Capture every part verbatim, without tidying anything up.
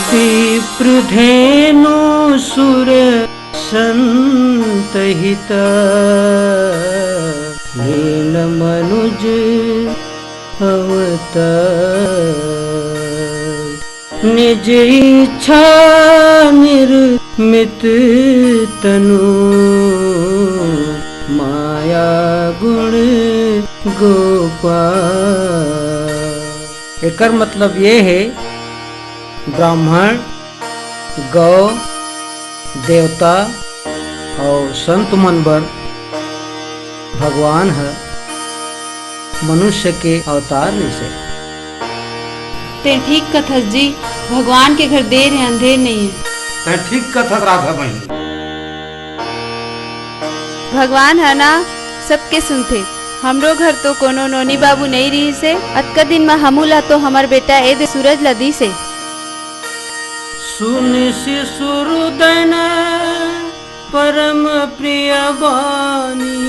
विप्र धेनु सुर संत हित, दीन मनुज अवतार। निज इच्छा निर्मित तनु, माया गुण गोपाल। एकर मतलब ये हे, ब्राह्मण, गौ, देवता अउ संत मन बर भगवान ह मनुष्य के अवतार लिसे। तें ठीक कथस जी, भगवान के घर देर हे, अंधेर नइ हे। तें ठीक कथस राधा बहिनी। भगवान ह ना सबके सुनथे। हमरो घर तो कोनो नोनी बाबू नइ रिहिस हे। अतका दिन म हमू ला तो हमर बेटा ए दे सूरज ला दिस हे। सुनिस सूरज उदय न परम प्रिय बानी,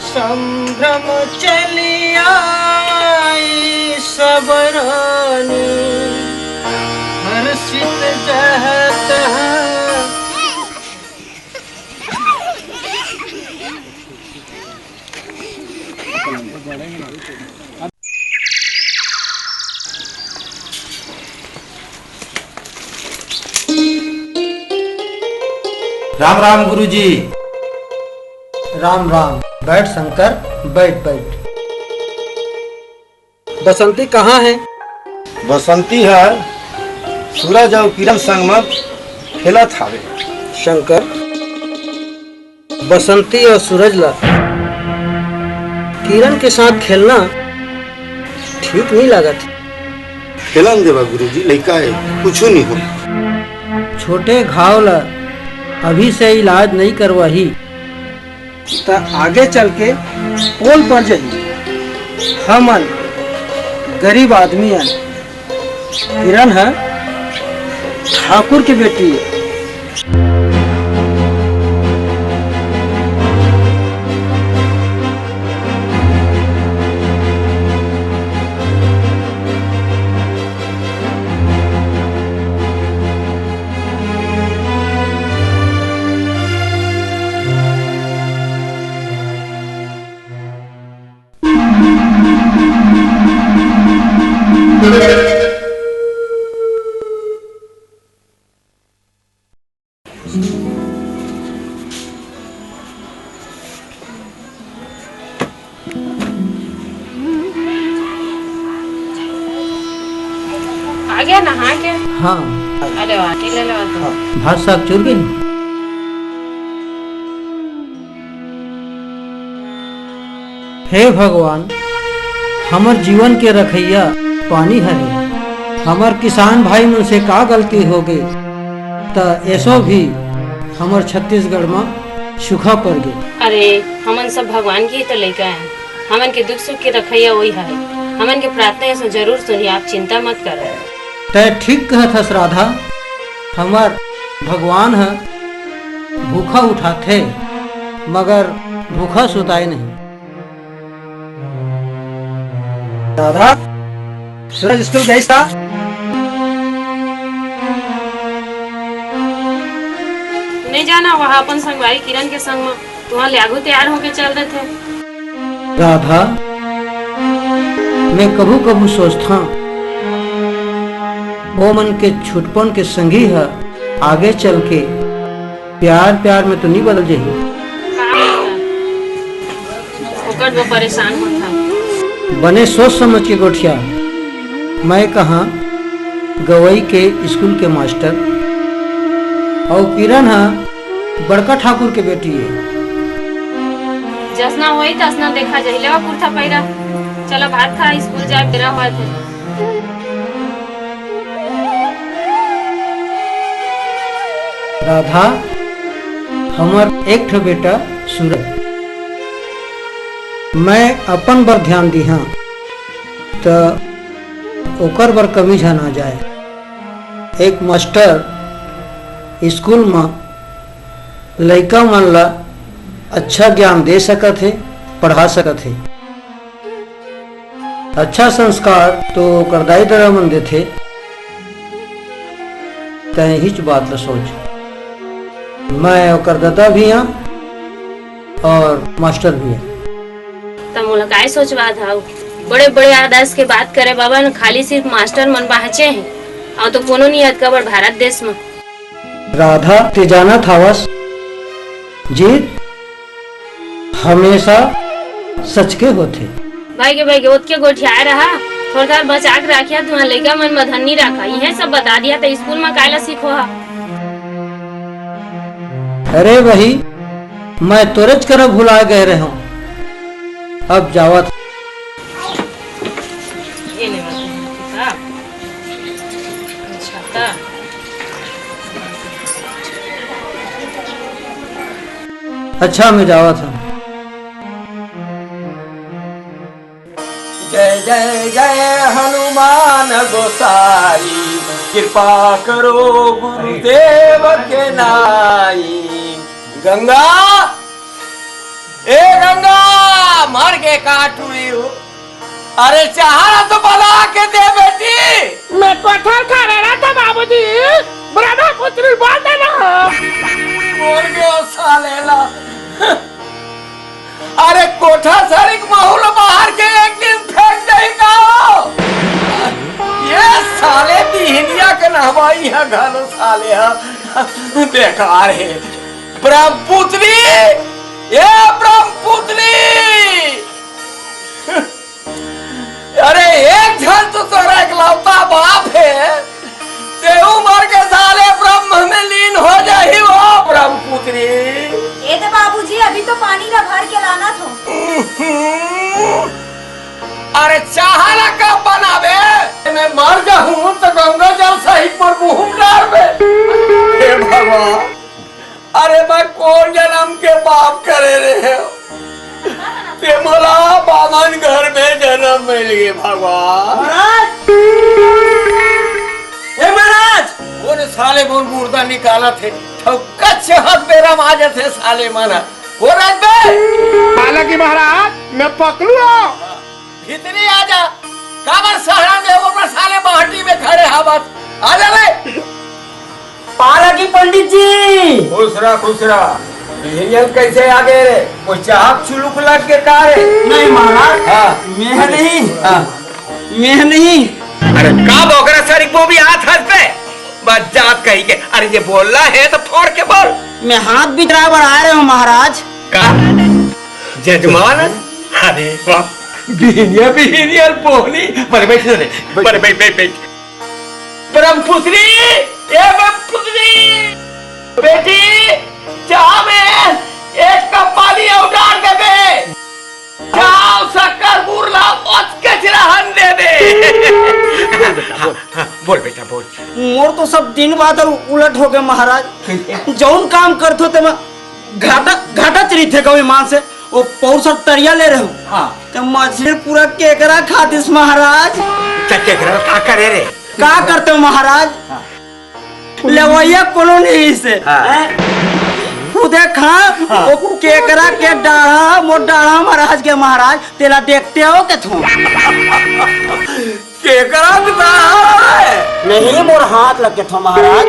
संभ्रम चली आई सब रानी, हर्षित जहत है। राम राम गुरुजी। राम राम। बैठ शंकर, बैठ, बैठ। बसंती कहाँ हे? बसंती ह सूरज अउ किरण संग म खेलत हावे। शंकर, बसंती अउ सूरज ला किरण के साथ खेलना ठीक नइ लागत हे। खेलन देवा गुरुजी, लइका हे, कुछु नइ होय। छोटे घाव ला अभी से इलाज नइ करवाही, त आगे चल के पोल पर जही। हमन गरीब आदमी अन, किरण ह ठाकुर के बेटी हे। आ गया नहा के? हाँ। अरे वाह, ले लो तो। हाँ। भात साग चुर गए। हे भगवान, हमर जीवन के रखइया पानी हरे। हमर किसान भाई मन से का गलती होगे, त एसो भी हमर छत्तीसगढ़ म सूखा पड़ गे। अरे, हमन सब भगवान के ही तो लइका हैं। हमन के दुख सुख के रखइया वही हरे। हमन के प्रार्थना एसो जरूर सुनही, आप चिंता मत करो। तै ठीक कहत हस राधा, हमर भगवान ह भूखा उठाथे, मगर भूखा सुताय नहीं। राधा, सूरज स्कूल गइस का? नहीं जाना, वह अपन संगवारी किरण के संग म तुहां ले आगू तैयार होके चल देथे। राधा, मैं कभू-कभू सोचथंव, ओ मन के छुटपन के संगी ह आगे चल के प्यार, प्यार में तो नहीं बदल जाही। ओकर वो परेशान होत हन। बने सोच समझ के गोठिया। मैं कहा गवई के स्कूल के मास्टर, अउ किरण ह बड़का ठाकुर के बेटी हे। जसना होई तसना देखा जाही। लेवा कुर्ता पहिरा, चला भात खा, स्कूल जाए बेरा होवत हे। राधा, हमर एक ठो बेटा सूरज, मैं अपन बर ध्यान दिहा, त ओकर बर कमी झन आ जाए। एक मास्टर स्कूल म लइका मन ला अच्छा ज्ञान दे सकत हे, पढ़ा सकत हे। अच्छा संस्कार तो ओकर दाई ददा मन देथे, तैं इहीच बात ल सोच। मैं ओकर ददा भी हंव और मास्टर भी हंव। त मोला काय सोचवात हव? बड़े-बड़े आदर्श के बात करे बाबा न, खाली सिर्फ मास्टर मन बाँचे हे, अउ तो कोनो नइ हे अतका बड़ भारत देश म। राधा, तैं जानत हवस, जीत हमेशा सच के होथे। भाई के, भाई के, ओतके गोठियाए रहा, थोड़ा थोड़ा बचा के राखिया, तुँहर लइका मन म धन नइ राखा, इहे सब बता दिहा त स्कूल म काय ला सिखोहा? अरे वही, मैं तोरेच करा भुला गए रहेंव, अब जावत। ये ले बाबू, किताब। अच्छा, त। अच्छा, मैं जावत हंव। जय जय जय हनुमान गोसाई, कृपा करो गुरुदेव के नाई। गंगा, ए गंगा, मर गे का टूरी हो? अरे चाहा ला तो बना के दे बेटी। मैं कोठा खा रहा था बाबूजी, ब्रह्मपुत्री बांट ना। मर गयो साले ला। अरे कोठा सरिक महू ल बाहर के एक दिन फेंक दे का? ये साले बिहनिया के नहवाई है घलो साले है। बेकार है। ब्रह्मपुत्री, ए ब्रह्मपुत्री। अरे एक झन तो तोरा एकलौता बाप हे, तेहू मर के साले ब्रह्म में लीन हो जाही वो ब्रह्मपुत्री। ए दे बाबूजी, अभी तो पानी ला भर के लाना थो। अरे चाहा ला कब बनाबे? मैं मर जाहूं तो गंगा जल सहित मोर मुंह में डारबे। हे भगवान, अरे मैं कोन जनम के पाप करे रहेंव, ते मोला बामन घर में जनम मिल गे भगवान। महाराज! ए महाराज! कोन साले मोर मुर्दा निकालत हे? ठौका चहत बेरा म आ जाथे साले मन ह। कोन आय बे? हालांकि महाराज, मैं पकलू हंव। भीतरी आ जा। काबर सहरा में ओकर साले बाहटी में खड़े हवस? आ जा बे। पाला की पंडित जी। खुश रह, खुश रह। बिहनिया कइसे आ गे रे? कोई चाहक चुलुक लग गे का रे? नहीं महाराज, हाँ। मैं नहीं। हाँ। मैं नहीं। अरे का बोकरा सरी को भी हाथ हंस पे? बस जात कही के। अरे ये बोलना है तो फोड़ के बोल। मैं हाथ बिखरा बर आ रहे हूँ महाराज। का? जजमान? अरे बाप, बिहनिया, बिहनिया बोली। बड़े बैठ रे, बड़े बैठ, बैठ, बैठ। ब्रह्मपुत्री, ए ब्रह्मपुत्री, बेटी, चाह में एक कप पानी अउ डाल देबे। चाह, शक्कर, गुड़ ला, ओतकेच रहन देबे। बोल बेटा, बोल। हाँ, हाँ, बोल बेटा, बोल। मोर तो सब दिन बादर उलट हो गे महाराज। जौन काम करथो तेमा घाटा, घाटा चरिथे कभी मान से। वो पौर सब तरिया ले रहे हो। हाँ। ते मछली पूरा केकरा खा दिस महाराज। त केकरा का करे रे? का करते हो महाराज? हाँ। लेवइया कोनो नहीं से। हाँ। हैं? खुदे खा, हाँ। वो केकरा के डाढ़ा, मोर डाढ़ा महाराज के महाराज, तेला देखते हो के थो? केकरा के डाढ़ा है? नहीं, मोर हाथ लग के थो महाराज।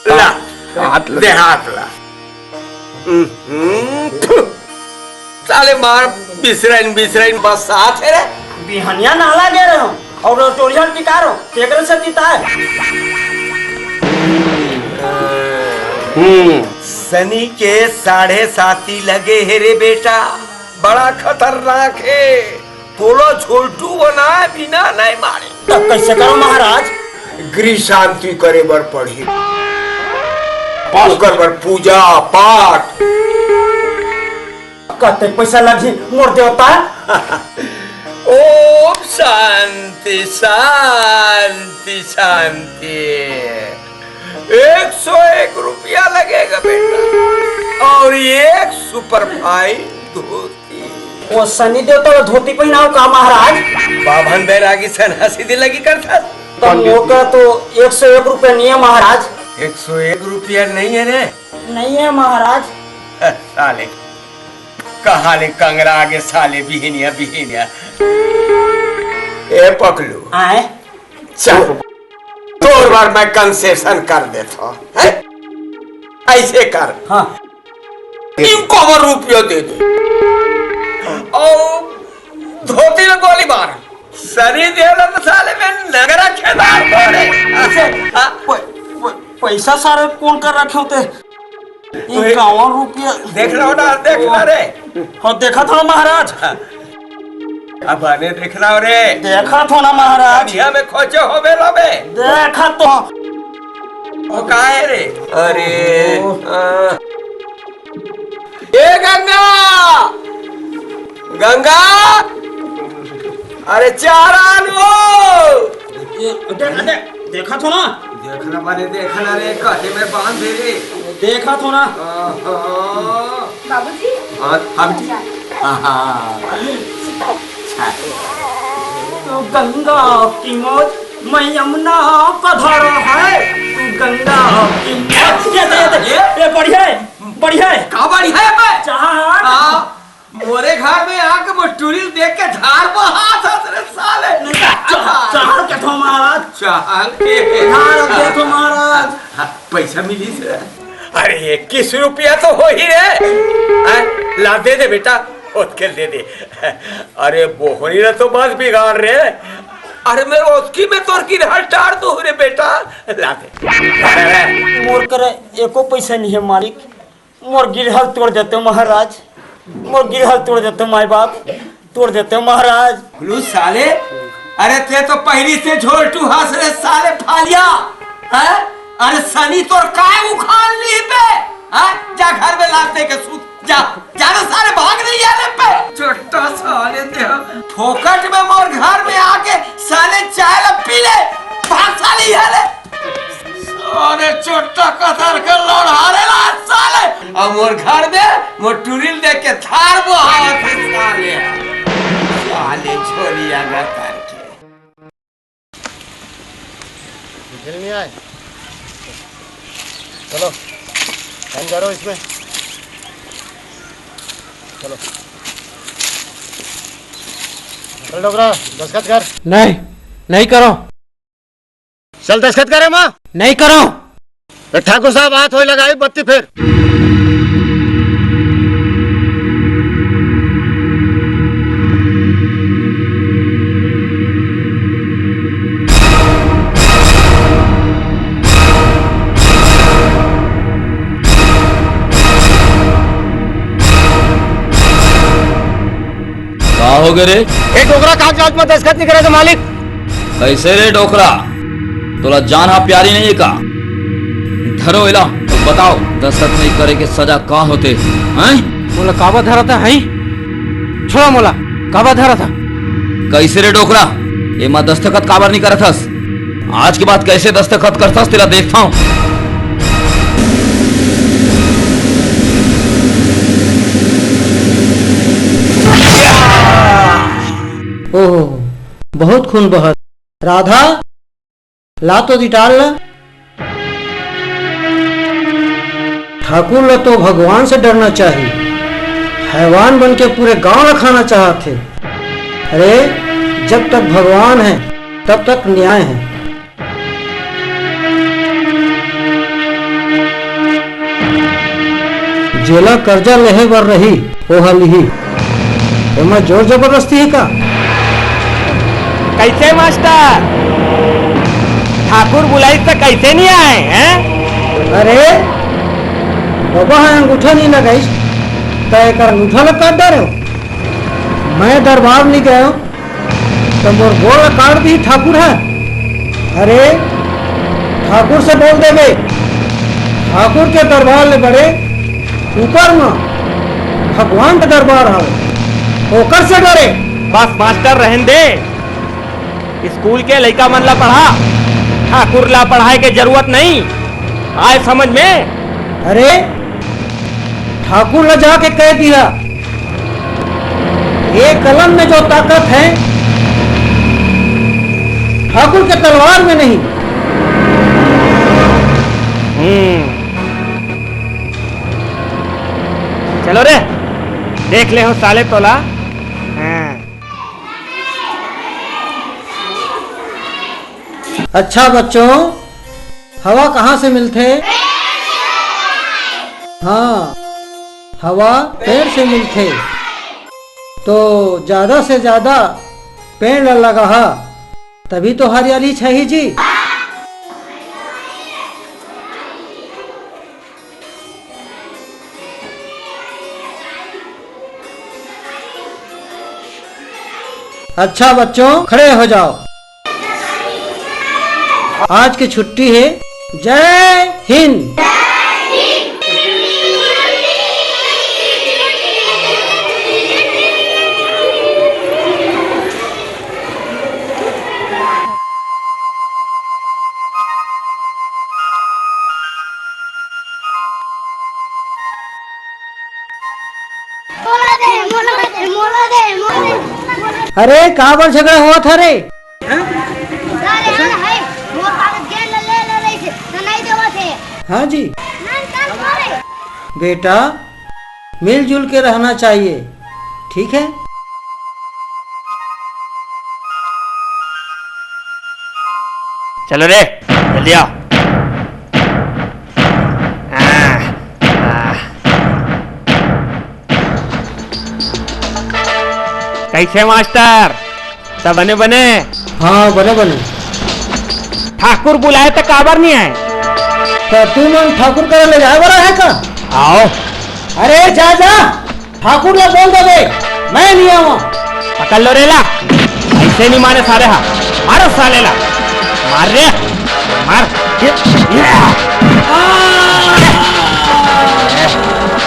ला, हाथ लग दे हाथ ला। हम्म, थू। साले मार बिसरइन, बिसरइन बस साथ है रे। बिहनिया नहला गे रहे हो और टोरिया टिका रहो, केकरे से तिताए? हम्म। सनी के साढ़े साती लगे हे रे बेटा, बड़ा खतरनाक हे। तोला झोलटू बनाए बिना नहीं मारे। तब कैसे करो महाराज? गृह शांति करे बर पड़ही। ओकर बर पूजा पाठ। कते पैसा लगही मोर देवता? ओम शांति, शांति, शांति। एक सौ एक रुपया लगेगा बेटा, और एक सुपर फाइन धोती। वो सनी देवता ला धोती पहिनाव का महाराज? बाभन बैरागी सन्यासी दे लगी करथस। तो मोका तो एक सौ एक रुपया नहीं है महाराज। एक सौ एक रुपया नहीं है रे? नहीं है महाराज। साले, कहाँ ले कंगरा आगे साले बिहिनिया, बिहिनिया। ए पकलू। आए? चल। तोर बर मैं concession कर देथव, हैं? ऐसे कर। हाँ। तीन करोड़ रुपया दे दे। अउ धोती में गोली मार। सनी देओल तो साले में नगरा खेदार तोड़े। ऐसे, हाँ। प-, प-, पैसा सारे कोन कर रखे होते? वही। इक्यावन रुपया। देख लो ना, देख लो रे। हाँ, देखा था महाराज। अब आने देख लो रे। देखा था ना महाराज। दुनिया में खोजे हो बेला में। देखा तो। वो का है रे? अरे, ओहो। आ। ए गंगा! गंगा! अरे चारा लो! ए, दे, दे, देखा तो ना। देखना माने देखना रे, काहे में बांध दे रे। देखा तो ना। आहा। बाबूजी। हाँ, हाँ बेटी। अच्छा। हाँ, हाँ। अच्छा। तो गंगा की मौज, मैं यमुना का धारा है। तू गंगा की मौज। ये, ये, ये, ये बढ़िया है, बढ़िया है। का बढ़िया है बे? चाहा। हाँ। मोरे घर में आके मोर टूरी ल देख के धार बहात हस रे साले। नहीं, चा-, चार के थो महाराज। चार के। चार के थो महाराज। हाँ, पैसा मिलिस रे। अरे, इक्कीस रुपया तो होही रे। हाँ, ला दे दे बेटा, ओतके ल दे दे। अरे, बोहनी ला तो मत बिगाड़ रे। अरे, मैं ओतकी में तोर गिरहल टार दूँ रे बेटा, ला दे। मोर करा एको पैसा नहीं है मालिक। मोर गिरहल तोड़ देते महाराज, मोर गिरहल तोड़ देते माई बाप, तोड़ देते महाराज। हुलू साले, अरे ते तो पहिली से झोलटू हस रे साले फालिया, हैं? अरे सनी तोर काय उखाड़ ली बे, हैं? जा घर में लात दे के सूत, जा, जा रे साले भाग नहीं आ रे पे। छोटा साले ते फोकट में मोर घर में आके साले चाय ला पी ले, भाग साले यहाँ ले। अरे चोट्टा कथर के लड़ारे ला साले। अब मोर घर में मोर टूरी ल देख के थार बहात हे साले। साले झोलिया गतर के। बिजली नहीं आए। चलो, हम जा रहे हो इसमें। चलो। चल डोकरा, दस्तखत कर। नहीं, नहीं करो। चल दस्तखत करे माँ। नहीं करो। तो ठाकुर साहब, हाथ होई लगाई बत्ती फेर। का हो गे रे? ए डोकरा, कागजात में दस्तखत नहीं करे तो मालिक। कैसे रे डोकरा, तोला जान हा प्यारी नहीं है का? धरो एला, बताओ दस्तखत नहीं करे के सजा का होते, हैं? मोला काबर धरा था, हैं? छोड़ा मोला, काबर धरा था? कैसे रे डोकरा, एमा दस्तखत काबर नहीं करत हस? आज के बाद कैसे दस्तखत करथस तेला देखता हूँ। ओहो, बहुत खून बहत। राधा, ला तो डिटाल ला। ठाकुर ला तो भगवान से डरना चाहिए। हैवान बन के पूरे गांव ला खाना चाहत हे। अरे, जब तक भगवान है, तब तक न्याय है। जेला कर्जा लेहे बर रही, ओहा लिही। एमा जोर जबरदस्ती हे का? कैसे मास्टर? ठाकुर बुलाइस त कैसे नहीं आए, हैं? अरे, बबा ह अंगूठा नहीं लगाइस, त एकर अंगूठा ला काट डारे हो। मैं दरबार नहीं गए हो, त मोर गोड़ ला काट दी ठाकुर ह। अरे, ठाकुर से बोल देबे, ठाकुर के दरबार ले बड़े ऊपर म भगवान के दरबार हवे, ओकर से डरे। बस मास्टर, रहन दे, स्कूल के लइका मन ला पढ़ा, ठाकुर ला पढ़ाए के जरूरत नहीं। आए समझ में? अरे, ठाकुर ला जाके कह दिया, ये कलम में जो ताकत है, ठाकुर के तलवार में नहीं। हम्म। चलो रे, देख ले हो साले तोला। हाँ। अच्छा बच्चों, हवा कहाँ से मिलथे? हाँ, हवा पेड़ से मिलथे। तो ज्यादा से ज्यादा पेड़ ल लगाहा, तभी तो हरियाली छही जी। अच्छा बच्चों, खड़े हो जाओ। आज की छुट्टी है। जय हिंद। मोला दे, मोला दे, मोला दे, मोला दे। अरे, काबर झगड़ा होवत हे रे? सर, यार, है, मोर कागज गेंद ले ले रही थी, तो नहीं देवत हे। हाँ जी। नहीं, सर, सॉरी। बेटा, मिलजुल के रहना चाहिए, ठीक है? चलो रे, जल्दी आओ। आह, आह। कैसे मास्टर, सब बने बने? हाँ, बने बने। ठाकुर बुलाए त काबर नहीं आए? त तू मन ठाकुर करा ले जाए वाला है का? आओ। अरे जा जा, ठाकुर ला बोल दे बे, मैं नहीं आवा। पकड़ लो रे ला, ऐसे नहीं मारे सारे हा, मारो साले ला, मार रे, मार। ये, ये।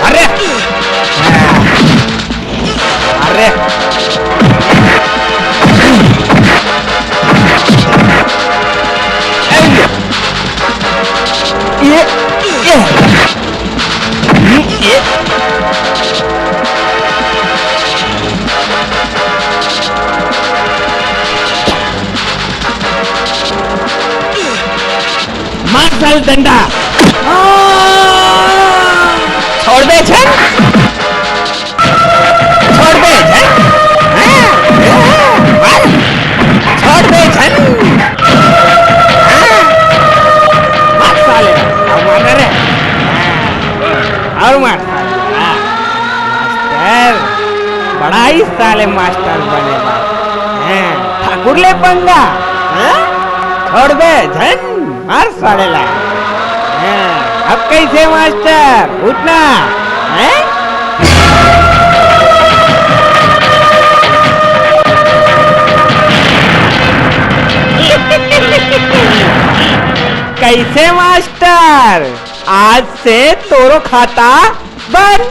मार रे, मार रे। ये, ये। मार साले डंडा। छोड़ दे छन। छोड़ दे झन। हाँ, हाँ, मार। छोड़ दे झन। हाँ। मार साले। अब मार रे। हाँ। और मार साले। हाँ। मास्टर। बड़ा ही साले मास्टर बने बा। हाँ। ठाकुर ले पंगा। हाँ? छोड़ दे झन। मार साले ला। हाँ, अब कैसे मास्टर? उठना है? कैसे मास्टर? आज से तोरो खाता बंद।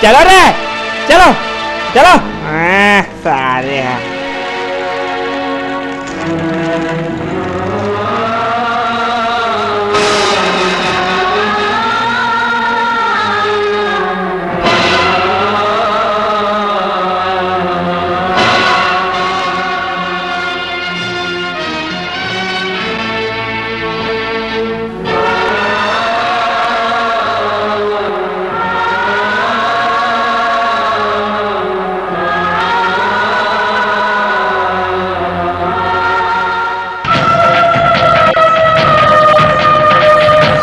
चलो रे, चलो, चलो। हाँ, सारे हैं।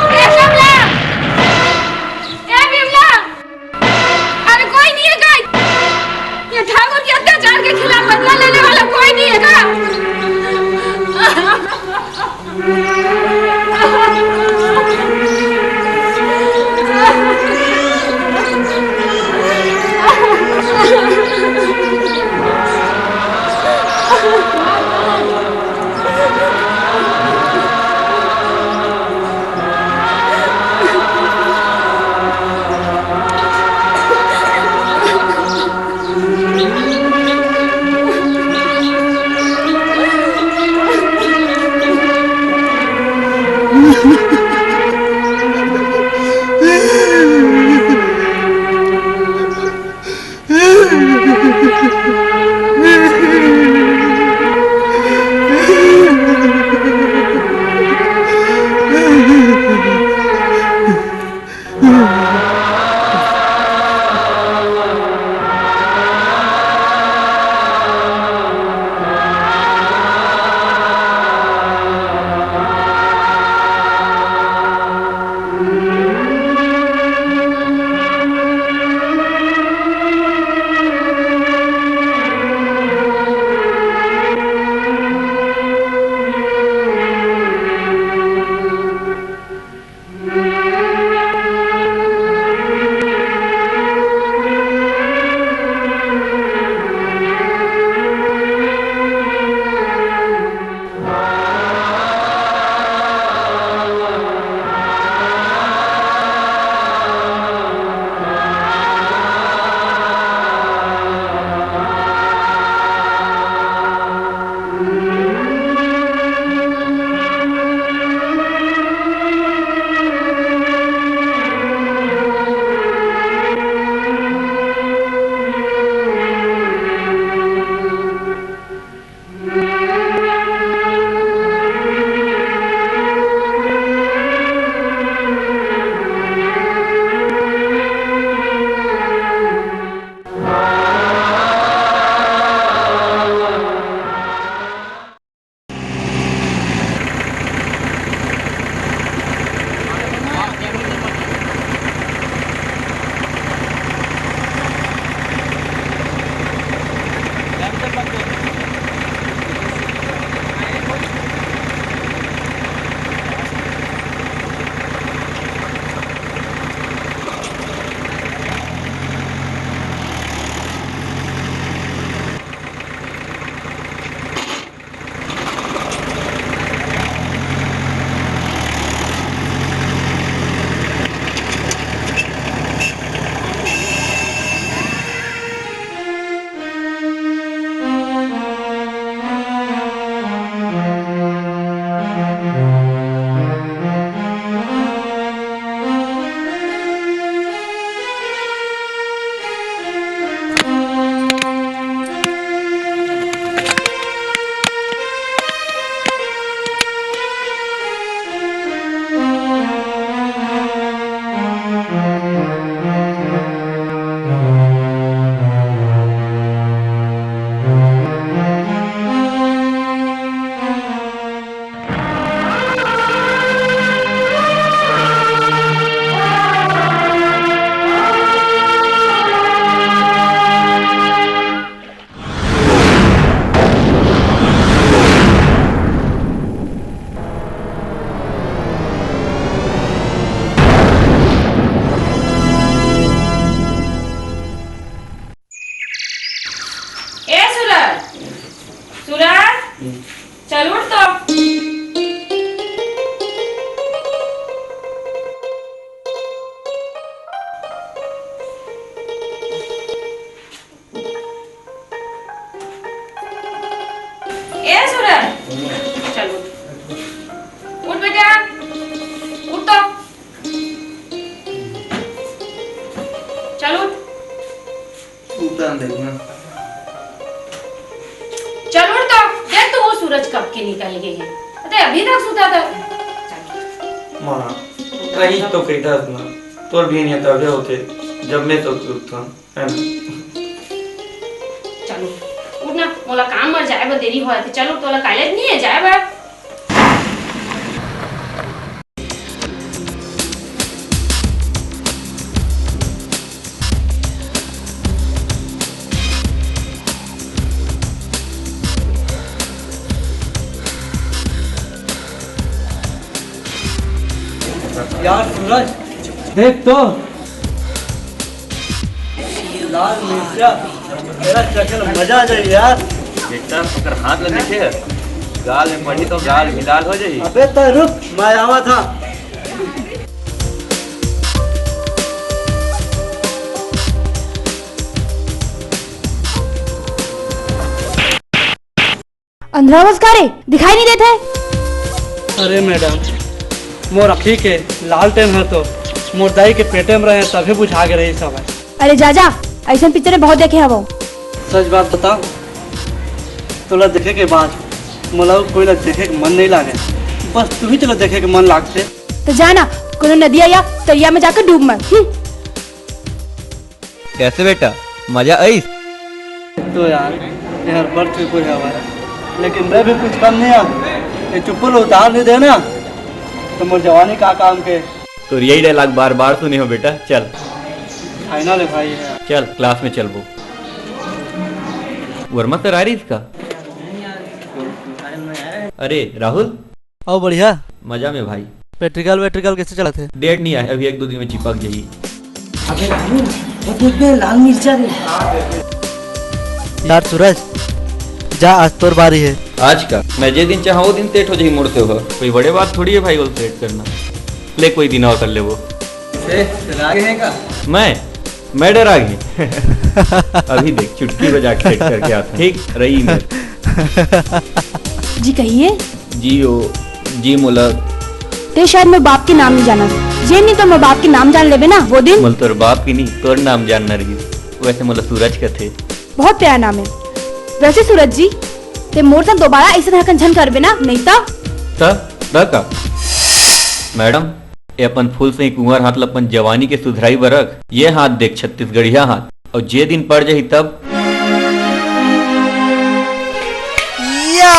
ए, कमला! ए, बिमला! अरे, कोई नहीं है का? ये ठाकुर के अत्याचार के खिलाफ बदला लेने वाला कोई नहीं है का? ए सूरज, सूरज, चल उठ तो। ए सूरज, चल उठ। उठ बेटा, उठ तो। चल उठ। उतार देखना। चल उठ तो। देख तो वो सूरज कब के निकल गए हैं, अरे अभी तक सुता था। चल। माँ, रही तो कही था ना, तोर भी नहीं तबे होते, जब मैं तो उठता, है ना? चलो, उठ ना, मोला काम मर जाए बर देरी होए थे। चलो, तोला कॉलेज नहीं है जाए बर। यार सूरज, देख तो। लाल मिर्चा, तेरा चक्कर मजा आ जाए यार। बेटा, ओकर हाथ ला देखे है? गाल में पड़ी तो गाल भी लाल हो जाई। अबे तो रुक, मैं आवा था। अंधरा बस का रे, दिखाई नहीं देत है? अरे मैडम, मोर अखी के लालटेन ह तो मोर दाई के पेटे में रहे तभी बुझा के रही सब है। अरे जा जा, ऐसन पिक्चर बहुत देखे हवो। सच बात बताओ, तोला देखे के बाद मोला अउ कोई ला देखे के मन नहीं लागे, बस तू ही चला देखे के मन लागते। तो जाना, कोनो नदिया या तरिया में जाकर डूब मर। हम्म। कैसे बेटा, मजा आइस? तो यार, ये हर बड़ चुप हो जावा है, लेकिन मैं भी कुछ कम नहीं हूँ। ये चुप्पल उतार नहीं देना, तो मोर जवानी का काम के। तो यही डायलॉग बार बार सुने हो बेटा, चल। फाइनल है भाई, ये। चल, क्लास में चलबो। वर्मा सर आ रही इसका? अरे राहुल, अउ बढ़िया। मजा में भाई। प्रैक्टिकल वैक्टिकल कैसे चलत हे? डेट नहीं आए, अभी एक दो दिन में चिपक जाई। अबे राहुल, वो देख बे, लाल मिर्चा रे। यार सूरज, जा, आज तोर बारी है। आज का? मैं जे दिन चाहा वो दिन सेट हो जाई मोर से हो। कोई बड़े बात थोड़ी है भाई, वो सेट करना। ले, कोई दिन और कर ले वो। ए, डरा गए हैं का? मैं? मैं डरा गई। अभी देख, चुटकी बजा के सेट करके आता हूँ। ठीक रही मैं। जी कहिए। जी ओ, जी मोला। ते शायद मोर बाप के नाम नहीं जाना। जे नहीं तो मोर बाप के नाम जान लेबे ना, वो दिन। मोला तोर बाप के नहीं, तोर नाम जानना रही। वैसे मोला सूरज कथे। बहुत प्यारा नाम है। वैसे सूरज जी, ते मोर संग दोबारा ऐसे हरकत झन करबे ना, नहीं तो। त, त का? मैडम, ए अपन फूल से कुंवर हाथ ल अपन जवानी के सुधराई बर रख। ये हाथ देख, छत्तीसगढ़िया हाथ, अउ जे दिन पड़ जाही तब। या!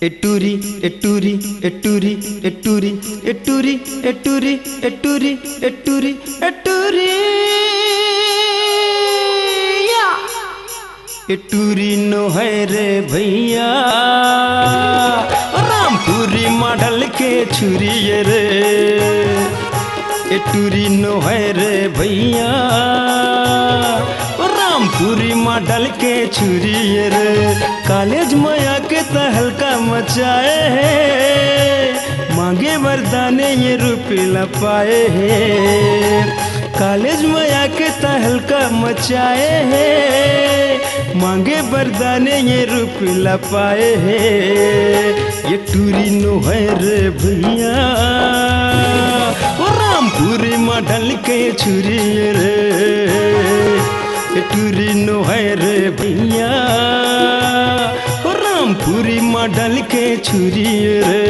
ए टूरी, ए टूरी, ए टूरी, ए टूरी, ए टूरी, ए टूरी, ए टूरी, ए टूरी, ए टूरी, या। ए टूरी नो है रे भैया, रामपुरी मॉडल के छुरी ये रे। ए टूरी नो है रे भैया, ओ रामपुरी मॉडल के छुरी ये रे। कॉलेज में आके तहलका मचाए है, मांगे वरदाने ये रूप ला पाए है। कॉलेज में आके तहलका मचाए है, मांगे वरदाने ये रूप ला पाए है। ये टूरी नो है रे भैया, ओ रामपुरी मॉडल के छुरी रे। ये टूरी नो है रे भैया, ओ रामपुरी मॉडल के छुरी रे।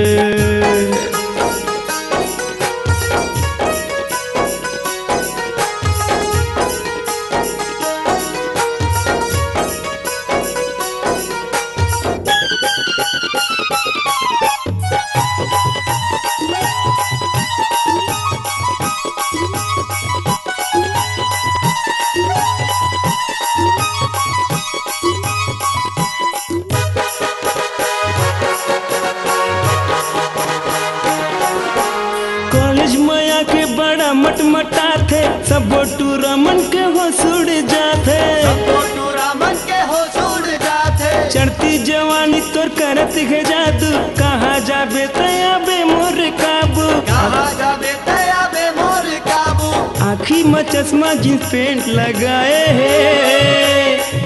मटाथे, सबो टूरा मन के होश उड़ जाथे। सबो टूरा मन के होश उड़ जाथे। चढ़ती जवानी तोर करत हे जादू, कहाँ जाबे तै आबे मोर काबू। कहाँ जाबे तै आबे मोर काबू। आँखी म चश्मा, जींस पैंट लगाए हे,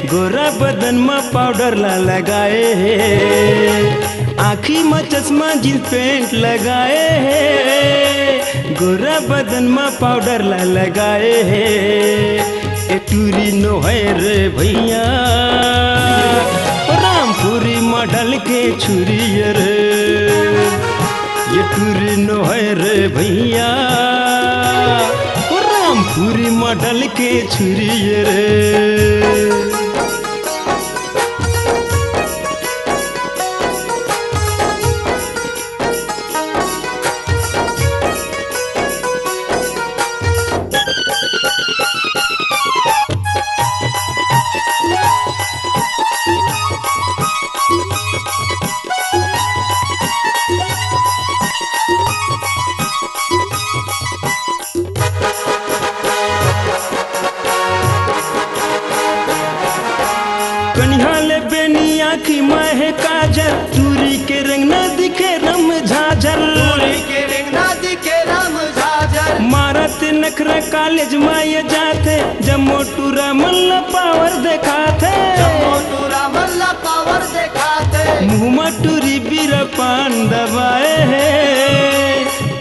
गोरा बदन म पाउडर ला लगाए हे। आँखी म चश्मा, जींस पैंट लगाए हे, गोरा बदन म पाउडर ला लगाए हे। ए टूरी नोहे रे भैया, रामपुरी मॉडल के छुरी ये रे। ए टूरी नोहे रे भैया, रामपुरी मॉडल के छुरी ये रे। कनिहा ले बेनी आँखी म हे काजर, टूरी के रेंगना दिखे रम झाझर। टूरी के रेंगना दिखे रम झाझर। मारत नखरा कॉलेज म ये जाथे, जम्मो टूरा मन ला पावर देखाथे। जम्मो टूरा मन ला पावर देखाथे। मुँह म टूरी बीरा पान दबाए हे,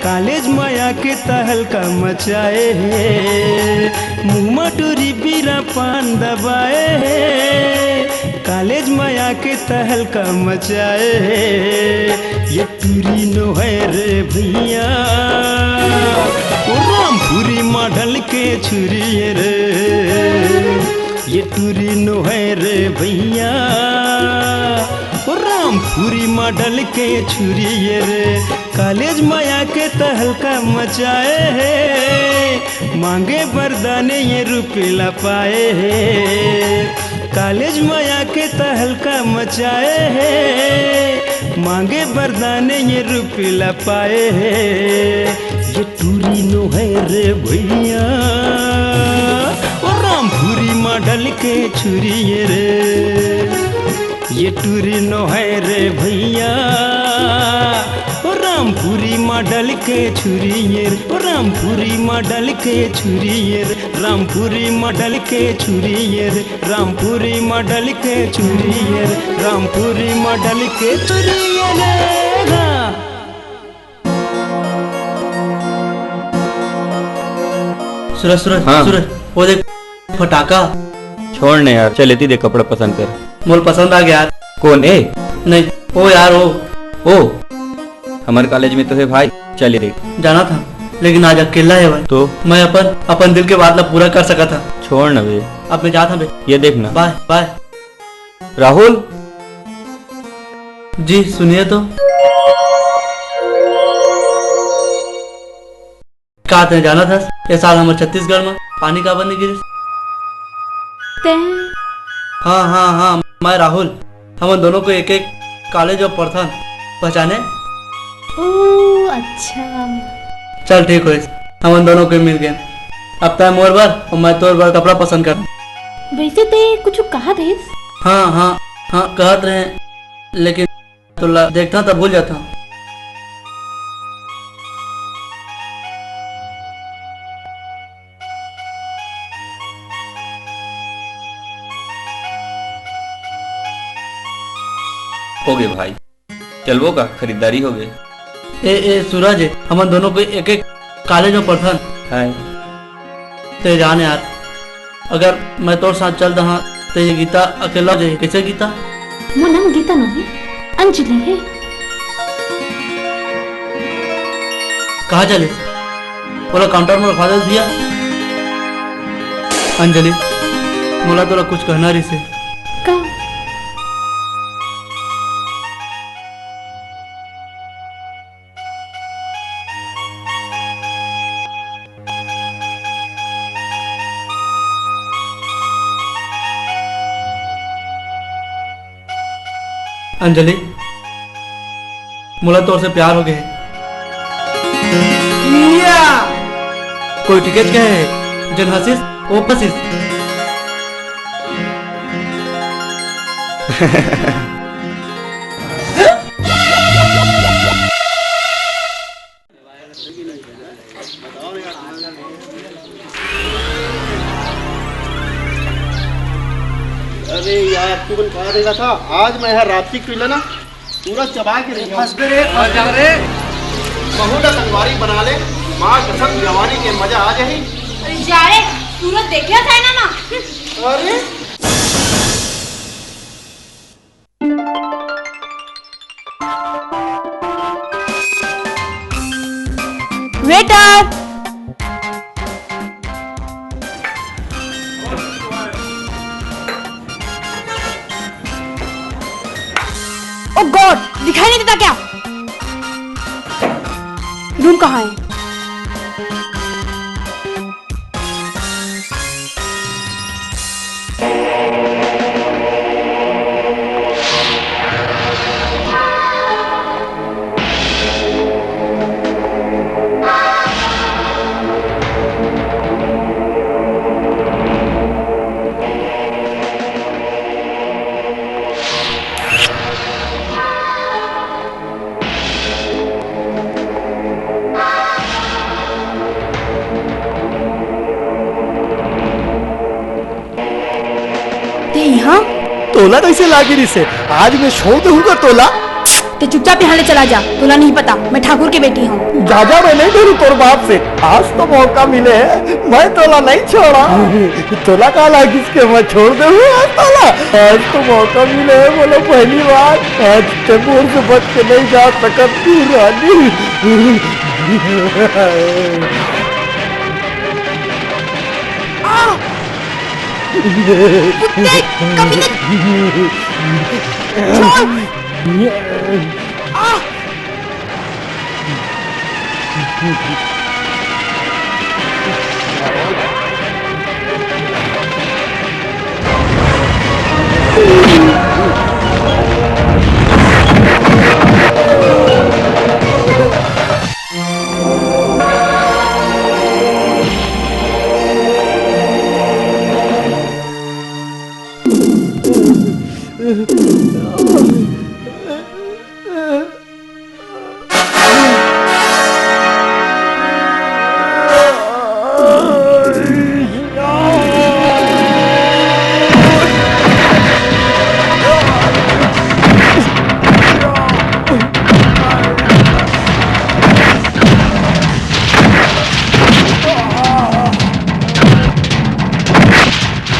कॉलेज म आके तहलका मचाए हे। मुँह म टूरी बीरा पान दबाए हे, कॉलेज म आके तहलका मचाए हे। ए टूरी नोहे रे भैया, ओ रामपुरी मॉडल के छुरी ये रे। ए टूरी नोहे रे भैया, ओ रामपुरी मॉडल के छुरी ये रे। कॉलेज म आके तहलका मचाए हे, मांगे बर दाने ये रुपया ला पाए हे। कॉलेज म आके तहलका मचाए हे, मांगे बर दाने ये रुपया ला पाए हे। ए टूरी नोहे रे भैया, ओ रामपुरी मॉडल के छुरी ये रे। ए टूरी नोहे रे भैया, ओ रामपुरी मॉडल के छुरी ये रे, ओ रामपुरी मॉडल के छुरी ये रे, रामपुरी मॉडल के छुरी ये रे, रामपुरी मॉडल के छुरी ये रे, रामपुरी मॉडल के छुरी ये रे। हाँ। सूरज, सूरज, हाँ। सूरज, वो देख, फटाका। छोड़ ने यार, चल एती दे कपड़ा पसंद कर। मोल पसंद आ गया यार। कौन ए? नहीं, ओ यार, ओ। ओ, हमर कॉलेज में तो है भाई, चल ये देख। जाना था, लेकिन आज अकेला है भाई। तो? मैं अपन, अपन दिल के बात ला पूरा कर सका था। छोड़ ना बे। अब मैं जाता बे। ये देख ना। बाय, बाय। राहुल। जी, सुनिए तो। का तैं जानत हस, ए साल हमर छत्तीसगढ़ म पानी काबर नइ गिरिस? तैं? हाँ, हाँ, हाँ, मैं राहुल। हमन दोनों को एक-एक कॉलेज म पढ़थन, पहचाने? ओ, अच्छा। चल, ठीक होइस, हमन दोनों के मिल गेन। अब तैं मोर बर अउ मैं तोर बर कपड़ा पसंद कर। वैसे तैं कुछ कहत रहिस? हाँ, हाँ, हाँ, कहत रहे, लेकिन तोला देखथंव त भूल जाथंव। होगे भाई, चलबो का? खरीदारी होगे। ए, ए, सूरज, हमन दोनों को एक-एक कॉलेज म पढ़थन। हाय। तैं जान यार, अगर मैं तोर साथ चल दहां, त ये गीता अकेला हो जाही। कइसे गीता? मोर नाम गीता नोहे, अंजलि हे। कहाँ चलिस? ओला काउंटर में रखवा दे भैया। अंजलि, मोला तोला कुछ कहना रहिसे। का? अंजलि, मोला तोर से प्यार हो गए। या! कोई टिकट क्या है? जन हंसिस, वो फंसिस। अरे यार, तू मन कहा देगा था, आज मैं यहाँ रात की पी लेना, पूरा चबा के रही हूँ। फंस गए रे, फंस जा रे। बहू ला संगवारी बना ले, माँ कसम जवानी के मजा आ जाही। अरे जा रे, सूरज देखिया था ना माँ। अरे वेटर! ओ गॉड, दिखाई नहीं देता क्या? रूम कहाँ है? ते यहाँ? तोला कैसे लागी रिसे? आज मैं छोड़ दूंगा तोला। ते चुपचाप यहाँ ले चला जा, तोला नहीं पता मैं ठाकुर के बेटी हूँ। जा जा, मैं नहीं डरू तोर बाप से। आज तो मौका मिले है, मैं तोला नहीं छोड़ा। तोला का लागिस के मैं छोड़ दूँ आज तोला? आज तो मौका मिले है, बोलो पहली बार। आज ते मोर से बच के नहीं जा सकत तू रानी। कुत्ते,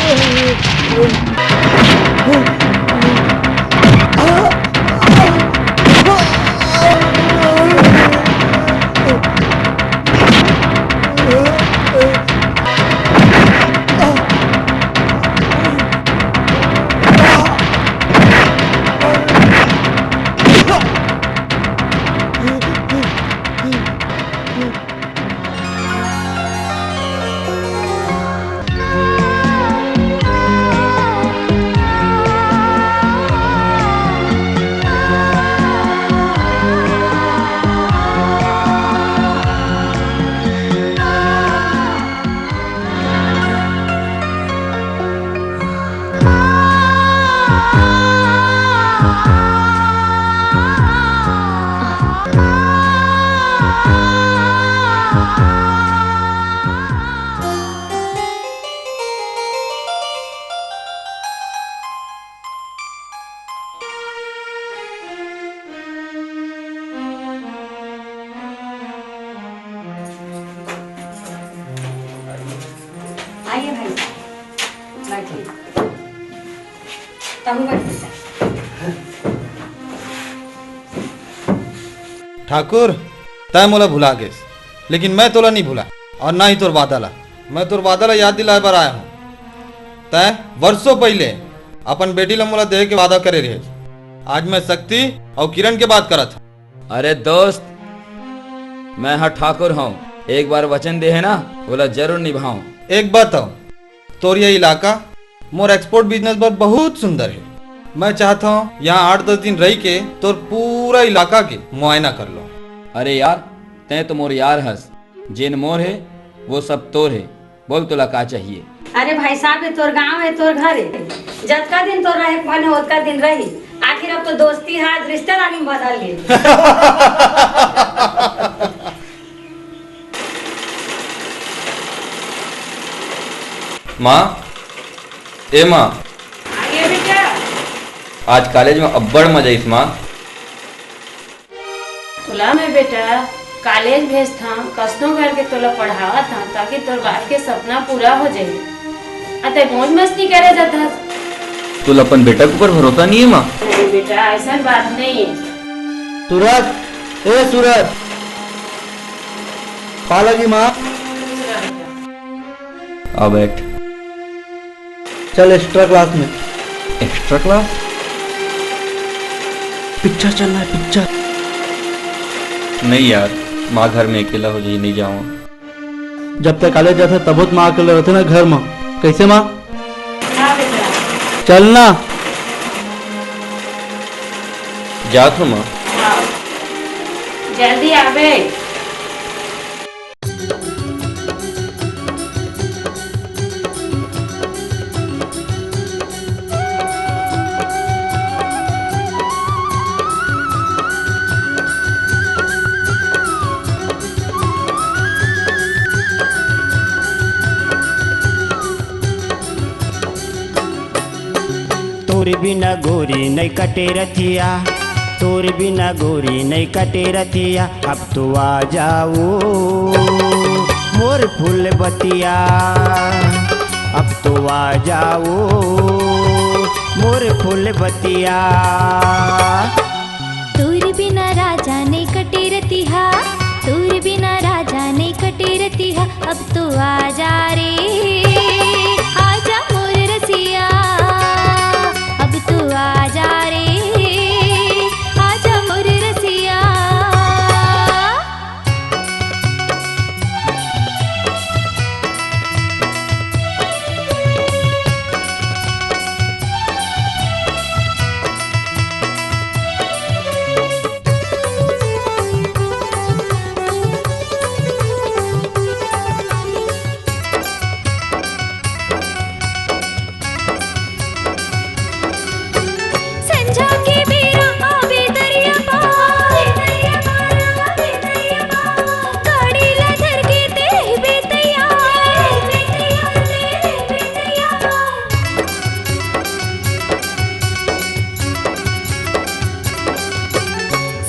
कमीने, छोड़। आइए भाई, बैठिए। तहु बैठ बेटा। ठाकुर, तैं मोला भुला गेस, लेकिन मैं तोला नहीं भुला और ना ही तोर वादा ला। मैं तोर वादा ला याद दिलाए बर आया हूँ। तैं वर्षों पहले अपन बेटी ला मोला देहे के वादा करे रहे। आज मैं शक्ति और किरण के बात करत हूँ। अरे दोस्त, मैं ह ठाकुर हूँ, एक बार वचन दे है ना, ओला जरूर निभाऊं। एक बात हो, तोर ये इलाका मोर एक्सपोर्ट बिजनेस बर बहुत सुंदर है। मैं चाहता हूँ यहाँ आठ दस दिन रह के तोर पूरा इलाका के मुआयना कर लो। अरे यार, तैं तो मोर यार हस, जेन मोर हे वो सब तोर हे। बोल, तोला का चाहिए? अरे भाई साहब, ये तोर गांव हे, तोर घर हे। जतका दिन तोर रहे के मन हे, ओतका दिन रही। आखिर अब तो दोस्ती हे, आज रिश्तेदारी में बदल गे। माँ, ए माँ। आगे बेटा। आज कॉलेज में अब्बड़ मजा आइस माँ। तोला मैं बेटा कॉलेज भेजथंव, कसनो करके तोला पढ़ावत हंव, ताकि तोर बाप के सपना पूरा हो जाए। आ तैं मौज मस्ती करे जाथस। तोला अपन बेटा के ऊपर भरोसा नहीं है माँ? नहीं बेटा, ऐसन बात नहीं है। सूरज, ए सूरज, पा लगी माँ। आ बैठ। चल एक्स्ट्रा क्लास में। Extra class? पिक्चर चल रहा है, पिक्चर। नहीं यार, माँ घर में अकेला हो जाही, नहीं जावंव। जब तक कॉलेज जाथस तभो त माँ अकेले रहिथे ना घर में। कैसे माँ? हाँ बेटा। चल ना। जात हंव माँ। हाँ। जल्दी आबे। तोर बिना गोरी नइ कटे रतिया, तोर बिना गोरी नइ कटे रतिया। अब तो आ जाओ मोर फूल बतिया, अब तो आ जाओ मोर फूल बतिया। तोर बिना राजा नइ कटे रतिहा, तोर बिना राजा नइ कटे रतिहा। अब तो आजा रे, आजा मोर रसिया, अब तो आजा रे, आजा मोर रसिया। संझा के बेरा आवे दरिया पार, गाड़ी ला धर के तेरे बेतैया।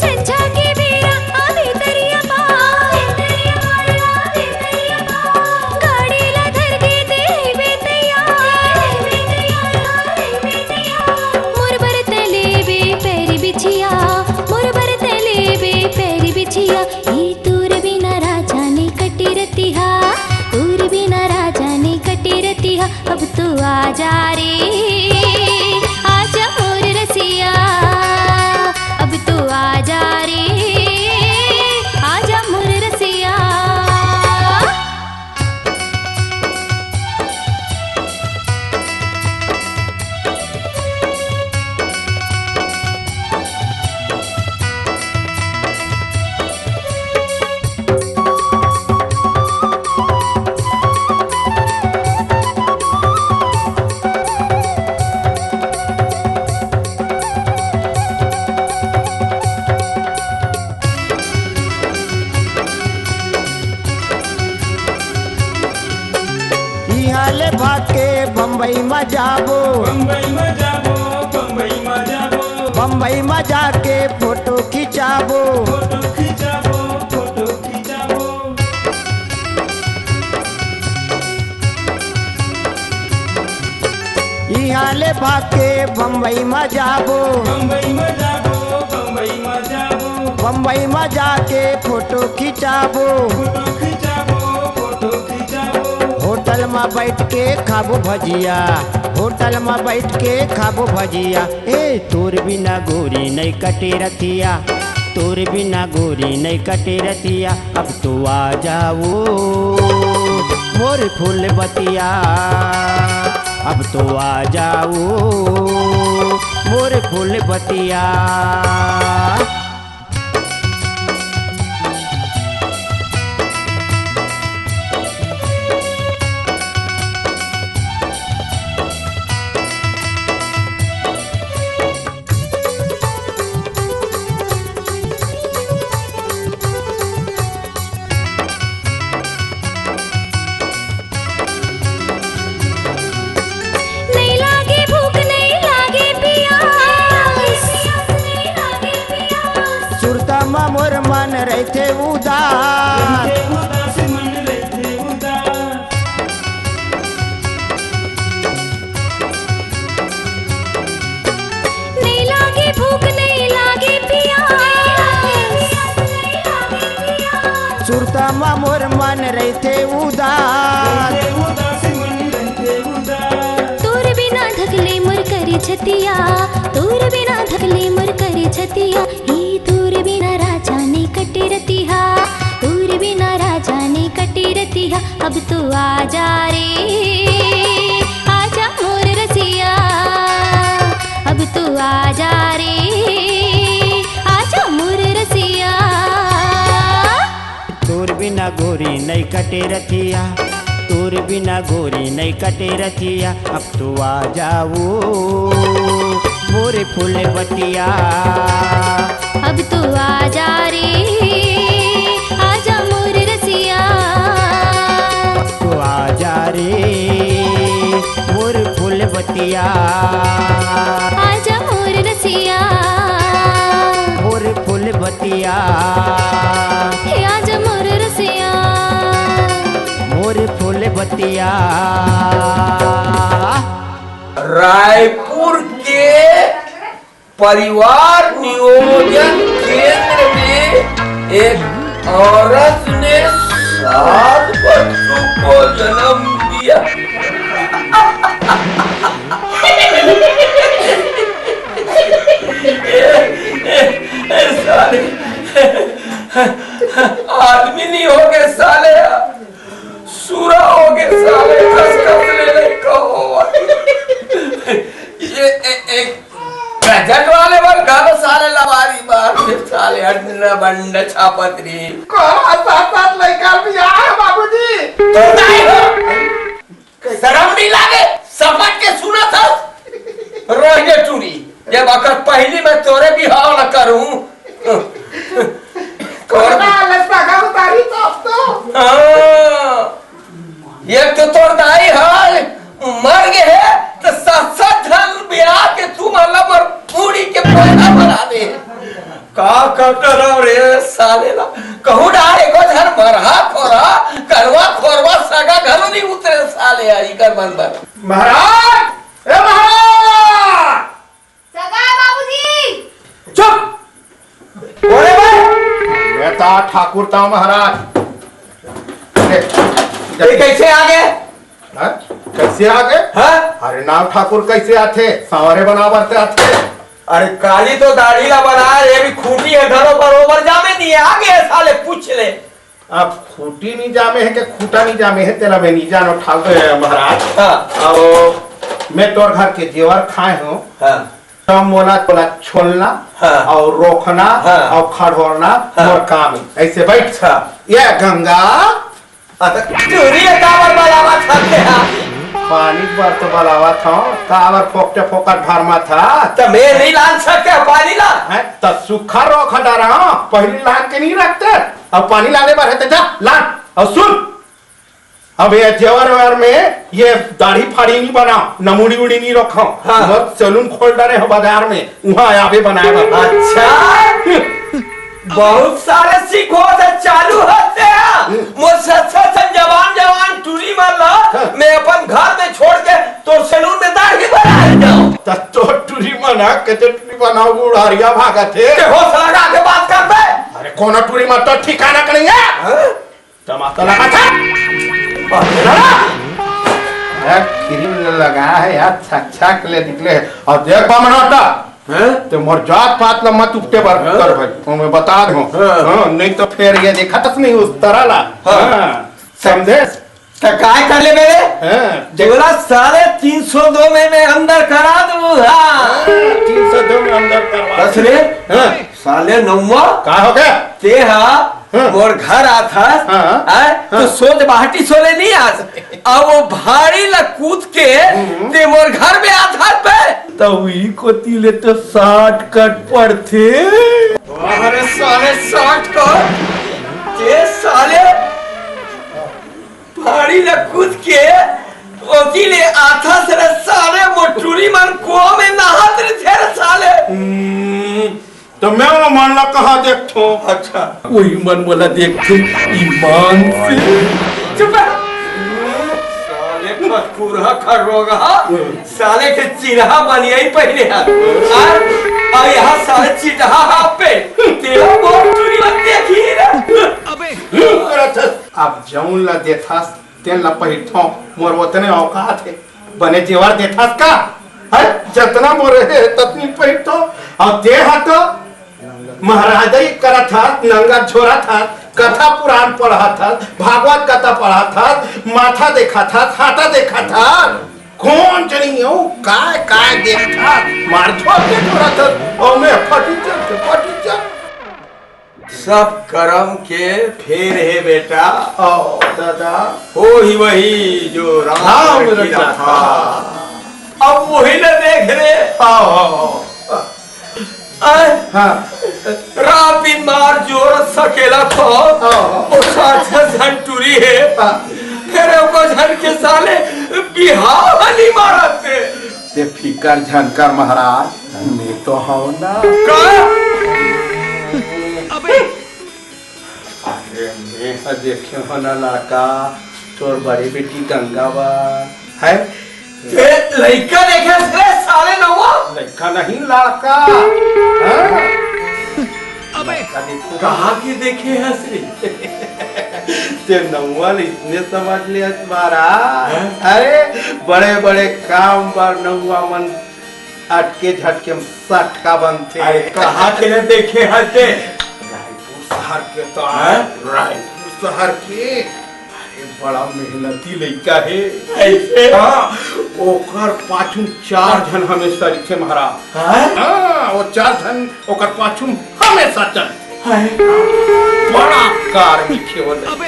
संझा के बेरा आवे दरिया पार, गाड़ी ला धर के तेरे बेतैया। मोर बर तैं लेबे पैरी बिछिया, मोर बर तैं लेबे पैरी बिछिया। ई तोर बिना राजा नइ कटे रतिहा, तोर बिना राजा नइ कटे रतिहा। अब तो आजा रे, आजा मोर रसिया, अब तो आजा रे, आजा मोर रसिया। इहाँ ले भाग के बम्बई म जाबो, बम्बई म जाबो, बम्बई म जाबो। बम्बई म जाके फोटो खिंचाबो, फोटो खिंचाबो, फोटो खिंचाबो। इहाँ ले भाग के बम्बई म जाबो, बम्बई म जाबो, बम्बई म जाबो। बम्बई म जाके फोटो खिंचाबो, फोटो खिंचाबो, फोटो खिंचाबो। होटल म बैठ के खाबो भजिया, होटल म बैठ के खाबो भजिया। ए तोर बिना गोरी नइ कटे रतिया, तोर बिना गोरी नइ कटे रतिया। अब तो आ जाओ मोर फूल बतिया, अब तो आ जाओ मोर फूल बतिया। मा मोर मन रहिथे उदास। नइ लागे भूख, नइ लागे पियास। सुरता मा मोर मन रहिथे उदास। तोर बिना धकले मोर करी छतिया, तोर बिना धकले मोर करी छतिया। ई तोर बिना राजा नइ कटे रतिहा, तोर बिना राजा नइ कटे रतिहा। अब तो आजा रे, आजा मोर रसिया, अब तो आजा रे, आजा मोर रसिया। तोर बिना गोरी नइ कटे रतिया, तोर बिना गोरी नइ कटे रतिया। अब तो आजा वो मोरे फूल बतिया। अब तो आजा रे, आजा मोर रसिया। तो आजा रे मोर फूल बतिया। आजा मोर रसिया। मोर फूल बतिया। हे आजा मोर रसिया। मोर फूल बतिया। रायपुर के परिवार नियोजन केंद्र में एक औरत ने सात बच्चों को जन्म दिया। ए, ए, ए, साले, आदमी नहीं हो गए साले, सुरा हो गए साले, कस कस ले ले कहो। ये ए, एक गजट वाले बन गाना साले लवारी मार, फिर साले अंडा बंडा छापत रे। कौन सात सात लड़का भी आ बाबूजी? तू नहीं हो। शर्म नहीं लागे? समझ के सुना था। रोहिने टूरी, ये वक्त पहली मैं तोरे बिहाव न करूं। तोर ना लसपा का उतारी तो अब तो। हाँ। ये तो तोर दाई है, मर गए है, तो सात सात धन ब्याह के तू मतलब मोर पूरी के पैसा बना दे। का कटर रे साले ला, कहूँ डारे को धन मरहा खोरा, करवा खोरवा सगा घलो नहीं उतरे साले आई कर मन बर। महाराज, ए महाराज! सगा बाबूजी! चुप! बोले बे! मैं ता ठाकुर ता महाराज। ये कैसे आ गए? हाँ? कैसे आ गए? हाँ? अरे नाम ठाकुर कैसे आथे? सांवरे बनावर ते आथे। अरे काली तो दाढ़ी ला बना, ये भी खूंटी है, घरो बरोबर जामे नहीं है, आ गए साले, पूछ ले। अब खूंटी नहीं जामे है कि खूंटा नहीं जामे है, तेला मैं नहीं जानो ठाकुर, ए, महाराज। हाँ। अब मैं तोर घर के जेवर खाए हूँ। हाँ। तब मोला तोला छोलना हाँ। और रोकना हाँ। और खड़ोरना हाँ। मोर काम है। ऐसे बैठ। अच्छा। ये गंगा। अच्छा, टूरी ये काबर बलावा था ते हा? पानी बर तो बलावा था, काबर फोकटे फोकट भरमा था। तो मैं नहीं लान सकते पानी ला? हैं? तो सूखा रोक हटा रहा हूँ, पहली लान के नहीं रखते। अब पानी लाने बर है तो जा, लान। और सुन, अब ये जेवर वेवर में ये दाढ़ी फाड़ी नहीं बनाओ, न मुड़ी उड़ी नहीं रखो। हाँ। बस सैलून खोल डारे हो बाजार में, वहाँ आवे बनाए बर। अच्छा, बहुत सारे सीखो से चालू होते हैं। हम्म। मोर सच्चा से जवान जवान टूरी मन ला हाँ। मैं अपन घर में छोड़ के तोर सैलून में दाढ़ी बनाए जाऊं। त तो टूरी मन हा, कते टूरी मन हा, उड़ारिया भागत हे। ते होश लगा के बात कर बे। अरे कोनो टूरी मन तो ठिकाना का नहीं है। हाँ? तमाशा लगा था। अरे, क्रीम लगा है यार, छक छक ले निकले है। और देख बा मनोता, हैं? ते मोर जात पात ला मत उपटे बर हाँ? कर भाई, वो मैं बता दे हूँ। हाँ। हाँ, नहीं तो फिर ये देखा तस नहीं उस तरह ला। हाँ। हाँ, समझे? तो काय कर ले मेरे? हाँ। जेवला साले तीन सौ दो में मैं अंदर करा दूँ, हाँ। हाँ, तीन सौ दो में अंदर करवा। बस रे। हाँ। साले नौवा। का हो गया? ते हा हाँ। मोर घर आथस, हाँ। हैं? तो हाँ। सोच बाहटी सोले नहीं आस। अब वो भाड़ी ला कूद के हम्म। ते मोर घर में आथस बे। तो ई कोती ले तो साठ कट पड़थे। अरे साले साठ कट? ते साले भाड़ी ला कूद के ओती ले आथस रे साले, मोर टूरी मन कुआं में नहात रहिथे रे साले। हम्म। तो मैं वो मन ला कहाँ देखथों? अच्छा। वही मन मोला देखथे ईमान से। चुप रह। साले खटकुरहा खरोगहा, साले के चिरहा बनियाई पहिरे हा। और, और यहाँ साले चिटहा हाफ पे, तेरा बहुत चुरी मत देखी रे। अबे। अब जौन ला देथस, तेन ला पहिरथों, मोर ओतने औकात हे। बने जेवर देथस का? हैं? जतना मोर हे, ततनी पहिरथों। अउ ते हा तो महाराजई करत हस, नंगा झोरत हस, कथा पुराण पढ़त हस, भागवत कथा पढ़त हस, माथा देखत हस, हाथा देखत हस। कोन जनी अउ काय, काय देखत हस? मार झोर के झोरत हस, अउ मैं फटीचर के फटीचर। सब करम के फेर हे बेटा। आओ दादा। हो ही वही जो राम राम रचिया रचिया था। था। अब वही न देख रे। आओ, आओ, आओ। आय। हाँ। रात दिन मार जोर सकेला तो। आओ, आओ। वो सात झन टूरी हे। हाँ। फेर ओकर झन के साले बिहाव हली मारत हे। ते फिकर झन कर महाराज, मैं तो हव ना। का? अबे! अरे, मैं ह देखे हव ना लड़का, तोर बड़े बेटी गंगा बर, हैं? ए, लइका देखे हस रे साले नौवा? लइका नहीं, लड़का। हाँ? अबे! लड़का देखे हस। कहाँ के देखे हस रे? ते नौवा ले इसने समझ ले हस महाराज। हैं? अरे, बड़े-बड़े काम बर नौवा मन अटके झटके म सटका बनथे। अरे, कहाँ के ले देखे हस ते? रायपुर शहर के तो हैं? रायपुर शहर के। अरे, बड़ा मेहनती लइका हे। ऐसे? हाँ, ओकर पाछू चार झन हमेशा रहिथे महाराज। हैं? हाँ, वो चार झन ओकर पाछू हमेशा चलथे। हैं? बड़ा कार्मिक हे वो लइका। अबे!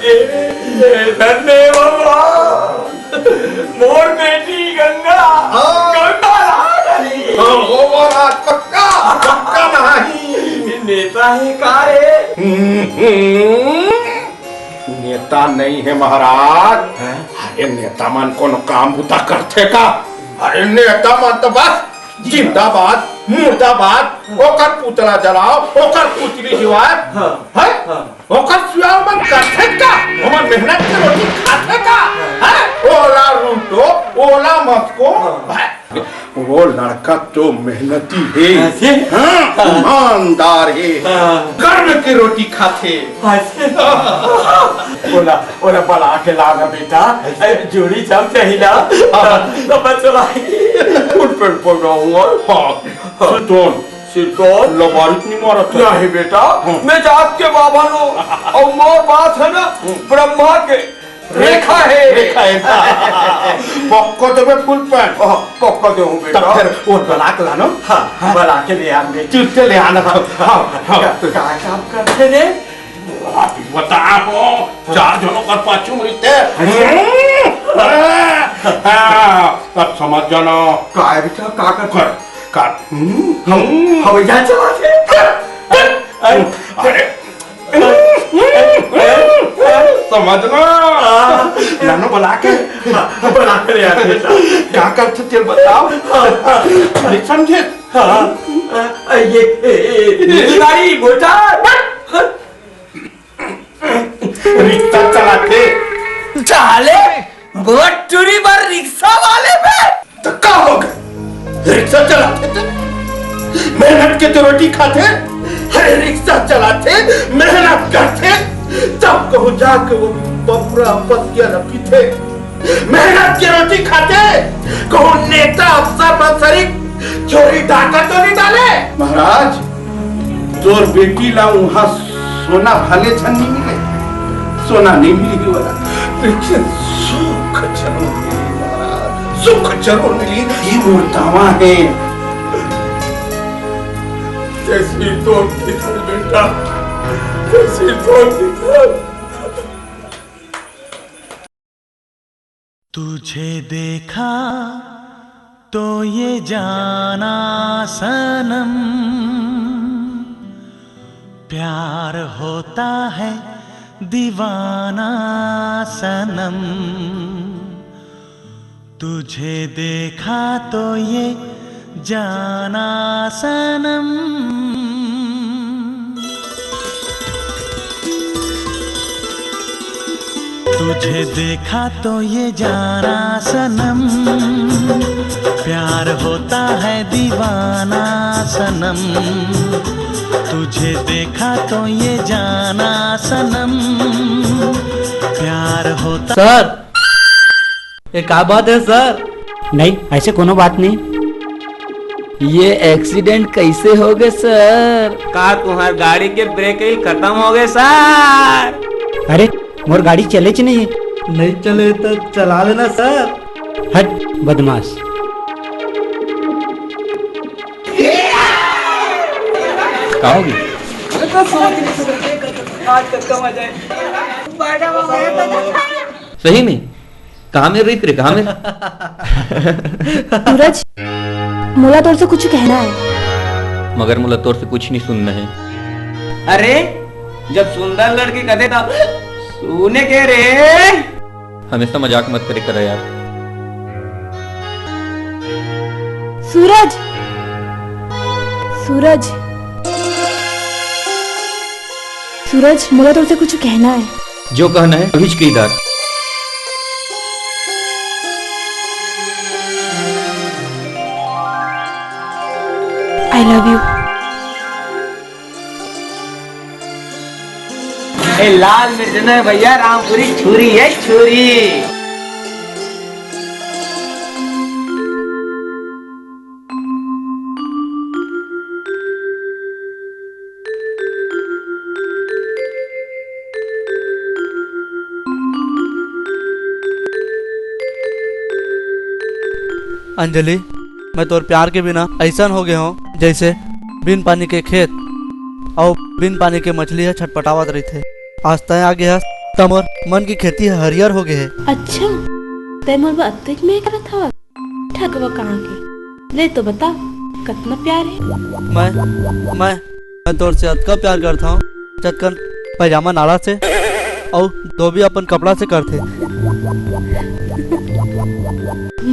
ए, ए, धन्य भगवान। मोर बेटी गंगा, हाँ। गंगा नहा डरी। हाँ, हो महाराज, पक्का, पक्का नहाही। नेता हे का रे? हम्म, हम्म। नेता नहीं हे महाराज। हैं? अरे नेता मन कोनो काम बुता करथे का? अरे नेता मन तो बस जिंदाबाद, मुर्दाबाद, ओकर पुतला जलाओ, ओकर पुतली जिवाए। हाँ। हैं? हाँ। ओकर सुआ ओमन करथे का? ओमन मेहनत के रोटी खाथे का? हैं? ओला रूटो, ओला मस्को, हाँ। हैं? वो लड़का तो मेहनती हे। ऐसे? हाँ, हाँ। ईमानदार हे। हाँ। कर्म के रोटी खाथे। ऐसे? ओला, ओला बला के लाना बेटा। ऐसे? ए, जोड़ी जम जाही ना। हाँ। तो बचला। फुल पेट पकाऊंगा। हाँ। हाँ। सुतोन। सिरतोन? लबारिक नहीं मारत हे। नहीं बेटा, हाँ। मैं जात के बाभन हूँ। अउ मोर बात हे ना, हम्म। ब्रह्मा के रेखा हे। रेखा हे। पक्का देबे फुल पैंट। हाँ, पक्का देहूँ बेटा। तब फेर वो बला के लानो। हाँ, हाँ। बला के ले आन बेटा। चुप से ले आना। हाँ, हाँ। का, का काम करथे रे? अभी बता हो, चार झन ओकर पाछू में रहिथे। अच्छा। हाँ, अब समझ जाना। का रे बेटा, का कर कर, कर। हम्म, हम्म। हवाई जहाज चलाथे। अरे, अरे। समझ ना। हाँ। लानो बला के। हाँ, बला के ले आथे बेटा। का करथे तेला बताओ। हाँ, हाँ। नहीं समझे? हाँ, हाँ। ये, ये, ये, ये गाड़ी, मोटर। रिक्शा चलाथे। चाले, मोर टूरी बर रिक्शा वाले बे। त का हो गे? रिक्शा चलाथे ते। मेहनत के तो रोटी खाथे। अरे रिक्शा चलाथे, मेहनत करथे, तब कहूँ जाके वो बबरा पतिया ल पीथे। मेहनत के रोटी खाथे, कहूँ नेता अफसर मन सरीक चोरी डाका तो नहीं डाले। महाराज, तोर बेटी ला उहाँ सोना भले झन नहीं मिले, सोना नहीं मिली वाला, लेकिन सुख जरूर मिली महाराज, सुख जरूर मिली। ये मोर दावा हे। जैसी तो बेटा, जैसी तो। तुझे देखा तो ये जाना सनम, प्यार होता है दीवाना सनम। तुझे देखा तो ये जाना सनम, तुझे देखा तो ये जाना सनम, प्यार होता है दीवाना सनम, तुझे देखा तो ये जाना सनम, प्यार होता। सर, ये का बात है सर? नहीं, ऐसे कोनो बात नहीं। ये एक्सीडेंट कैसे हो गए सर? का तुम्हार गाड़ी के ब्रेक ही खत्म हो गए सर? अरे, मोर गाड़ी चले च नहीं है। नहीं चले तो चला लेना सर। हट, बदमाश। का होगी? सही में? कहाँ में रहिस रे, कहाँ में? सूरज, मोला तोर से कुछ कहना है। मगर मोला तोर से कुछ नहीं सुनना है। अरे, जब सुंदर लड़की कथे तब सुने के रे। हमेशा मजाक मत करे करा यार। सूरज, सूरज, सूरज, मोला तोर से कुछ कहना है। जो कहना है, अभी कही डार। I love you। ए, लाल मिर्च नहीं भैया, रामपुरी छुरी है, छुरी। अंजलि, मैं तोर प्यार के बिना अइसन हो गे हंव, जइसे बिन पानी के खेत अउ बिन पानी के मछली ह छटपटावत रहिथे। आज तैं आ गे हस, त मोर मन की खेती ह हरियर हो गे हे। अच्छा, तैं मोर बर अतेक मेहनत करत हवस? ठगवा कहाँ के? ले तो बता, कतना प्यार हे? मैं, मैं, मैं तोर से अतका प्यार करत हंव, जतकन पैजामा नाड़ा से अउ धोबी अपन कपड़ा से करथे।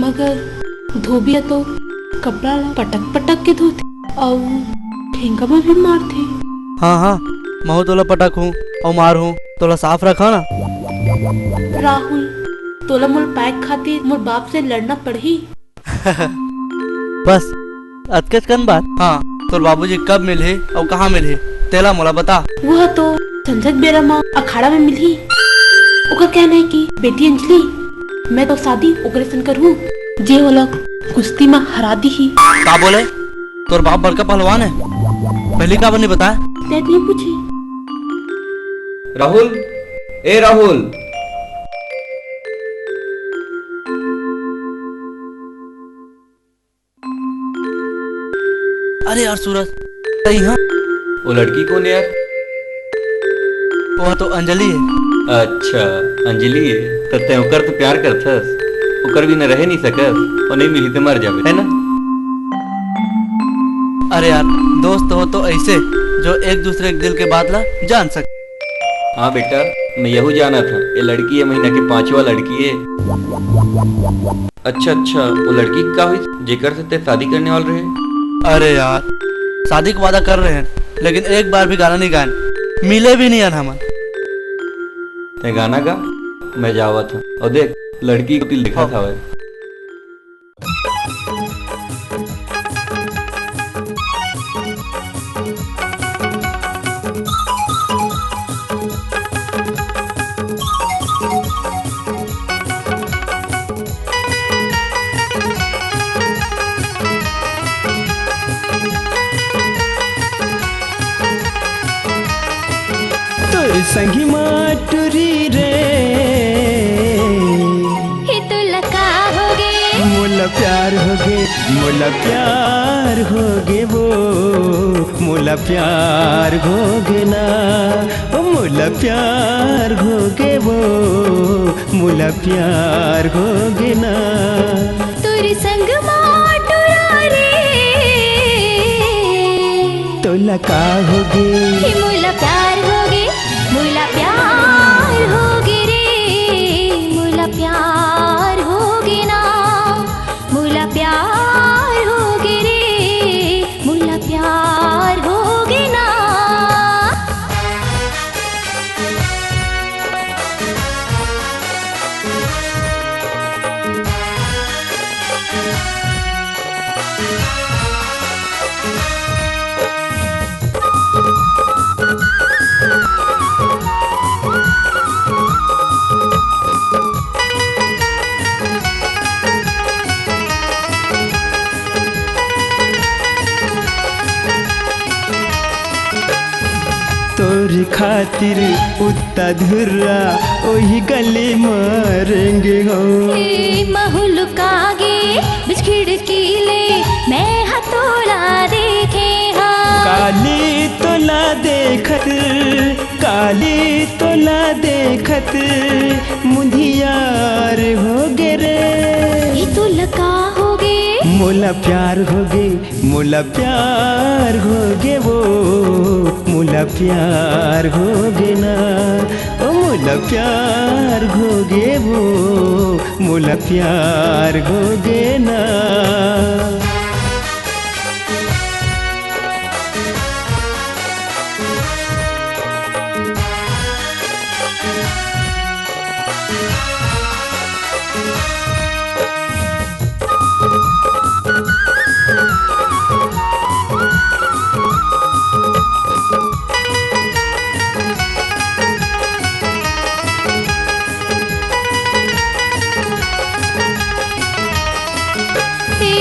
मगर धोबी ह तो कपड़ा ला पटक पटक के धोथे अउ ठेंगा म भी मारथे। हाँ, हाँ, महूं तोला पटकहूं अउ मारहूं, तोला साफ रखा ना। राहुल, तोला मोर पाए खातिर मोर बाप से लड़ना पड़ही। बस, अतकेच कन बात। हाँ, तोर बाबूजी कब मिलही अउ कहाँ मिलही, तेला मोला बता। वो ह तो संझा के बेरा म अखाड़ा में मिलही। ओकर कहना हे कि बेटी अंजलि, मैं तो शादी ओकरे सन करहूँ, जे ओला कुश्ती म हरा दिही। का बोले? तोर बाप बड़का पहलवान हे, पहिली काबर नहीं बताए? तैं नहीं पूछे। राहुल, ए राहुल। अरे यार सूरज, तैं इहाँ? वो लड़की कोन हे यार? वो तो अंजलि हे। अच्छा, अंजलि हे। त तैं ओकर से प्यार करथस? ओकर बिना रहे नहीं सकस? अउ नहीं मिलही त मर जाबे, है ना? अरे यार, दोस्त हो तो ऐसे, जो एक दूसरे के दिल के बात ला जान सके। हाँ बेटा, मैं यहू जानत हंव, ये लड़की ये महीना के पांचवा लड़की हे। अच्छा, अच्छा, वो लड़की के का होइस, जेकर से तैं शादी करने वाला रहे? अरे यार, शादी के वादा कर रहे हन, लेकिन एक बार भी गाना नहीं गायन, मिले भी नहीं हन हमन। तैं गाना गा, मैं जावत हंव। अउ देख, लड़की के तिल दिखत हवय। तोर संगी मा टुरी रे। हे तोला का होगे? मोला प्यार होगे, मोला प्यार होगे वो, मोला प्यार होगे ना, ओ मोला प्यार होगे वो, मोला प्यार होगे ना। तोर संग मा टुरा रे। तोला का होगे? कि मोला प्यार होगे, मोला प्यार होगे रे, मोला प्यार होगे ना, मोला प्यार होगे रे, खातिर उत्ता धुर्रा ओही गली म रेंगे हो। ए महुलुका गे बिच खिड़की ले मैं ह तोला देखे हंव। काली तोला देखत, काली तोला देखत मुंधियार होगे रे। ए तोला का होगे? मोला प्यार होगे, मोला प्यार होगे वो, मोला प्यार होगे ना, ओ मोला प्यार होगे वो, मोला प्यार होगे ना। ए,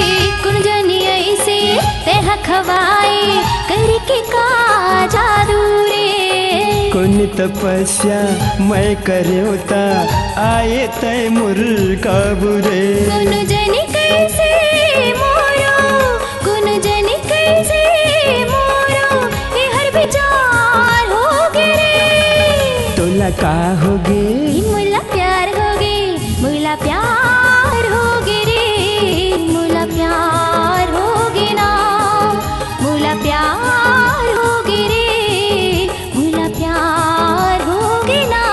कोन जनी अइसे तेहा खवाए करके का जादू रे? कोन तपस्या मैं करेंव ता आए तै मोर काबू रे। कोनो जनी कइसे मोरो, कोनो जनी कइसे मोरो, एहर विचार होगे रे। तोला का होगे? ई मोला प्यार होगे, मोला प्यार होगे रे, मोला प्यार होगे ना, मोला प्यार होगे रे, मोला प्यार होगे ना।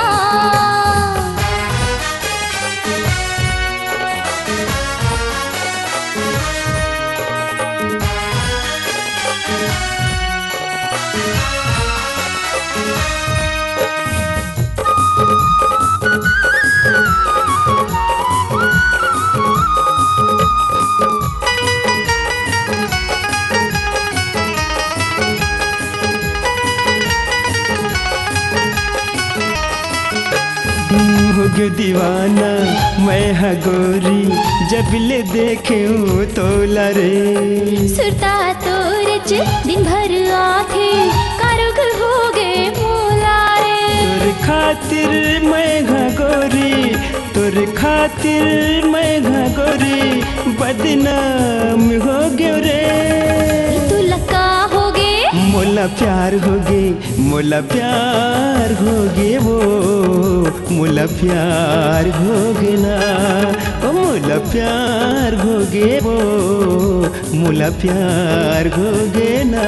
होगे दीवाना मैं ह गोरी, जब ले देखेंव तोला रे। सुरता तोरच दिन भर आथे, का रोग होगे मोला रे। तोर खातिर मैं ह गोरी, तोर खातिर मैं ह गोरी, बदनाम होगेंव रे। तोला का होगे? मोला प्यार होगे, मोला प्यार होगे वो, मोला प्यार होगे ना, ओ मोला प्यार होगे वो, मोला प्यार होगे ना।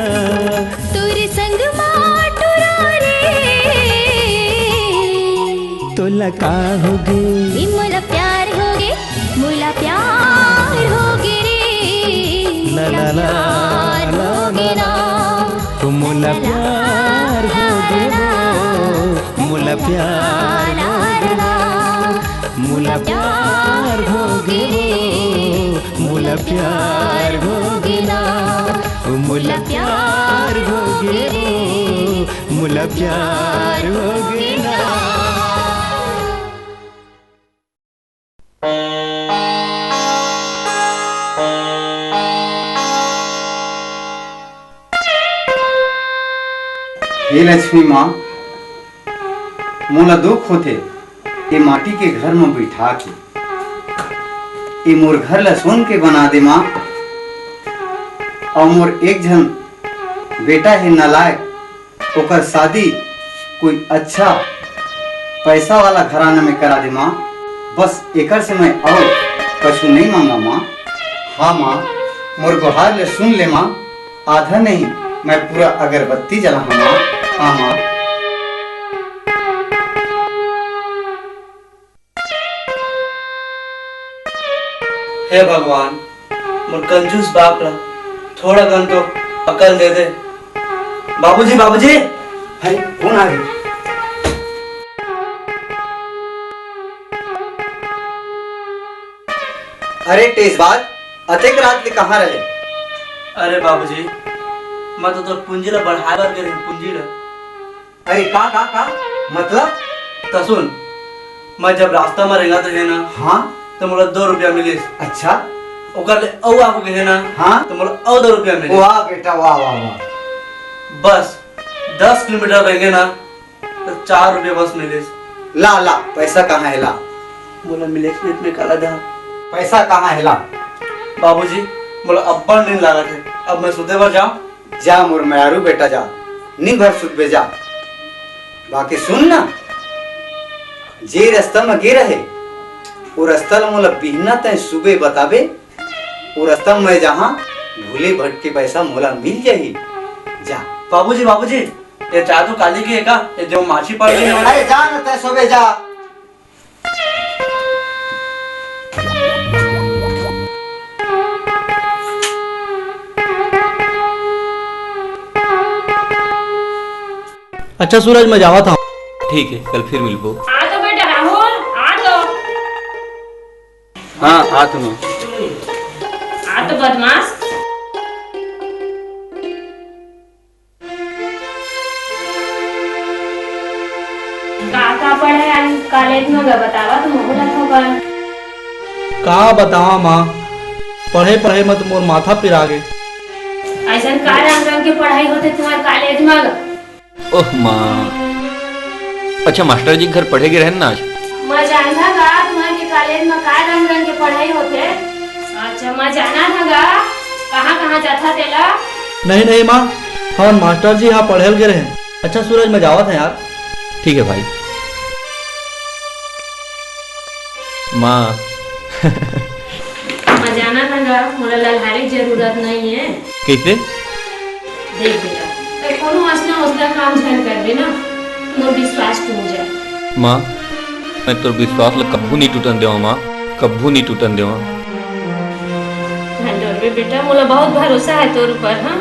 तोरे संग मा टुरा रे, तोला का होगे? ए मोला प्यार होगे, मोला प्यार होगे रे, ला, मोला ला, ला, प्यार ला, होगे ला, ना। ओ मोला प्यार होगे वो, मोला प्यार होगे ना, मोला प्यार होगे वो, मोला प्यार होगे ना, ओ मोला प्यार होगे वो, मोला प्यार होगे ना। हे लक्ष्मी माँ, मोला दुख होथे, ये माटी के घर म बिठा के, ये मोर घर ला सोन के बना दे माँ। अउ मोर एक झन बेटा हे नालायक, ओकर शादी कोई अच्छा पैसा वाला घराना में करा दे माँ। बस एकर से मैं अउ कछु नहीं मांगा माँ। हाँ माँ, मोर गुहार ले सुन ले माँ, आधा नहीं, मैं पूरा अगरबत्ती जलाहूँ माँ। हाँ माँ। हे भगवान, मोर कंजूस बाप ला थोड़ा कन तो अकल दे दे। बाबूजी, बाबूजी। हे, कौन आ गए? अरे टेसबाज, अतेक रात ले कहाँ रहे? अरे बाबूजी, मैं तो तोर पूंजी ला बढ़ाए बर गे रहेंव, पूंजी ला। अरे का, का, का? मतलब? त सुन, मैं जब रास्ता म रेंगत रहेंव ना, हाँ? त मोला दो रुपया मिलिस। अच्छा। ओकर ले अउ आगू गेंव ना, हाँ? त मोला अउ दो रुपया मिलिस। वाह बेटा, वाह, वाह, वाह। बस दस किलोमीटर रेंगेंव ना, त चार रुपया बस मिलिस। ला, ला, पैसा कहाँ हे, ला। मोला मिलेच नइ त मैं काला दँव। पैसा कहाँ हे, ला। बाबूजी, मोला अब्बड़ नींद लागत हे, अब मैं सुते बर जाँव? जा मोर मयारू बेटा, जा, नींद भर सुतबे, जा। बाकी सुन ना, जे रस्ता म गे रहे, वो रस्ता ल मोला बिहना तैं सुबे बताबे, वो रस्ता म मैं जाहूँ, भूले भटके पैसा मोला मिल जाही। जा। बाबूजी, बाबूजी, ये चाय तो काली के हे का? ये जो माछी पड़ गई है, अरे जा ना, तैं सोबे जा। अच्छा सूरज, मैं जावत हँव। ठीक है, कल फिर मिलबो। आ तो बेटा राहुल, आ तो। हाँ, आ तो मैं। आ तो बदमाश। का का पढ़े हस कॉलेज म गा, बतावा तो मोहू ला थोकन। का बतावा माँ, पढ़े पढ़े म तो मोर माथा पिरा गे। अइसन का रंग रंग के पढ़ाई होथे तुम्हर कॉलेज म गा? ओह माँ, अच्छा मास्टर जी के घर पढ़े गे रहेन ना आज। मैं जानथँव का तुम्हर के कॉलेज म का रंग रंग के पढ़ाई होथे? अच्छा, मैं जानथँव का कहाँ कहाँ जाथा तेला? नहीं नहीं माँ, हमन मास्टर जी यहाँ पढ़े ल गे रहेन। अच्छा सूरज, मैं जावत हँव यार। ठीक है भाई। माँ। मैं जानथँव का मोला ललहारे के जरूरत नहीं है। कैसे? देख बेटा, तैं कोनो असना उसना काम झन करबे ना, मोर विश्वास टूट जाए। माँ, मैं तोर विश्वास ला कभू नहीं टूटन देवा माँ, कभू नहीं टूटन देवा। झन डरबे बेटा, मोला बहुत भरोसा है तोर ऊपर, हाँ?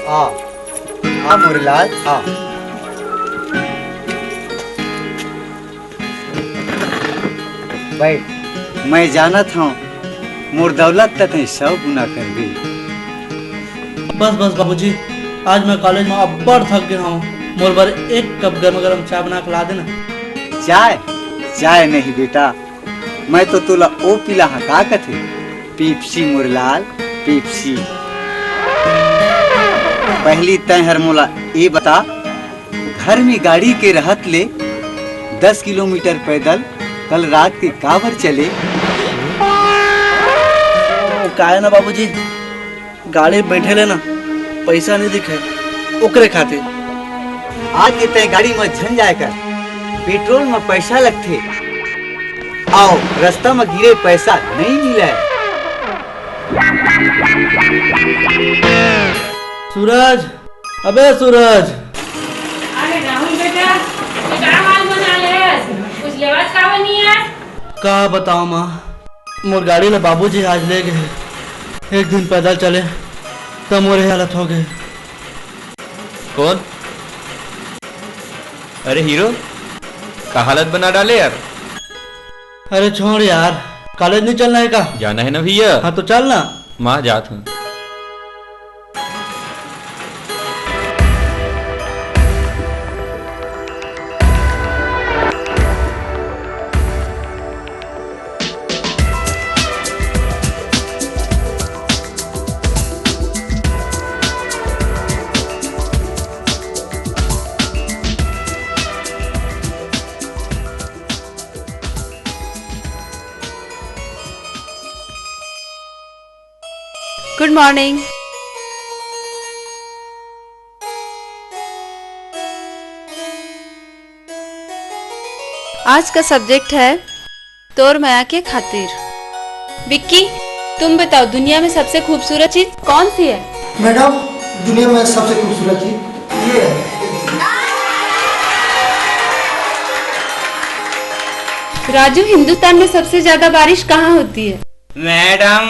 आ, आ मोरे लाल, आ। बैठ, मैं जानत हँव, मोर दौलत त तैं सौ गुना करबे। बस, बस बाबूजी, आज मैं कॉलेज म अब्बड़ थक गे हँव। मोर बर एक कप गरमा गरम चाय बना के ला देना। चाय? चाय नहीं बेटा, मैं तो तोला ओ पिला हाँ का कथे, पेप्सी मोर लाल, पेप्सी। पहली तैं हर मोला ए बता, घर में गाड़ी के रहत ले दस किलोमीटर पैदल कल रात के काबर चले? ओ, काय ना बाबूजी, गाड़ी में बैठे ले ना पैसा नहीं दिखे, ओकरे खातिर। आज के तय गाड़ी में झन जाए कर, पेट्रोल में पैसा लगथे, आओ रस्ता में गिरे पैसा नहीं मिले। सूरज, अबे सूरज। अरे राहुल बेटा, तू का हाल बना ले? कुछ लेवत का बनी है? का बताओ माँ, मोर गाड़ी ला बाबूजी आज ले गए। एक दिन पैदल चले, त मोर ये हालत हो गए। कौन? अरे हीरो, का हालत बना डाले यार। अरे छोड़ यार, कॉलेज नहीं चलना है का? जाना है ना भैया। हाँ तो चल ना। माँ जात हूँ। Good morning। आज का सब्जेक्ट है तोर मया के खातिर। विक्की, तुम बताओ, दुनिया में सबसे खूबसूरत चीज कौन सी है? मैडम, दुनिया में सबसे खूबसूरत चीज ये है। राजू, हिंदुस्तान में सबसे ज्यादा बारिश कहाँ होती है? मैडम,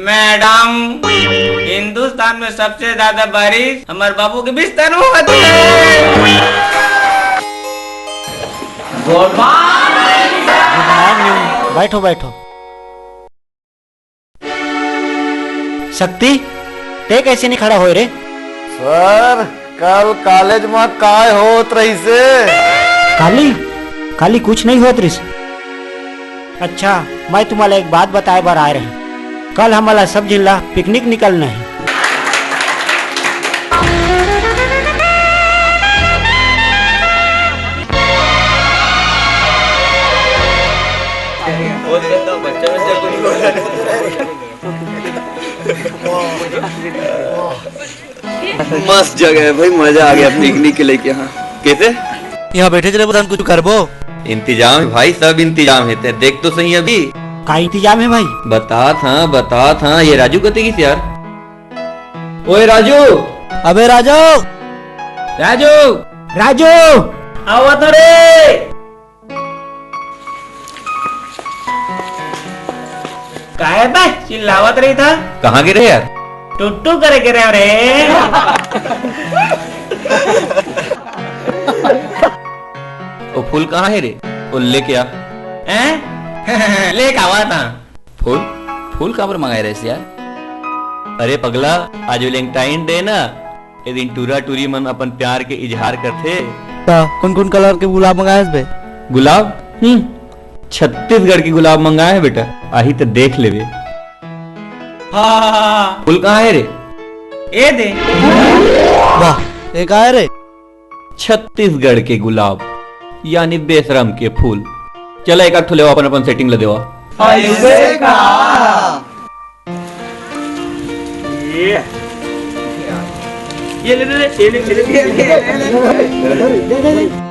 मैडम, हिंदुस्तान में सबसे ज्यादा बारिश हमारे बाबू के बिस्तर में होती है। गुड मॉर्निंग। गुड मॉर्निंग। बैठो, बैठो। शक्ति, ते कैसे नहीं खड़ा होए रे? सर, कल कॉलेज म काय होत रहिसे? काली, काली कुछ नहीं होत रहिस। अच्छा, मैं तुम्हाला एक बात बताए बर आए रही। कल हमला सब झिन ला पिकनिक निकलना है। मस्त जगह है भाई, मजा आ गया पिकनिक के लेके। हाँ, कैसे? यहाँ बैठे चले बता, कुछ करबो। इंतजाम है भाई, सब इंतजाम है। ते देख तो सही अभी। का इंतजाम है भाई? बतात हाँ, बतात हाँ। ये राजू कते गिस यार? ओए राजू। अबे राजू। राजू। राजू। आवत रे। काहे बे चिल्लावत रही था? कहाँ गिरे यार? टुट्टू करे गिरे रे। ओ फूल कहाँ है रे? ओ लेके आ। हैं? लेके आवा था। फूल? फूल काबर मंगाए रहिस यार? अरे पगला, आज Valentine Day ना, ए दिन टूरा टूरी मन अपन प्यार के इजहार करथे। त कोन कोन कलर के गुलाब मंगाए हस बे? गुलाब? हम्म, छत्तीसगढ़ के गुलाब मंगाए हे बेटा, आही त देख लेबे। हाँ, हाँ, हाँ। फूल कहाँ है रे? ए दे। वाह, ए का है रे? छत्तीसगढ़ के गुलाब, यानी बेशरम के फूल। चला एक आध ठो लेवा, अपन अपन सेटिंग ल देवा। ऐसे का? ये, ये ले, ले, ले, ये ले, ये ले, ये ले, ये ले।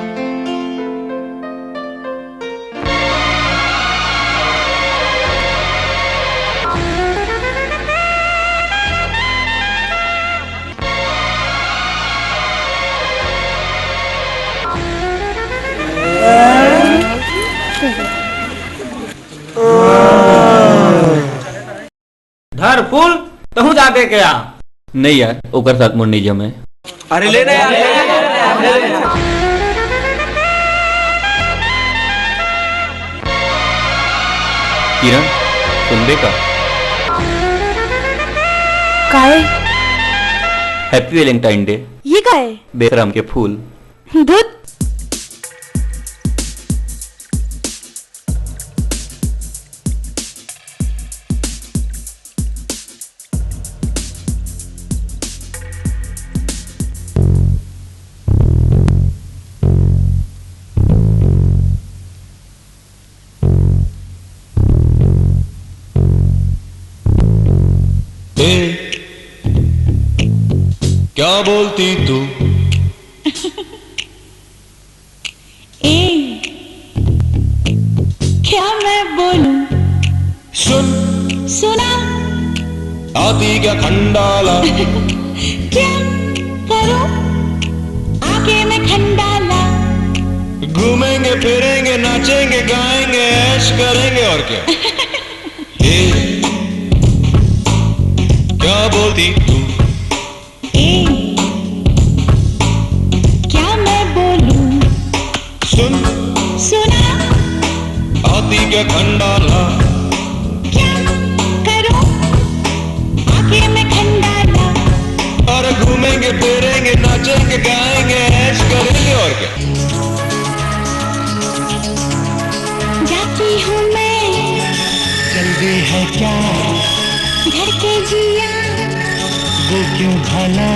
धर फूल, तहूँ जाके के आ। नहीं यार, ओकर साथ मोर नहीं जमे। अरे ले ना यार, ले ना यार। किरण, सुनबे का? काहे? Happy Valentine Day। ये का है? बेशरम के फूल। धुत। ए, क्या बोलती तू? ए, क्या मैं बोलूं? सुन। सुना। आती क्या खंडाला? क्या करूं? आके मैं खंडाला। घूमेंगे, फिरेंगे, नाचेंगे, गाएंगे, ऐश करेंगे और क्या? ए, क्या बोलती तू? ए, क्या मैं बोलूं? सुन। सुना। आती क्या खंडाला? क्या करूं? आके मैं खंडाला। और घूमेंगे, फिरेंगे, नाचेंगे, गाएंगे, ऐश करेंगे और क्या? जाती हूँ मैं। जल्दी है क्या? धड़के जिया। वो क्यों भला?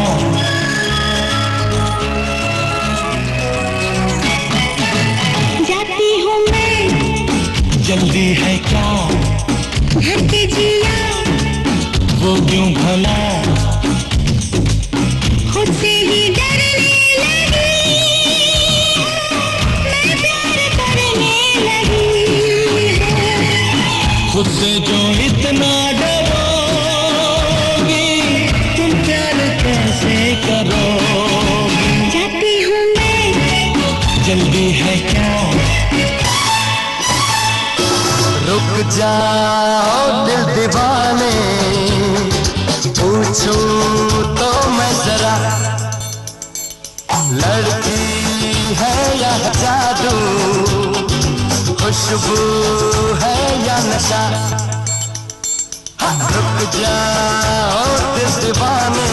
जाती हूँ मैं। जल्दी है क्या? धड़के जिया। वो क्यों भला? खुद से ही डरने लगी, मैं प्यार करने लगी। खुद से जो इतना डरोगी, तुम प्यार कैसे करोगी? जाती हूँ मैं। जल्दी है क्या? रुक जाओ दिल दीवाने, पूछूं तो मैं जरा, लड़की है या जादू, खुशबू है या नशा? रुक जाओ दिल दीवाने,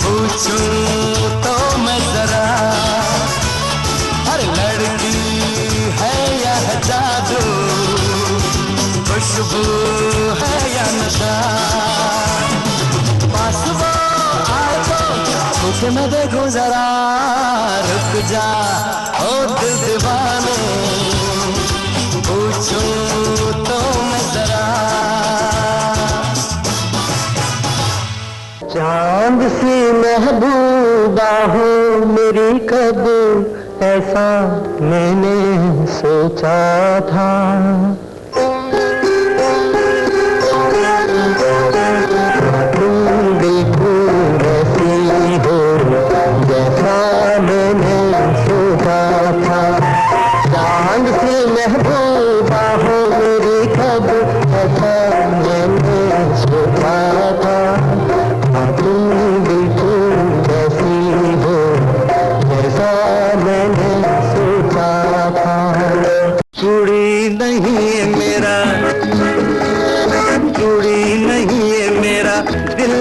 पूछ छू तो मैं जरा, हर लड़की है यह जादू, खुशबू है या नशा। पास वो आए तो उसे मैं देखूं जरा, रुक जा ओ दिल दीवाने, पूछूं तो मैं जरा। चांद सी महबूबा हो मेरी, कब ऐसा मैंने सोचा था। तुम बिल्कुल वैसी हो जैसा मैंने सोचा था। चांद सी महबूबा हो मेरी, कब ऐसा मैंने सोचा था। हाँ, तुम बिल्कुल वैसी हो जैसा मैंने सोचा था। कुड़ी नहीं है मेरा, कुड़ी नहीं है मेरा, दिल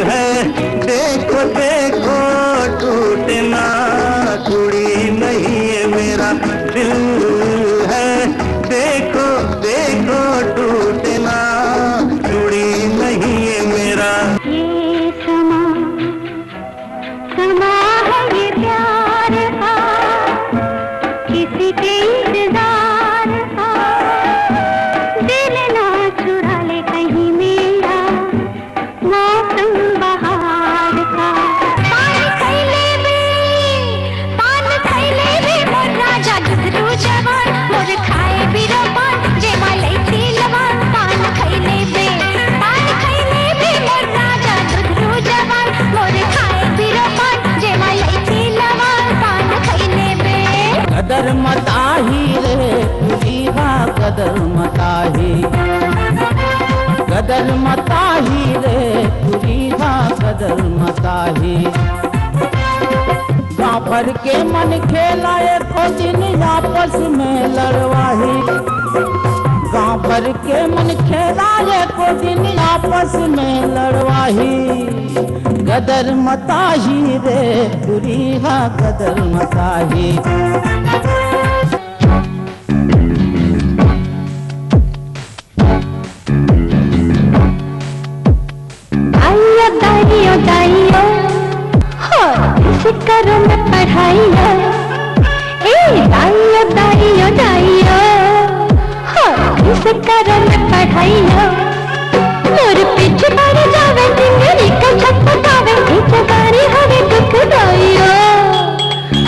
है। देखो देखो टूटना, कुड़ी नहीं है मेरा, दिल है। देखो देखो टूटना, कुड़ी नहीं है मेरा। ये समा समा है ये प्यार का, किसी के इंतजार का। दिल ना चुरा ले कहीं मेरा, मौसम बहार का। पान खैले बे, पान खैले बे मोर राजा, दुधरू जवान मोर खाए बिरो पान, जेमा लैची लवान। पान खैले बे, पान खैले बे मोर राजा, दुधरू जवान मोर खाए बिरो पान, जेमा लैची लवान। पान खैले बे। कदर मताही रे टुरी हा, कदर मताही। कदर मताही रे टुरी हा, कदर मताही। गाँव भर के मन खेला एको दिन आपस में लड़वाही। गाँव भर के मन खेला एको दिन आपस में लड़वाही। कदर मताही रे टुरी हा, कदर मताही। दाइयो, दाइयो, दाइयो, हो, कैसे करूँ मैं पढ़ाइयो? ए, दाइयो, दाइयो, दाइयो, हो, कैसे करूँ मैं पढ़ाइयो? मोर पीछे पड़ जावे, टिंगरी का छटपटावे, पीछे गाड़ी हवे दुख दाइयो।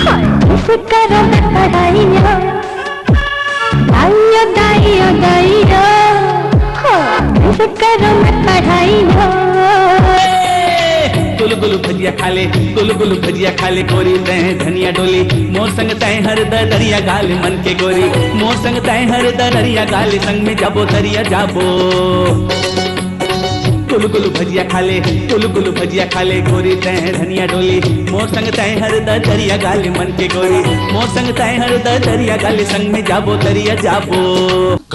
हो, कैसे करूँ मैं पढ़ाइयो? दाइयो, दाइयो, दाइयो, हो, कैसे करूँ मैं पढ़ाइयो? गुलगुल भजिया खा ले, गुलगुल भजिया खा ले, गोरी तैं धनिया डोली, मोर संग तैं हर दरिया गाल मन के गोरी, मोर संग तैं हर दरिया गाल, संग में जाबो दरिया जाबो। गुलगुल भजिया खा ले, गुलगुल भजिया खा ले, गोरी तैं धनिया डोली, मोर संग तैं हर दरिया गाल मन के गोरी, मोर संग तैं हर दरिया गाल, संग में जाबो दरिया जाबो।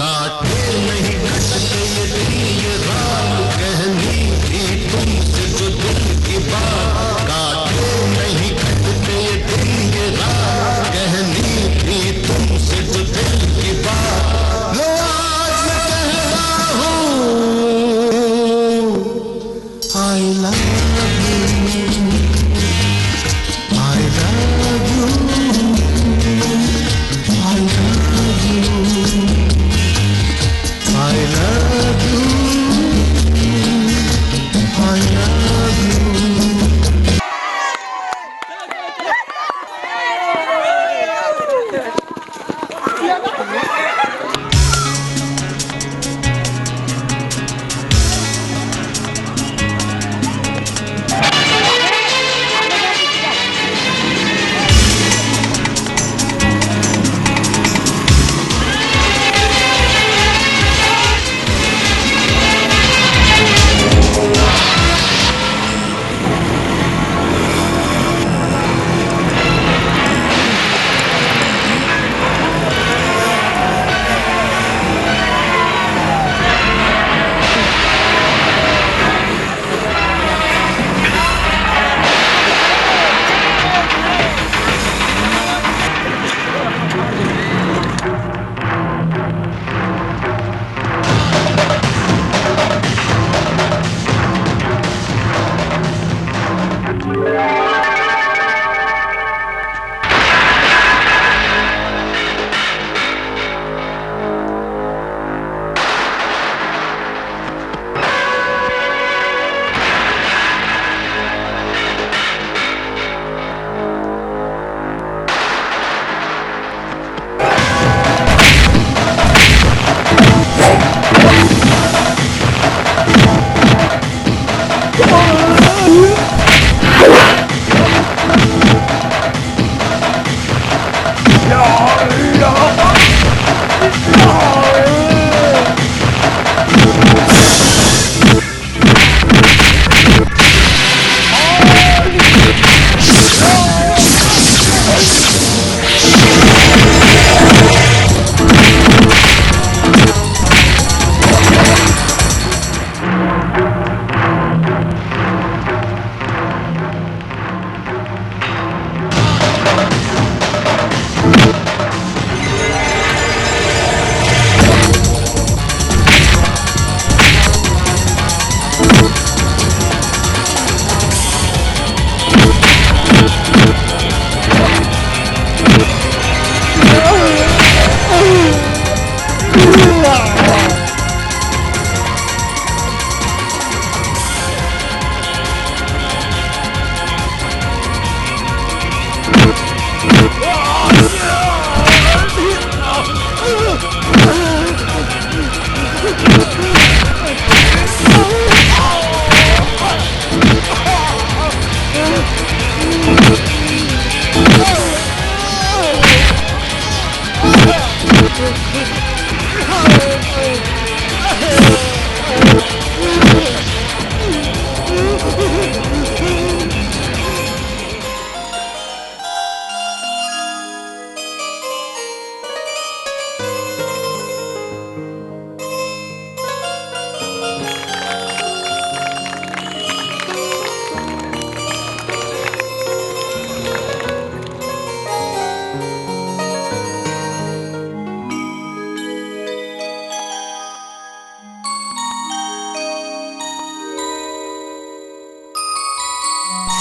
काटे नहीं कटते ये दिन ये रात, कहनी थी तुमसे जो दिल की बात। काटे नहीं कटते ये दिन ये रात, कहनी थी तुमसे जो दिल की बात। लो आज मैं कह रहा हूँ, I love you, I love you, I love you।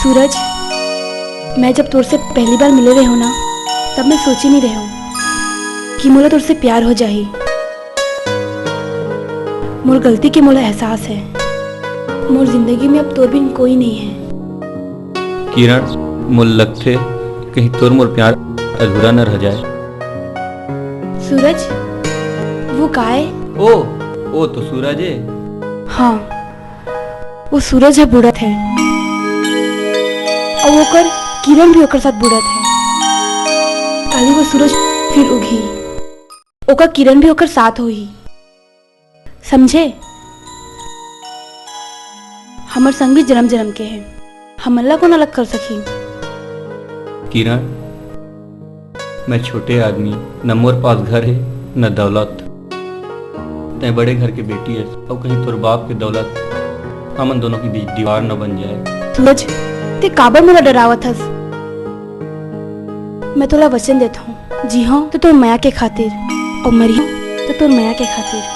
सूरज, मैं जब तोर से पहली बार मिले रहेंव ना, तब मैं सोचे नहीं रहेंव कि मोला तोर से प्यार हो जाही। मोर गलती के मोला एहसास हे। मोर जिंदगी में अब तोर बिन कोई नहीं हे। किरण, मोला लगथे कहीं तोर मोर प्यार अधूरा न रह जाए। सूरज, वो काय? ओ, ओ तो सूरज हे। हाँ, वो सूरज ह बुड़त हे, अउ ओकर किरण भी ओकर साथ बुड़त हे। काली वो सूरज फिर उगही, ओकर किरण भी ओकर साथ होही, समझे? हमर संग भी जन्म जन्म के हे, हमन ला कोन अलग कर सकही? किरण, मैं छोटे आदमी, न मोर पास घर हे, न दौलत। तैं बड़े घर के बेटी हस, अउ कहीं तोर बाप के दौलत हमन दोनों के बीच दीवार न बन जाए। सूरज, तैं काबर मोला डरावत हस? मैं तोला वचन देत हूँ, जीहूँ तो तोर मया के खातिर, अउ मरिहूँ तो तोर मया के खातिर।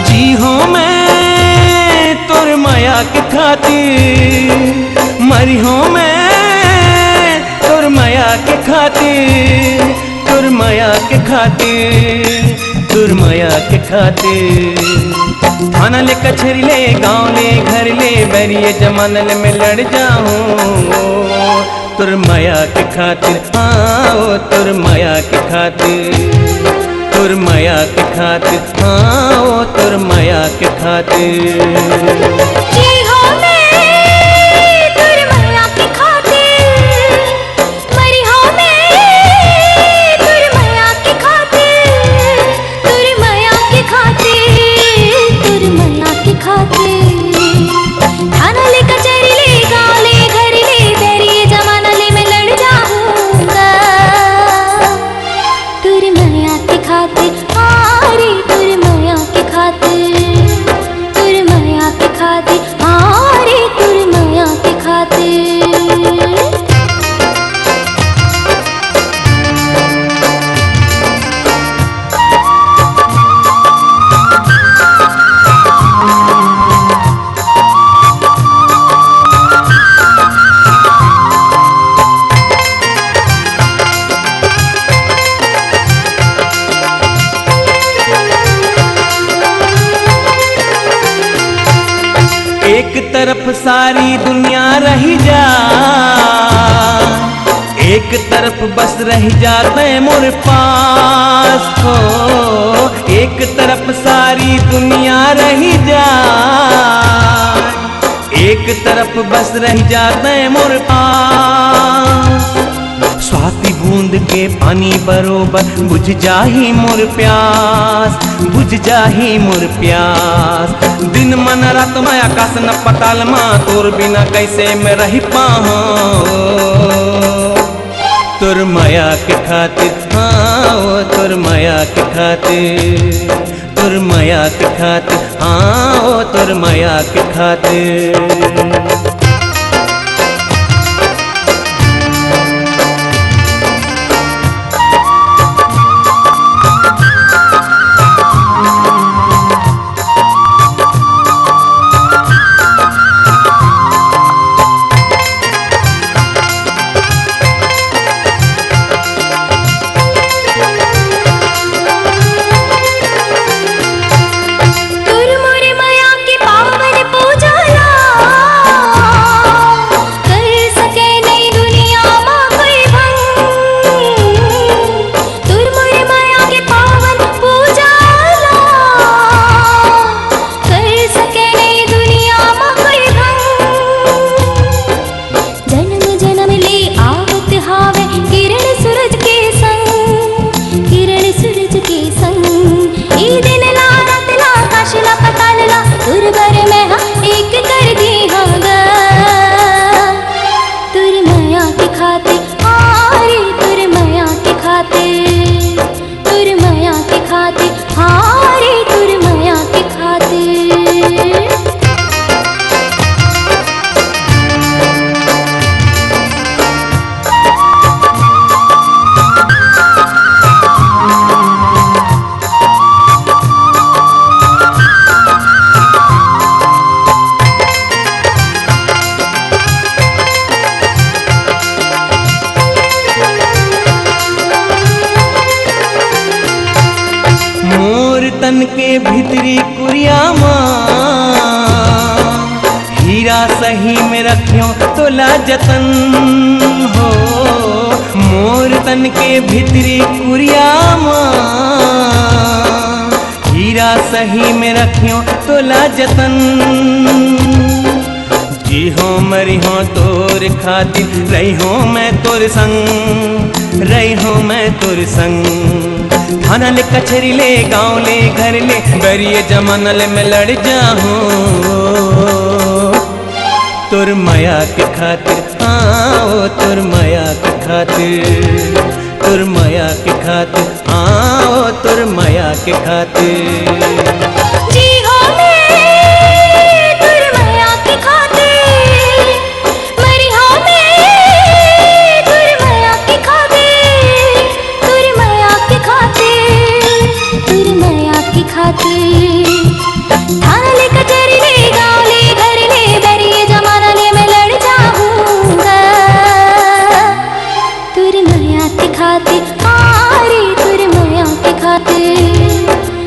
जीहूँ मैं तोर मया के खातिर, मरिहूँ मैं तोर मया के खातिर, तोर मया के खातिर, तोर मया के खातिर। थाना ले, कचहरी ले, गाँव ले, घर ले, बैरिये जमाना ले मैं लड़ जाहूँ। तोर मया के खातिर, हाँ, ओ तोर मया के खातिर, तोर मया के खातिर, हाँ, ओ तोर मया के खातिर। जीहूँ मैं तोर मया के खातिर, मरिहूँ मैं तोर मया के खातिर। तोर मया के खातिर, तोर मया के खातिर। थाना ले, कचहरी ले, गाँव ले, घर ले, बैरिये जमाना ले मैं लड़ जाहूँ गा। तोर मया के खातिर, हाँ रे, तोर मया के खातिर। तोर मया के खातिर, हाँ रे, तोर मया के खातिर। एक तरफ सारी दुनिया रही जा, एक तरफ बस रही जा तैं मोर पास हो। एक तरफ सारी दुनिया रही जा, एक तरफ बस रही जा तैं मोर पास। स्वाति बूंद के पानी बरोबर बुझ जाही मोर प्यास, बुझ जाही मोर प्यास। दिन मन रात म आकाश न पताल म, तोर बिना कैसे मैं रह पाहूँ। तोर मया के खातिर, हाँ, ओ तोर मया के खातिर, तोर मया के खातिर, हाँ, ओ तोर मया के खातिर। के भीतरी कुरिया मा हीरा सही में रखियो तोला जतन हो, मोर तन के भीतरी कुरिया मा हीरा सही में रखियो तोला जतन। जी हो मरी हो तोर खातिर, रही हो मैं तोर संग, रही हो मैं तोर संग। थाना ले कचहरी ले गांव ले घर ले, बरिये जमाना ले मैं लड़ जाहूं तोर मया के खातिर, हाँ ओ तोर मया के खातिर, तोर मया के खातिर, हाँ ओ तोर मया के खातिर। जी हो मैं तोर मया के खातिर, मरी हो मैं तोर मया के खातिर, तोर मया के खातिर, तोर मया के खातिर। थाना ले कचहरी ले गांव ले घर ले, बरिये जमाना ले मैं लड़ जाहूंगा तोर मया के खातिर, हाँ रे तोर मया के खातिर,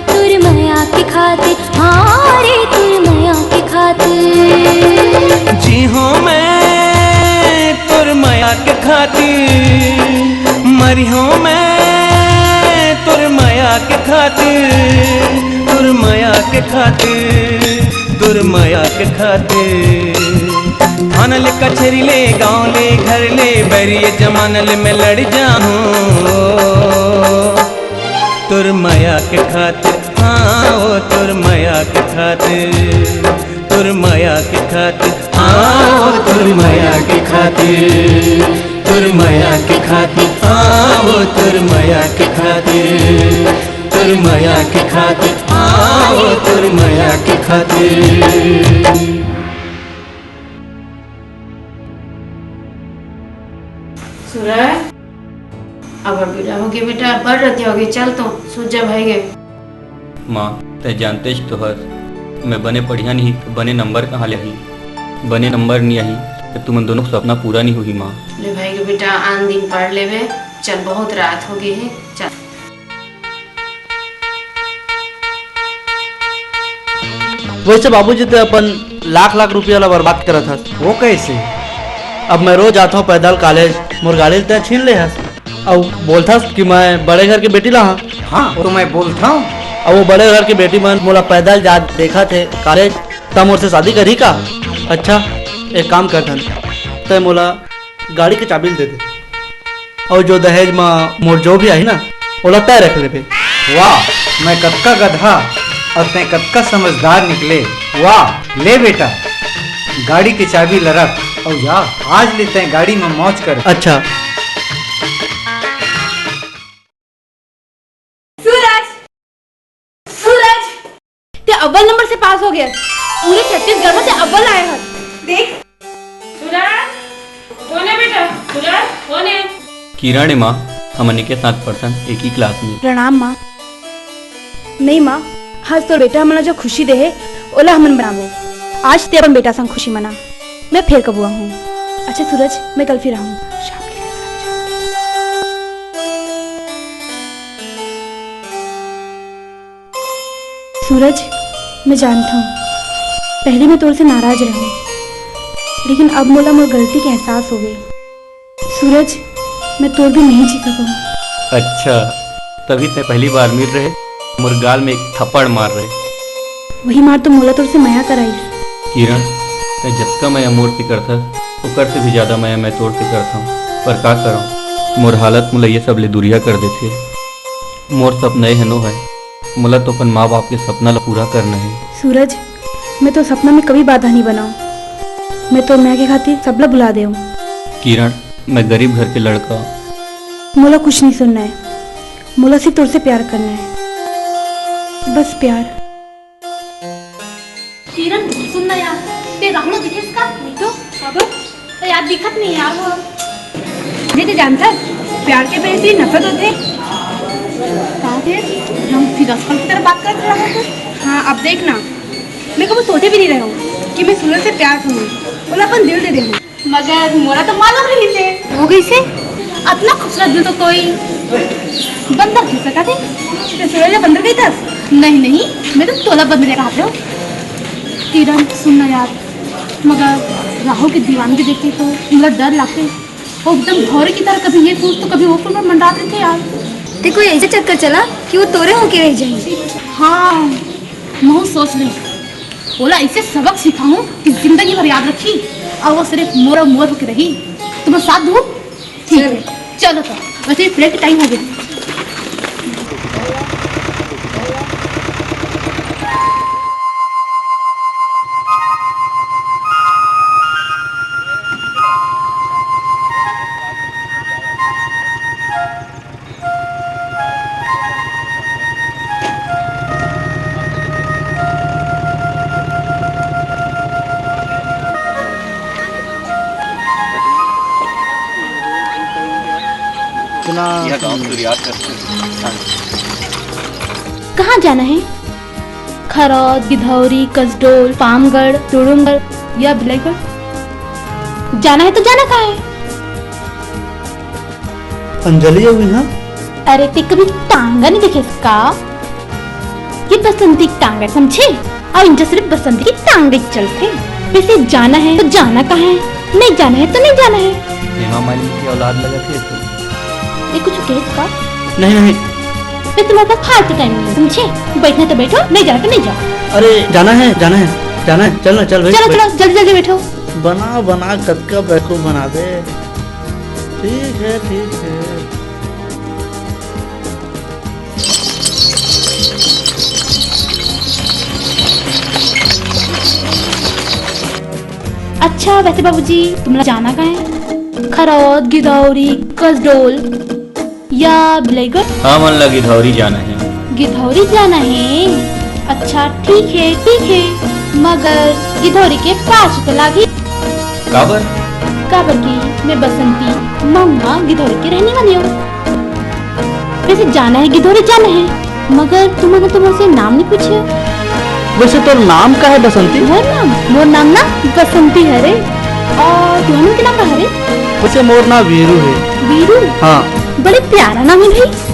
तोर मया के खातिर, हाँ रे तोर मया के खातिर। जी हो मैं तोर मया के खातिर, मरी हो मैं तोर मया के खातिर, तोर मया के खातिर, तोर मया के खातिर। थाना ले कचहरी ले गांव ले घर ले, बरिये जमाना ले मैं लड़ जाहूं तोर मया के खातिर, हाँ ओ तोर मया के खातिर, तोर मया के खातिर, हाँ ओ तोर मया के खातिर, तोर मया के खातिर, हाँ ओ तोर मया के खातिर, तोर मया के खातिर, हाँ ओ तोर मया के खातिर। सूरज, अब बेटा हो गे बेटा, बड़ रतिहा हो गे, चल तो सूत जा भाई गे। माँ, तैं जानतेच तो हस, मैं बने पढ़िया नहीं तो बने नंबर कहाँ ले आही? बने नंबर नहीं आही तो तुमन दोनों के सपना पूरा नहीं होही माँ। ले भाई गे बेटा, आन दिन पढ़ लेबे, चल बहुत रात हो गे हे, चल। वैसे बाबूजी, तैं अपन लाख लाख रुपया ला बर्बाद करत हस। वो कैसे? अब मैं रोज आथंव पैदल कॉलेज, मोर गाड़ी ल तैं छीन ले हस। अउ बोलथस कि मैं बड़े घर के बेटी ला हंव। हाँ, वो तो मैं बोलथंव। अब वो बड़े घर के बेटी मन मोला पैदल जात देखत हे कॉलेज, त मोर से शादी करही का? अच्छा, एक काम करथन, तैं मोला गाड़ी के चाबी ल दे दे। अउ जो दहेज म मोर जो भी आही ना, ओला तैं रख लेबे। वाह, मैं कतका गधा अउ तैं कतका समझदार निकले। वाह, ले बेटा, गाड़ी के चाबी ल रख अउ जा, आज ले तैं गाड़ी म मौज कर। अच्छा। सूरज, सूरज, तैं अव्वल नंबर से पास हो गे हस। पूरे छत्तीसगढ़ में तैं अव्वल आए हस। देख। सूरज, कोन हे बेटा? सूरज, कोन हे? किरण हे माँ, हमन एके साथ पढ़थन, एक ही क्लास में। प्रणाम माँ। नहीं माँ, आज तोर बेटा हमन ला जो खुशी दे हे, ओला हमन बनाबो। आज तैं अपन बेटा संग खुशी मना। मैं फेर कभू आहूँ। अच्छा सूरज, मैं कल फिर आहूँ। सूरज, मैं जानथंव, पहली मैं तोर से नाराज रहूँ, लेकिन अब मोला मोर गलती के एहसास हो गए। सूरज, मैं तोर बिन नहीं जी सकूँ। अच्छा, तभी तैं पहली बार मिल रहे मोर गाल में एक थप्पड़ मार रहे। वही मार तो मोला तोर से मया कराइस। किरण, तैं जतका मया मोर से करथस, ओकर से भी ज्यादा मया मैं तोर से करथंव। पर का करंव, मोर हालत मोला ये सब ले दूरिहा कर देथे। मोर सपना ये हनो है, मोला तो अपन माँ बाप के सपना ला पूरा करना है। सूरज, मैं तो सपना में कभी बाधा नहीं बनाऊं। मैं तो मया के खातिर सबला भुला देऊं। किरण, मैं गरीब घर के लड़का। मोला कुछ नहीं सुनना है, मोला सिर्फ तोर से प्यार करना है, बस प्यार। किरण, सुन ना यार, तैं राहुल दिखेस का? नहीं तो। अब तो यार दिखत नहीं यार वो। जी, तैं जानथस, प्यार के बेर से नफरत होथे। का थे? हम फिर आजकल की तरह बात करत रहत हस। हाँ, अब देख ना, मैं कभी सोचे भी नहीं रहे हूँ कि मैं सूरज से प्यार करूँ। बोला अपन दिल दे दे। मगर मोला तो मालूम रहिसे। वो कइसे? अतना खूबसूरत दिल तो कोई बंदर कह सकत हे। तैं सूरज ला बंदर कहिथस? नहीं, नहीं, मैं तो तोला बदले रहा था। किरण, सुन ना यार, मगर राहु के दीवानगी देख के तो मोला डर लगथे। वो एकदम भौरे की तरह कभी ये फूल तो कभी वो फूल में मंडरात रहिथे यार। ते कोई ऐसे चक्कर चला कि वो तोरे होके रह जाए। हाँ, महूँ सोच ले, ओला ऐसे सबक सिखाऊं कि जिंदगी भर याद रखी और वो सिर्फ मोर अउ मोर होके रही। तुम्हारा साथ दूँ? ठीक है, चलो तो, वैसे भी प्रेयर के टाइम हो गया। इतना यह गांव सूर्यास्त। कहाँ जाना है? खरौद, गिधौरी, कसडोल, पामगढ़, टुड़ुमगढ़ या बिलाईगढ़? जाना है तो जाना कहाँ है? अंजलि अउ इहाँ? अरे, ते कभी टांगा नहीं देखे का? ये बसंती टांगा, समझे? अउ इंजा सिर्फ बसंती टांगा ही चलथे। वैसे जाना है तो जाना कहाँ है, नहीं जाना है तो नहीं जाना है। हेमा मालिनी की औलाद लगत है तो। ये कुछ कहे का? नहीं, नहीं। वैसे तुम्हारे पास फालतू टाइम नहीं है, समझे? बैठना तो बैठो, नहीं जाना तो नहीं जाओ। अरे, जाना है, जाना है, जाना है। चल ना, चल भाई, चलो, बैठ। चलो, जल्दी, जल्दी बैठो। बना, बना, कतका बेवकूफ बना दे। ठीक है, ठीक है। अच्छा, वैसे बाबूजी, तुमला जाना कहाँ है? खरौद, गिधौरी, कसडोल या बिलाईगढ़? हमन ला गिधौरी जाना है। गिधौरी जाना है? अच्छा, ठीक है, ठीक है, मगर गिधौरी के पास तो लागी। काबर? काबर कि मैं बसंती महुआ गिधौरी के रहने वाली हूँ। वैसे जाना है गिधौरी जाना है, मगर तुमन तो मोसे नाम नहीं पूछे। वैसे तोर नाम का है बसंती? मोर नाम, मोर नाम ना बसंती हरे। और तुमन के नाम का हरे? वैसे मोर नाम वीरू है। वीरू? हाँ। बड़े प्यारा नाम है भाई।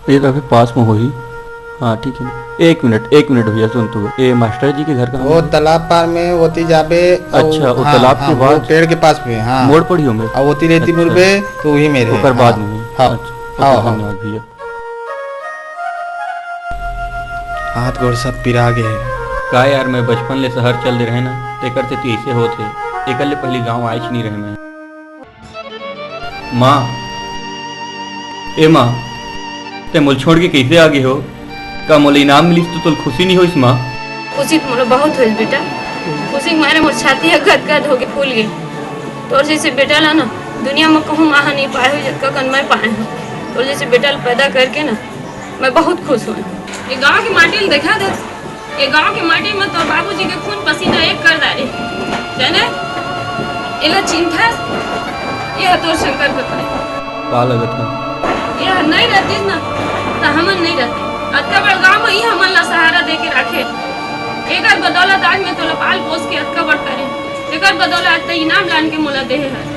ये तो अभी पास में होही। हाँ, ठीक है। एक मिनट, एक मिनट भैया, सुन तू। ए, मास्टर जी के घर कहाँ वो है? तालाब पार में, ओती जाबे, अउ अच्छा, वो हाँ, तालाब के हाँ, वो बाद? पेड़ के पास में, हाँ। मोड़ पड़ी होंगे। अउ ओती रेती अच्छा। मुड़बे, तो वही मेरे, ओकर बाद हाँ, में? हाँ, अच्छा, हाँ, ओके, हाँ। धन्यवाद भैया। हाथ गोड़ सब पिरा गे हे। का यार, मैं बचपन ले शहर चल दे रहे ना, तेकर सेती ऐसे होत हे। एकर ले पहली गांव आएच नहीं रहे मैं। माँ, ए माँ, ते मोल छोड़ के कैसे आ गे हो? का मोला इनाम मिलिस तो तोल खुशी नहीं होइस माँ? खुशी तो मोला बहुत होइस बेटा, खुशी के मारे मोर छाती ह गदगद होके फूल गे। तोर जैसे बेटा ला ना दुनिया में कहूँ माँ ह नहीं पाए हो, जतका कन मैं पाए हूँ। तोर जैसे बेटा ला पैदा करके ना मैं बहुत खुश हूँ। ये गांव की माटी ल देखा दे, ये गांव की माटी में तोर बाबूजी के खून पसीना एक कर डारे, जाने? एला चिंता, ये ह तोर शंकर कका हे। का लगत हे? ये ह नहीं रहतीस ना, त हमन नहीं रहते। अतका बड़ गांव में ही हमन ला सहारा दे के राखे। एकर बदौलत आज मैं तोला पाल पोस के अतका बड़ करे। एकर बदौलत आज ते इनाम लान के मोला देहे हस।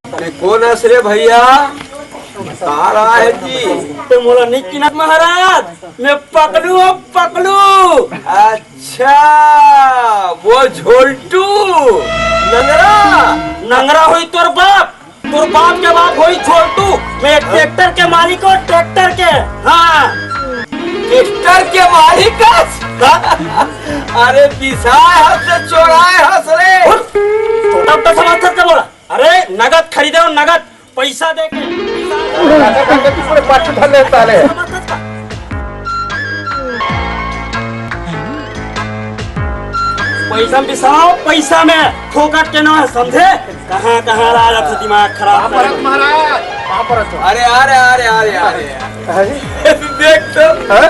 अरे कोन हस रे भैया? तारा है जी। ते मोला नहीं चिन्हत महाराज, मैं पकलू हूँ, पकलू। अच्छा, वो झोलटू नंगरा। नंगरा होई तोर बाप, तोर बाप के बाप होई झोलटू। मैं ट्रैक्टर के मालिक हूँ, ट्रैक्टर के। हाँ। ट्रैक्टर के मालिक हस? अरे बिसाए हस, चोराए हस रे। उठ, छोटा मोटा समझ के बोला। अरे नगद खरीदे हो, नगद पैसा दे के। पूरे पाछू धर ले साले। पैसा में बिसाओ, पैसा में, फोकट के ना, समझे? कहाँ, कहाँ ला रहा था दिमाग खराब कहाँ पर है कर। महाराज? कहाँ पर है तू? अरे, अरे, अरे, अरे, अरे। अरे। देख तो, हाँ?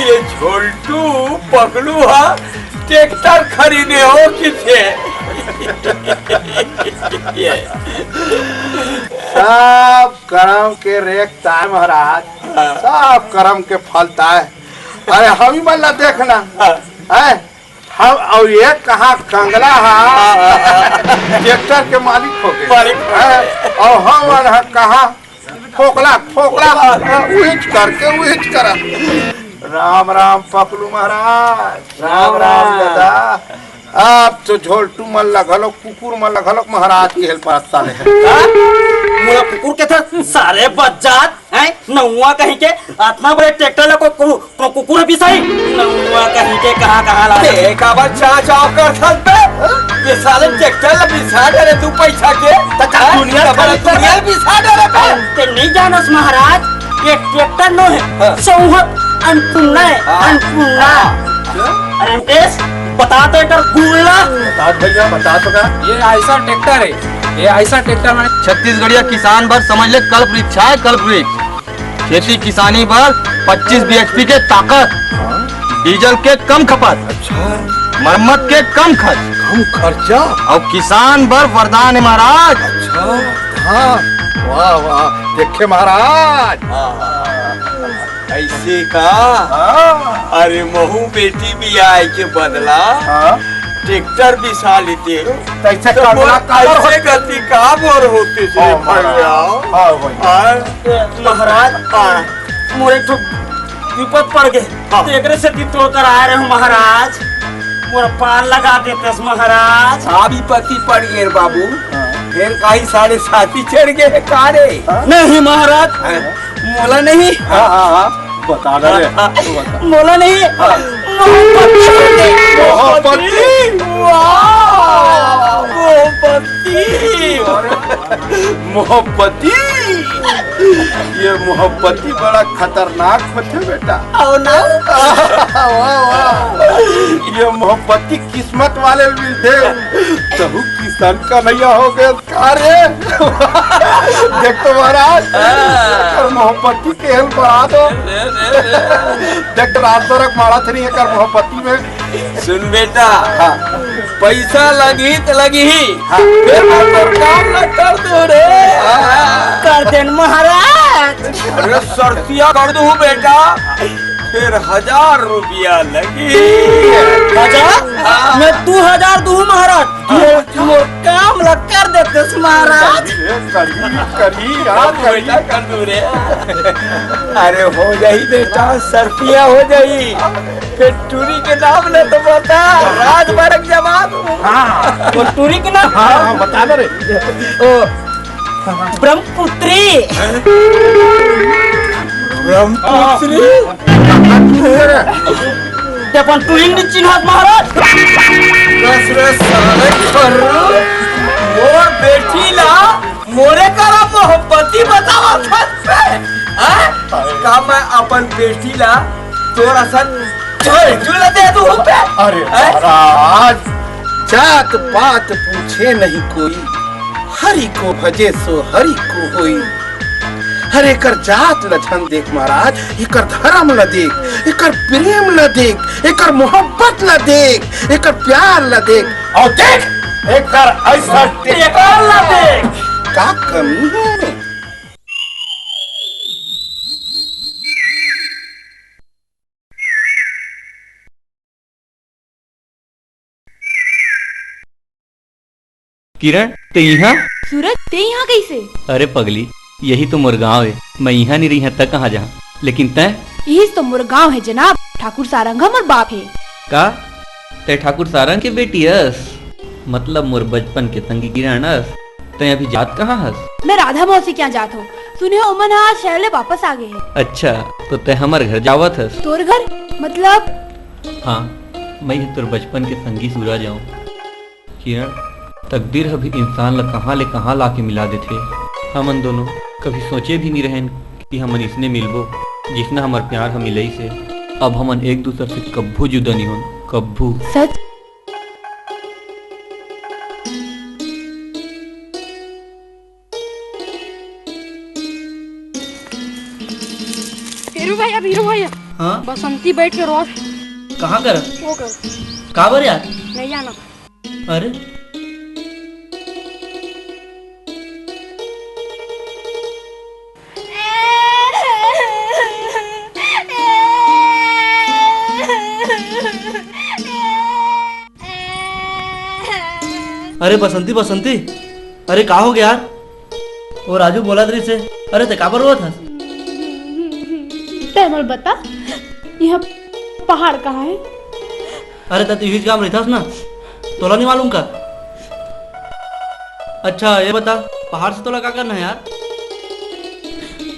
ये झोलटू पगलू हा, ट्रैक्टर खरीदे हो किसे? ये। सब करम के रेख ताय महाराज, हाँ। सब करम के फल ताय। अरे हम ही मन ला देखना, हाँ। हैं? हम अउ ये कहाँ कंगला हा, हाँ, हाँ, हाँ। ट्रैक्टर के मालिक हो गए। मालिक हो गए। हैं? अउ हम मन हा कहाँ फोकला, फोकला, उहिच करके, उहिच करा। राम राम पकलू महाराज, राम राम राम। दादा। अब तो झोलटू मन ला घलो, कुकुर मन ला घलो महाराज के हेल्प साले है। हाँ? मोला कुकुर के था, साले बज्जात, हैं? नउवा कहीं के, अतना बड़े ट्रैक्टर ला को, को, को कुकुर बिसाही? नउवा कहीं के कहाँ, कहाँ ला? ए, काबर चाव चाव करथस बे? ये साले ट्रैक्टर ला बिसा डरे तू पैसा के? त का हाँ? दुनिया काबर खरीद दुनिया ला बिसा डरे बे? ते नहीं जानस महाराज, ये ट्रैक्टर नो है, हाँ। सौहत अन्नपूर्णा है, हाँ। अन्नपूर्णा। हाँ। अरे मुकेश, बता तो एकर गुण ला। बता भैया, बता तो का? ये ऐसा ट्रैक्टर है, ये ऐसा ट्रैक्टर माने छत्तीसगढ़िया किसान बर समझ ले कल्प वृक्ष है, कल्प वृक्ष। खेती किसानी बर पच्चीस बीएचपी के ताकत, हाँ। डीजल के कम खपत, अच्छा। मरम्मत के कम खर्च, कम खर्चा। अउ किसान बर वरदान है महाराज। अच्छा, हाँ, वाह, वाह, देखे महाराज। हाँ, ऐसे का? हाँ। अरे महू बेटी बियाय के बदला हाँ। ट्रैक्टर बिसा लेते हो। तैसे तो करुणा मोर काबर ऐसे होती? गलती का मोर होती से हाँ, भैया? हाँ, भैया। हाँ। महाराज, हाँ। मोर एक ठो विपत पड़ गए। हाँ। तो एकरे से ती तोड़ कर आए रहे हो महाराज। मोर पार लगा देते महाराज। का विपत्ति पड़ गए रे बाबू? हाँ। फिर कहीं साढ़े साती चढ़ गए का रे? हाँ। नहीं महाराज। हाँ। मोला नहीं। हाँ, हाँ, हाँ। बता ना रे। हाँ, हाँ। तू बता। मोला नहीं। हाँ। मोहब्बती। मोहब्बती। वाह! मोहब्बती। मोहब्बती। ये मोहब्बती बड़ा खतरनाक होथे बेटा। आओ ना। वाह, वाह। ये मोहब्बती किस्मत वाले मिलथे। तहू किसान कन्हैया हो गए। अरे देख तो महाराज, हाँ। कर मोहब्बती के हेल बढ़ा दो। देख रास्ता रख माड़ा थे नहीं है कर मोहब्बती में। सुन बेटा, हाँ। पैसा लगी तो लगी ही। हाँ। फिर मैं तोर काम न कर दो रे। कर देन महाराज। अरे सरतिया कर दू बेटा, फिर हजार रुपया लगी। हजार? हाँ। मैं दू हजार दू महाराज। मोर, मोर काम ला कर देतेस महाराज। ए, करी, करी, यार, करी। बेटा, कर दू रे। अरे, हो जाही बेटा, सरतिया हो जाही। फिर टूरी के नाम ले तो बता, राज मारक जवाब। हाँ। वो टूरी के नाम? हाँ, हाँ, बता ना रे। ओ, ब्रह्मपुत्री। ब्रह्मपुत्री? ते अपन टूरी नहीं चिन्हत महाराज। बस रे साले खर्रू, मोर बेटी ला मोरे करा मोहब्बती बतावत हस बे? हैं? का मैं अपन बेटी ला तोर असन झोलटू ला दे दूँ बे? अरे हैं? महाराज, जात पात पूछे नहीं कोई, हरि को भजे सो हरि को होई। अरे एकर जात ल झन देख महाराज, एकर धर्म ल देख, एकर प्रेम ल देख, एकर मोहब्बत ल देख, एकर प्यार ल देख, अउ देख एकर ऐसा टेकर ल देख। का कमी हे? किरण, ते इहाँ? सूरज, ते इहाँ कइसे? अरे पगली, यही तो मोर गांव हे। मैं इहाँ नहीं रही त कहाँ जाहाँ? लेकिन तैं? इही तो मोर गांव हे जनाब। ठाकुर सारंग ह मोर बाप हे। का? तैं ठाकुर सारंग के बेटी अस? मतलब मोर बचपन के संगी किरण अस। तैं अभी जात कहाँ हस? मैं राधा मौसी के यहाँ जात हूँ। सुने हो, ओमन ह आज शहर ले वापस आ गए हैं। अच्छा, तो तैं हमर घर जावत हस? तोर घर? मतलब? हाँ, मैं ही तोर बचपन के संगी सूरज हूँ। किरण, तकदीर ह भी इंसान ला कहाँ ले कहाँ ला के मिला देथे। हमन दोनों कभी सोचे भी नहीं रहेन कि हमन इसने मिलबो, जिसना हमर प्यार ह मिलइस हे। अब हमन एक दूसर से कभू जुदा नहीं होन, कभू। सच? हीरू भैया, हीरू भैया। हाँ? बसंती बैठ के रोत। कहाँ कर? वो कर। काबर यार? नहीं जाना। अरे, अरे बसंती, बसंती, अरे का हो गया यार? वो राजू बोलत रहिस हे। अरे ते काबर रोवत हस? तै मोला बता, यहाँ पहाड़ कहाँ है? अरे ते इहीच गाँव रहिथस ना, तोला नहीं मालूम का? अच्छा ये बता, पहाड़ से तोला का करना है यार?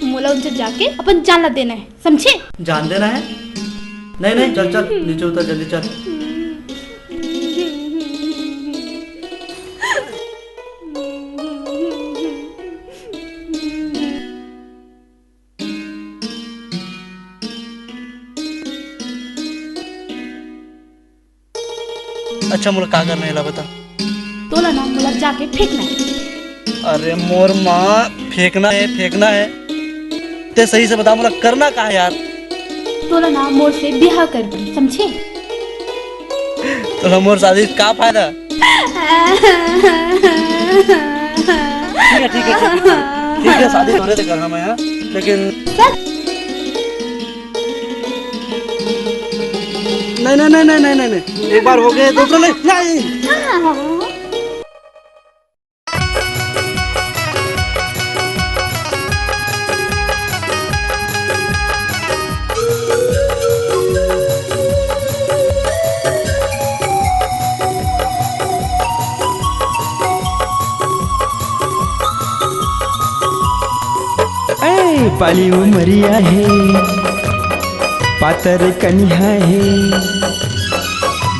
मोला उनसे जाके अपन जान ला देना है, समझे? जान देना है? नहीं नहीं, चल चल, नीचे उतर, जल्दी चल। अच्छा, मोला का करना है, एला बता। तोला ना, मोला जाके फेंकना है। अरे मोर माँ, फेंकना है, फेंकना है। ते सही से बता, मोला करना का है यार? तोला ना मोर से बिहाव कर दे, समझे? तोला मोर शादी से का फायदा? ठीक है, ठीक है, ठीक है, ठीक है, शादी तोरे से करना मैं, हाँ? लेकिन नहीं, नहीं, नहीं, नहीं, नहीं, नहीं, नहीं। एक बार हो गए, दूसरा नहीं, नहीं। ए, बाली उमरिया हे, पातर कनिहा हे,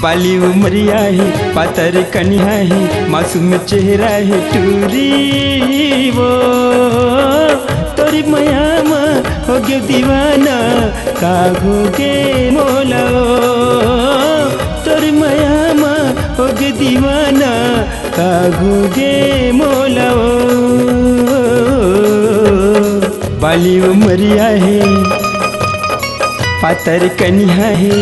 बाली उमरिया हे, पातर कनिहा हे, मासूम चेहरा हे टूरी वो। तोरी मया मा हो गयो दीवाना, का हो गे मोला ओ। तोरी मया मा हो गयो दीवाना, का हो गे मोला ओ। बाली उमरिया हे, पातर कनिहा हे,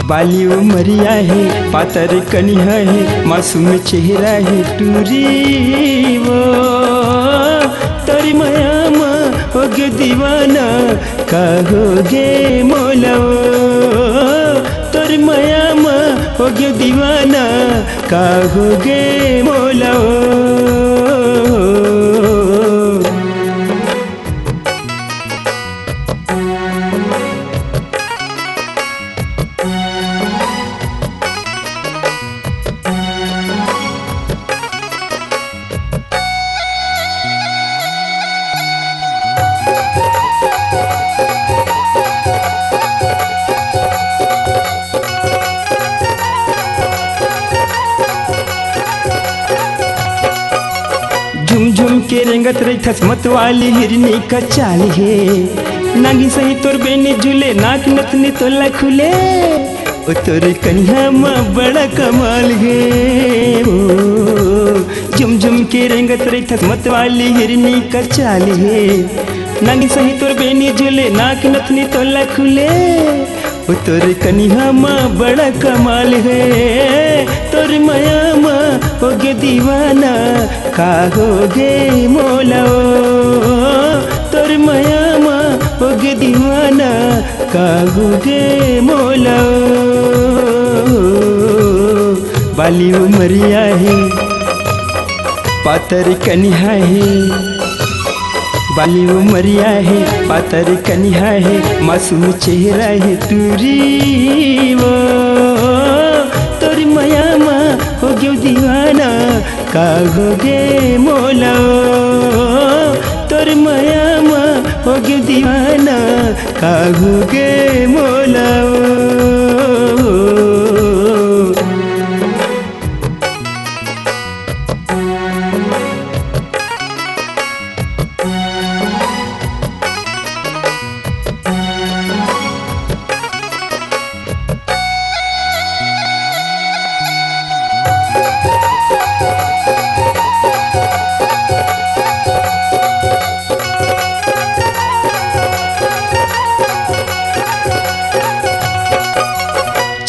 बाली उमरिया हे, पातर कनिहा हे, मासूम चेहरा हे टूरी वो। तोरी मया मा हो गयो दीवाना, का हो गे मोला ओ। तोरी मया मा हो गयो दीवाना, का हो गे मोला ओ। झुमझुम के रेंगत रहिथस, मतवाली हिरनी का चाल हे। नागिन सही तोर बेनी झूले, नाक नथनी तोला खुले। ओ तोर कनिहा मा बड़ा कमाल हे ओ। झुमझुम के रेंगत रहिथस, मतवाली हिरनी का चाल हे। नागिन सही तोर बेनी झूले, नाक नथनी तोला खुले। ओ तोर कनिहा मा बड़ा कमाल हे। तोर मया मा हो गे दीवाना, का हो गे मोला ओ। तोर मया मा हो गे दीवाना, का हो गे मोला ओ। बाली उमरिया हे, पातर कनिहा हे, बाली उमरिया हे, पातर कनिहा हे, मासूम चेहरा हे टूरी वो। तोर मया मा हो गयो दीवाना, का हो गे मोला ओ। तोर मया मा हो गयो दीवाना, का हो गे मोला ओ।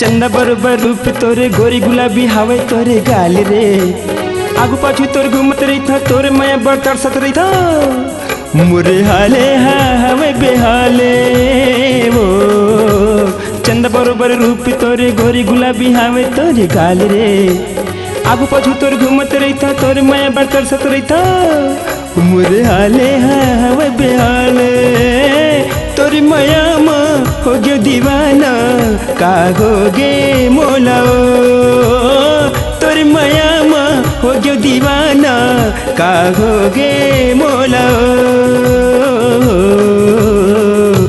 चंदा बरोबर रूप तोरे, गोरी गुलाबी हावय तोरे गाल रे। आगू पाछू तोर घूमत रहिथंव, तोर मया बर तरसत रहिथंव। मोरे हाले हा हवय बेहाले ओ। चंदा बरोबर रूप तोरे, गोरी गुलाबी हावय तोरे गाल रे। आगू पाछू तोर घूमत रहिथंव, तोर मया बर तरसत रहिथंव। मोर हाले हा हवय बेहाल, तोर मया म हो गयो दीवाना, का होगे मोला ओ? तोर मया म हो गयो दीवाना, का होगे मोला ओ?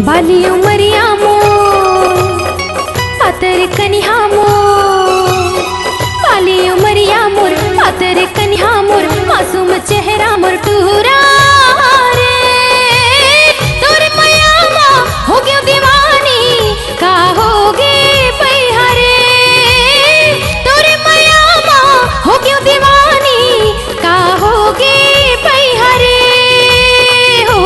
बाली उमरिया मोर, पातर कनिहा मोर, बाली उमरिया मोर, पातर कनिहा मोर, मासूम चेहरा मोर टूरा रे। तोर मया मा हो गयो दीवानी, का होगे पइहा रे? तोर मया मा हो गयो दीवानी, का होगे पइहा रे? हो।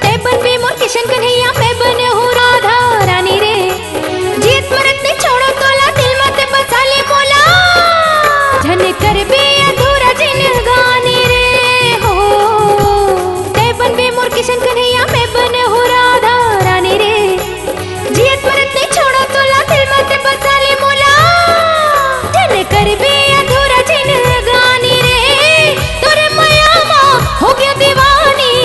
तै बनबे मोर किशन कन्हैया, मैं बनहूँ राधा रानी रे। जीत मरत नहीं छोड़ो तोला, दिल मत बसा ले मोला। झन करबे अधूरा जिनगानी रे हो। तै बनबे मोर किशन कन्हैया, मैं बनहूँ राधा रानी रे। जीत मरत नहीं छोड़ो तोला, दिल मत बसा ले मोला। झन करबे अधूरा जिनगानी रे। तोर मया मा हो गयो दीवानी,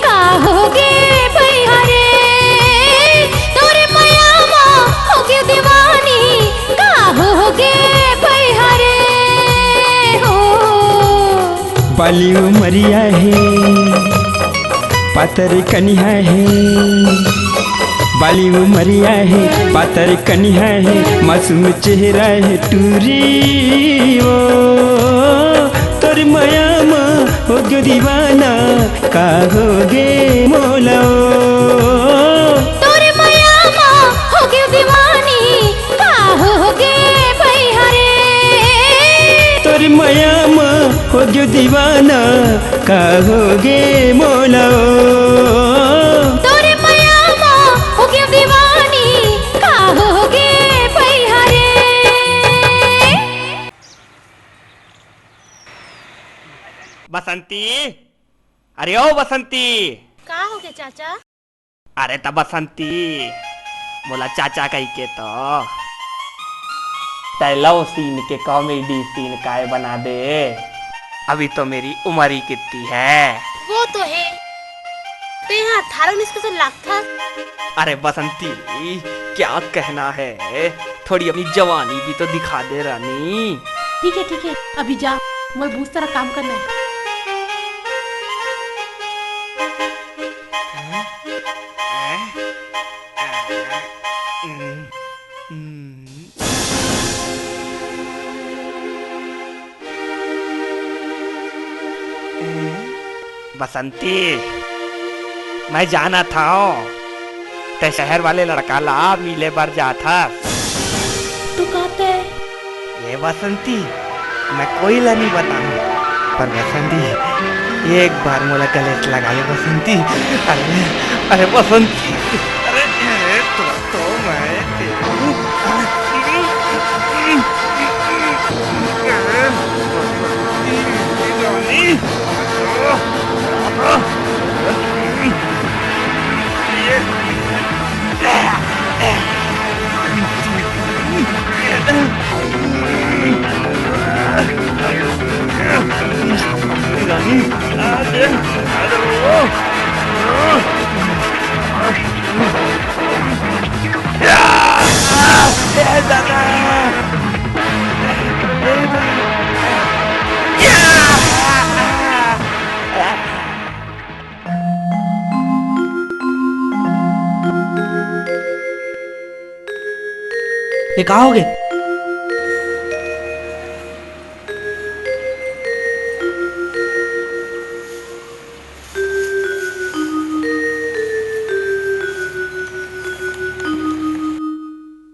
का होगे पइहा रे? तोर मया मा हो गयो दीवानी, का होगे पइहा रे? हो। बाली उमरिया हे, पातर कनिहा हे। बाली उमरिया हे, पातर कनिहा हे, मासूम चेहरा हे टूरी ओ। तोर मया मा हो गयो दीवाना, का होगे मोला ओ? तोर मया मा हो गयो दीवानी, का होगे पइहा रे? तोर मया मा हो गयो दीवाना, का होगे मोला ओ? तोर मया मा हो गयो दीवानी, का होगे पइहा रे? बसंती, अरे ओ बसंती। का होगे चाचा? अरे त बसंती, मोला चाचा कहिके तो तै love scene के comedy scene काय बना दे। अभी तो मेरी उम्र ही कितनी है। वो तो है, तेहा अठारह उन्नीस के तो लागथस। अरे बसंती, क्या कहना है, थोड़ी अपनी जवानी भी तो दिखा दे रानी। ठीक है, ठीक है, अभी जा, मोला बहुत सारा काम करना है। बसंती, मैं जानत हंव, तैं शहर वाले लड़का ला मिले बर जात हस। तू कहत है? ए बसंती, मैं कोई ला नहीं बताऊं, पर बसंती, एक बार मोला गले से लगा ले बसंती। अरे, अरे बसंती, अरे, अरे, तो, तो मैं तेरे ये का होगे?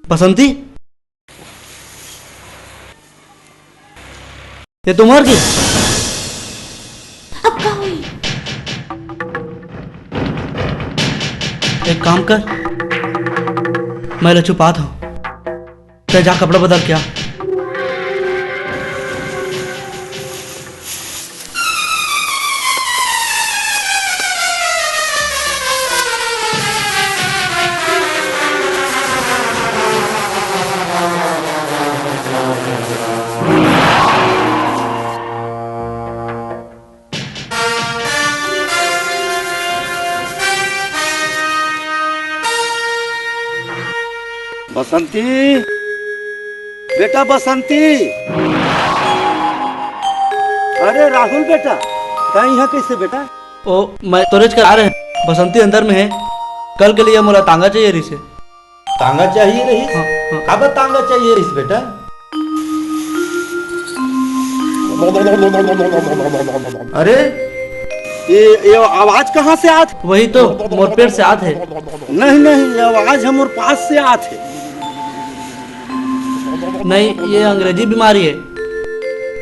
बसंती, ये तो मर गे। अब का होई? एक काम कर, मैं ला छुपात हूँ, तैं जा कपड़ा बदल के आ। बसंती, बेटा बसंती। अरे राहुल बेटा, तैं इहाँ कइसे बेटा? ओ, मैं तोरेच कर आ रहे। बसंती अंदर में हे। कल के लिए मोला तांगा चाहिए रहिसे। तांगा चाहिए रहिस? हाँ, हाँ। काबर तांगा चाहिए रहिस बेटा? अरे, ये, ये आवाज कहाँ से आत? वही तो, मोर पेट से आत हे। नहीं, नहीं, ये आवाज ह मोर पास से आत हे। नहीं, ये अंग्रेजी बीमारी हे,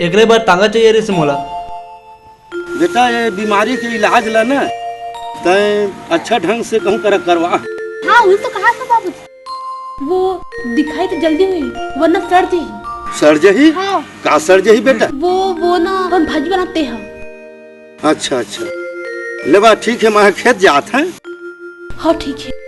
एकरे बर तांगा चाहिए रहिस मोला। बेटा, ये बीमारी के इलाज ला ना, तैं अच्छा ढंग से कहूँ कर करवा। हाँ, उही तो कहा था बाबूजी। वो दिखाई तो जल्दी होही, वरना सड़ जाही। सड़ जाही? हाँ। का सड़ जाही बेटा? वो, वो ना, अपन भाजी बनाते हैं। अच्छा, अच्छा। ले बा, ठीक हे, मैं खेत जात हँव। हाँ, ठीक हे।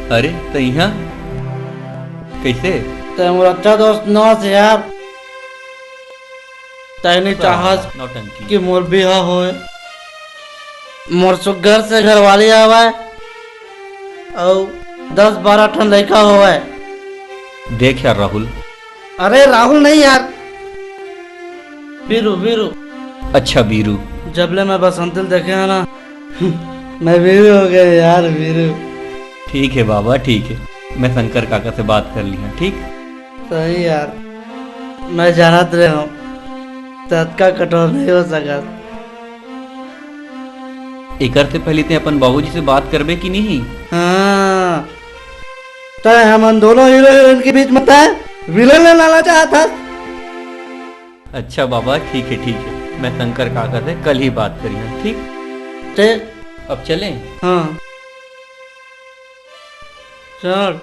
अरे, तैं इहाँ? कइसे? तैं मोर अच्छा दोस्त नोहस यार। तैं नइ चाहस नौटंकी। कि मोर बिहा होय। मोर सुग्घर से घरवाली आवय अउ दस बारह ठन लइका होवय। देख यार राहुल। अरे राहुल नहीं यार, बीरू, बीरू। अच्छा बीरू। जब ले मैं बसंती ल देखे हँव ना, मैं बीरू हो गेंव यार, बीरू। ठीक हे बाबा, ठीक हे। मैं शंकर काका से बात कर लिहूँ, ठीक? सही यार, मैं जानत रहेंव, तैं अतका कठोर नइ हो सकस। एकर से पहिली तैं अपन बाबूजी से बात करबे कि नहीं? हाँ, तैं हमन दोनों हीरो हीरोइन के बीच म तैं विलेन ल लाना चाहत हस? अच्छा बाबा, ठीक हे, ठीक हे, मैं शंकर काका से कल ही बात करिहूँ, ठीक? ठीक। अब चलें? हाँ, चल।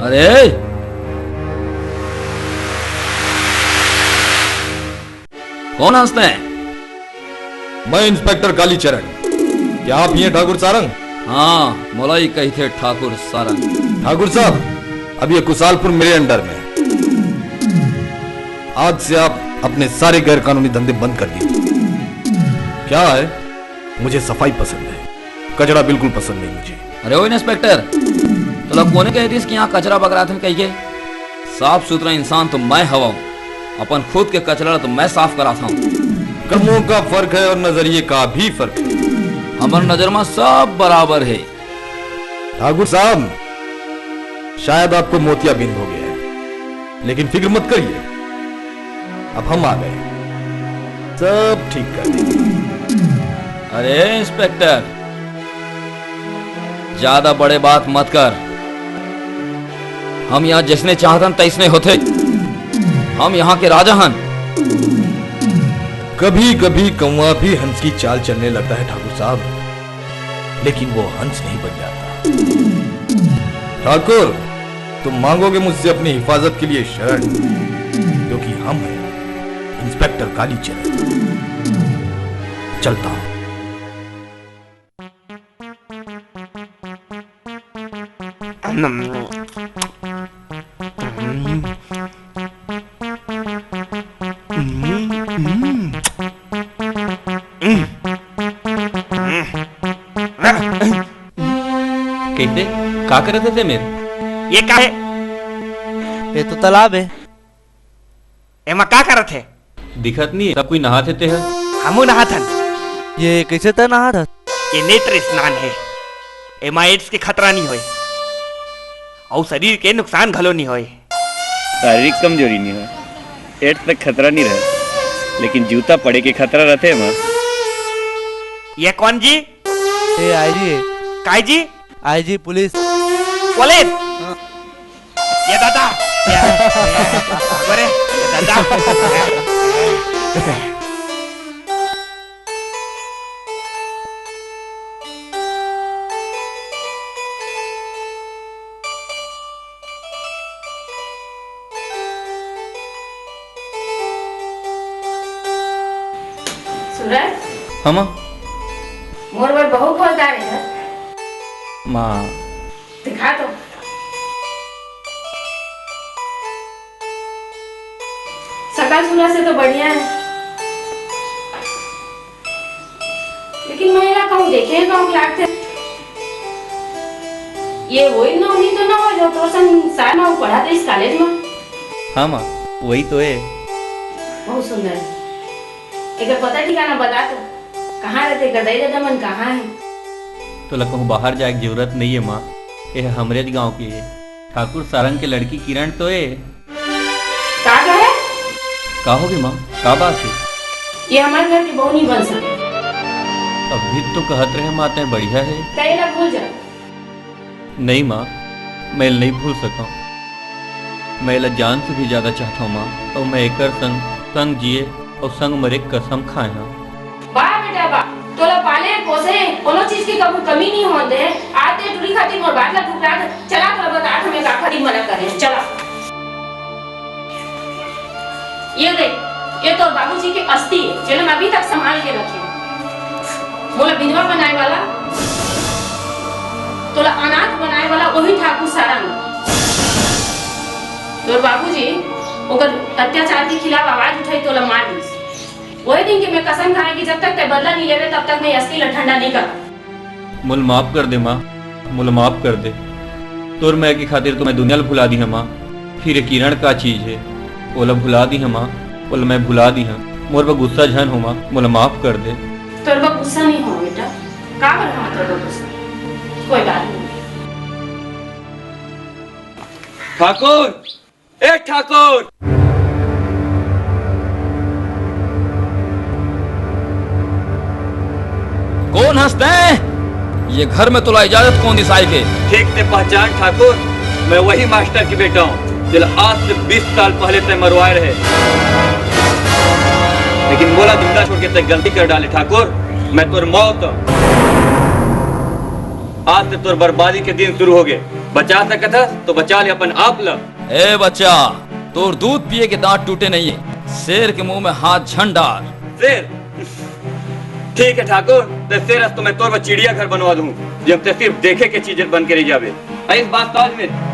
अरे, कोन हस तैं? मैं इंस्पेक्टर कालीचरण। क्या आप ही हैं ठाकुर सारंग? हाँ, मोला ही कहिथे ठाकुर सारंग। ठाकुर साहब, अब ये कुशालपुर मेरे अंडर में है। आज से आप अपने सारे गैर कानूनी धंधे बंद कर दीजिए। क्या है, मुझे सफाई पसंद है, कचरा बिल्कुल पसंद नहीं मुझे। अरे ओ इंस्पेक्टर, तोला कोने कह दिस कि यहाँ कचरा बगराथन कहिके? साफ सुथरा इंसान तो मैं हवं, अपन खुद के कचरा ला तो मैं साफ कराथंव। कर्मों का फर्क है और नजरिए का भी फर्क है। हमर नजर में सब बराबर है। ठाकुर साहब, शायद आपको मोतियाबिंद हो गया है, लेकिन फिक्र मत करिए, अब हम आ गए, सब ठीक कर देंगे। अरे इंस्पेक्टर, ज्यादा बड़े बात मत कर। हम यहाँ जैसने चाहतन तैसने होथे। हम यहाँ के राजा हन। कभी कभी कौवा भी हंस की चाल चलने लगता है ठाकुर साहब, लेकिन वो हंस नहीं बन जाता। ठाकुर, तुम मांगोगे मुझसे अपनी हिफाजत के लिए शरण, क्योंकि हम हैं इंस्पेक्टर कालीचरण। चलता हूँ। दे, का करत हे ते मेर? ये का हे? ये तो तालाब हे। एमा का करत हे? दिखत नहीं, सब कोई नहात हे ते ह। हमू नहात हन। ये कैसे ते नहात हस? ये नेत्र स्नान हे। एमा एड्स के खतरा नहीं होय। अउ शरीर के नुकसान घलो नहीं होय। शारीरिक कमजोरी नहीं होय। एड्स तक खतरा नहीं रहे, लेकिन जूता पड़े के खतरा रहते हे माँ। ये कौन जी? ए, आई जी। काय जी? आई जी पुलिस। पुलिस? हाँ। ये दादा। ये, ये, अरे, ये दादा। सूरज। हाँ, माँ। मोर बर बहू खोजदार हे। माँ। दिखा तो। सकल सूरत से तो बढ़िया हे, लेकिन मैं एला कहूँ देखे हे कहूँ लागथे। ये वही नोनी तो ना हो जो तोर संग साथ में पढ़त रहिस कॉलेज में? हाँ माँ, वही तो हे। बहुत सुंदर हे। एकर पता ठिकाना बता तो, कहाँ रहथे, एकर दाई ददा मन कहाँ हे? तोला कहूँ बाहर जाए के जरूरत नहीं हे माँ, ये हमरे गाँव के हे। ठाकुर सारंग के लड़की किरण तो हे। का कहे? का होगे माँ, का बात हे? ये हमर घर के बहू नहीं बन सके। अभी तो कहत रहे माँ, तैं बढ़िया हे। तैं एला भूल जा। नहीं माँ, मैं एला नहीं भूल सकंव। मैं एला जान से भी ज्यादा चाहत हंव माँ, अउ मैं एकर संग, संग जिए अउ संग मरे के कसम खाए हंव। वाह बेटा वाह, तोला पाले पोसे कोनो चीज के कभू कमी नहीं होन दे। आज ते टूरी खातिर मोर बात ला ठुकरा दे। चला तोला बता, हमें का खातिर मना करे, चला। ये देख, ये तोर बाबूजी के अस्थि हे, जेला मैं अभी तक संभाल के रखे हंव। मोला विधवा बनाए वाला, तोला अनाथ बनाए वाला वही ठाकुर सारंग। तोर बाबूजी ओकर अत्याचार के खिलाफ आवाज उठाई, तोला मार दिस। वही दिन के मैं कसम खाए कि जब तक तैं बदला नहीं लेबे, तब तक मैं अस्थि ला ठंडा नहीं करंव। मोला माफ कर दे माँ, मोला माफ कर दे। तोर मया के खातिर तो मैं दुनिया ला भुला दिहे माँ। फिर ये किरण का चीज हे, ओला भुला दिहे माँ, ओला मैं भुला दिहे। मोर पर गुस्सा झन हो माँ, मोला माफ कर दे। तोर पर गुस्सा नहीं हो बेटा, का बर हो तोर पर गुस्सा? कोई बात नहीं। ठाकुर, ए ठाकुर! कोन हस तैं? ये घर में तोला इजाजत कोन दिस आए के? ठीक से पहचान ठाकुर, मैं वही मास्टर के बेटा हूँ, जेला आज से बीस साल पहले तैं मरवाए रहे। लेकिन मोला जिंदा छोड़ के तैं गलती कर डाले ठाकुर, मैं तोर मौत। आज से तोर बर्बादी के दिन शुरू हो गए। बचा सकत हस तो बचा ले अपन आप ला। ए बच्चा, तोर दूध पिए के दांत टूटे नहीं है, शेर के मुंह में हाथ झन डार। शेर? ठीक है ठाकुर, ते शेर अस तो मैं तोर बर चिड़िया घर बनवा दूं, जे हम ते सिर्फ देखे के चीज बन के रह जाबे। इस बात समझ में।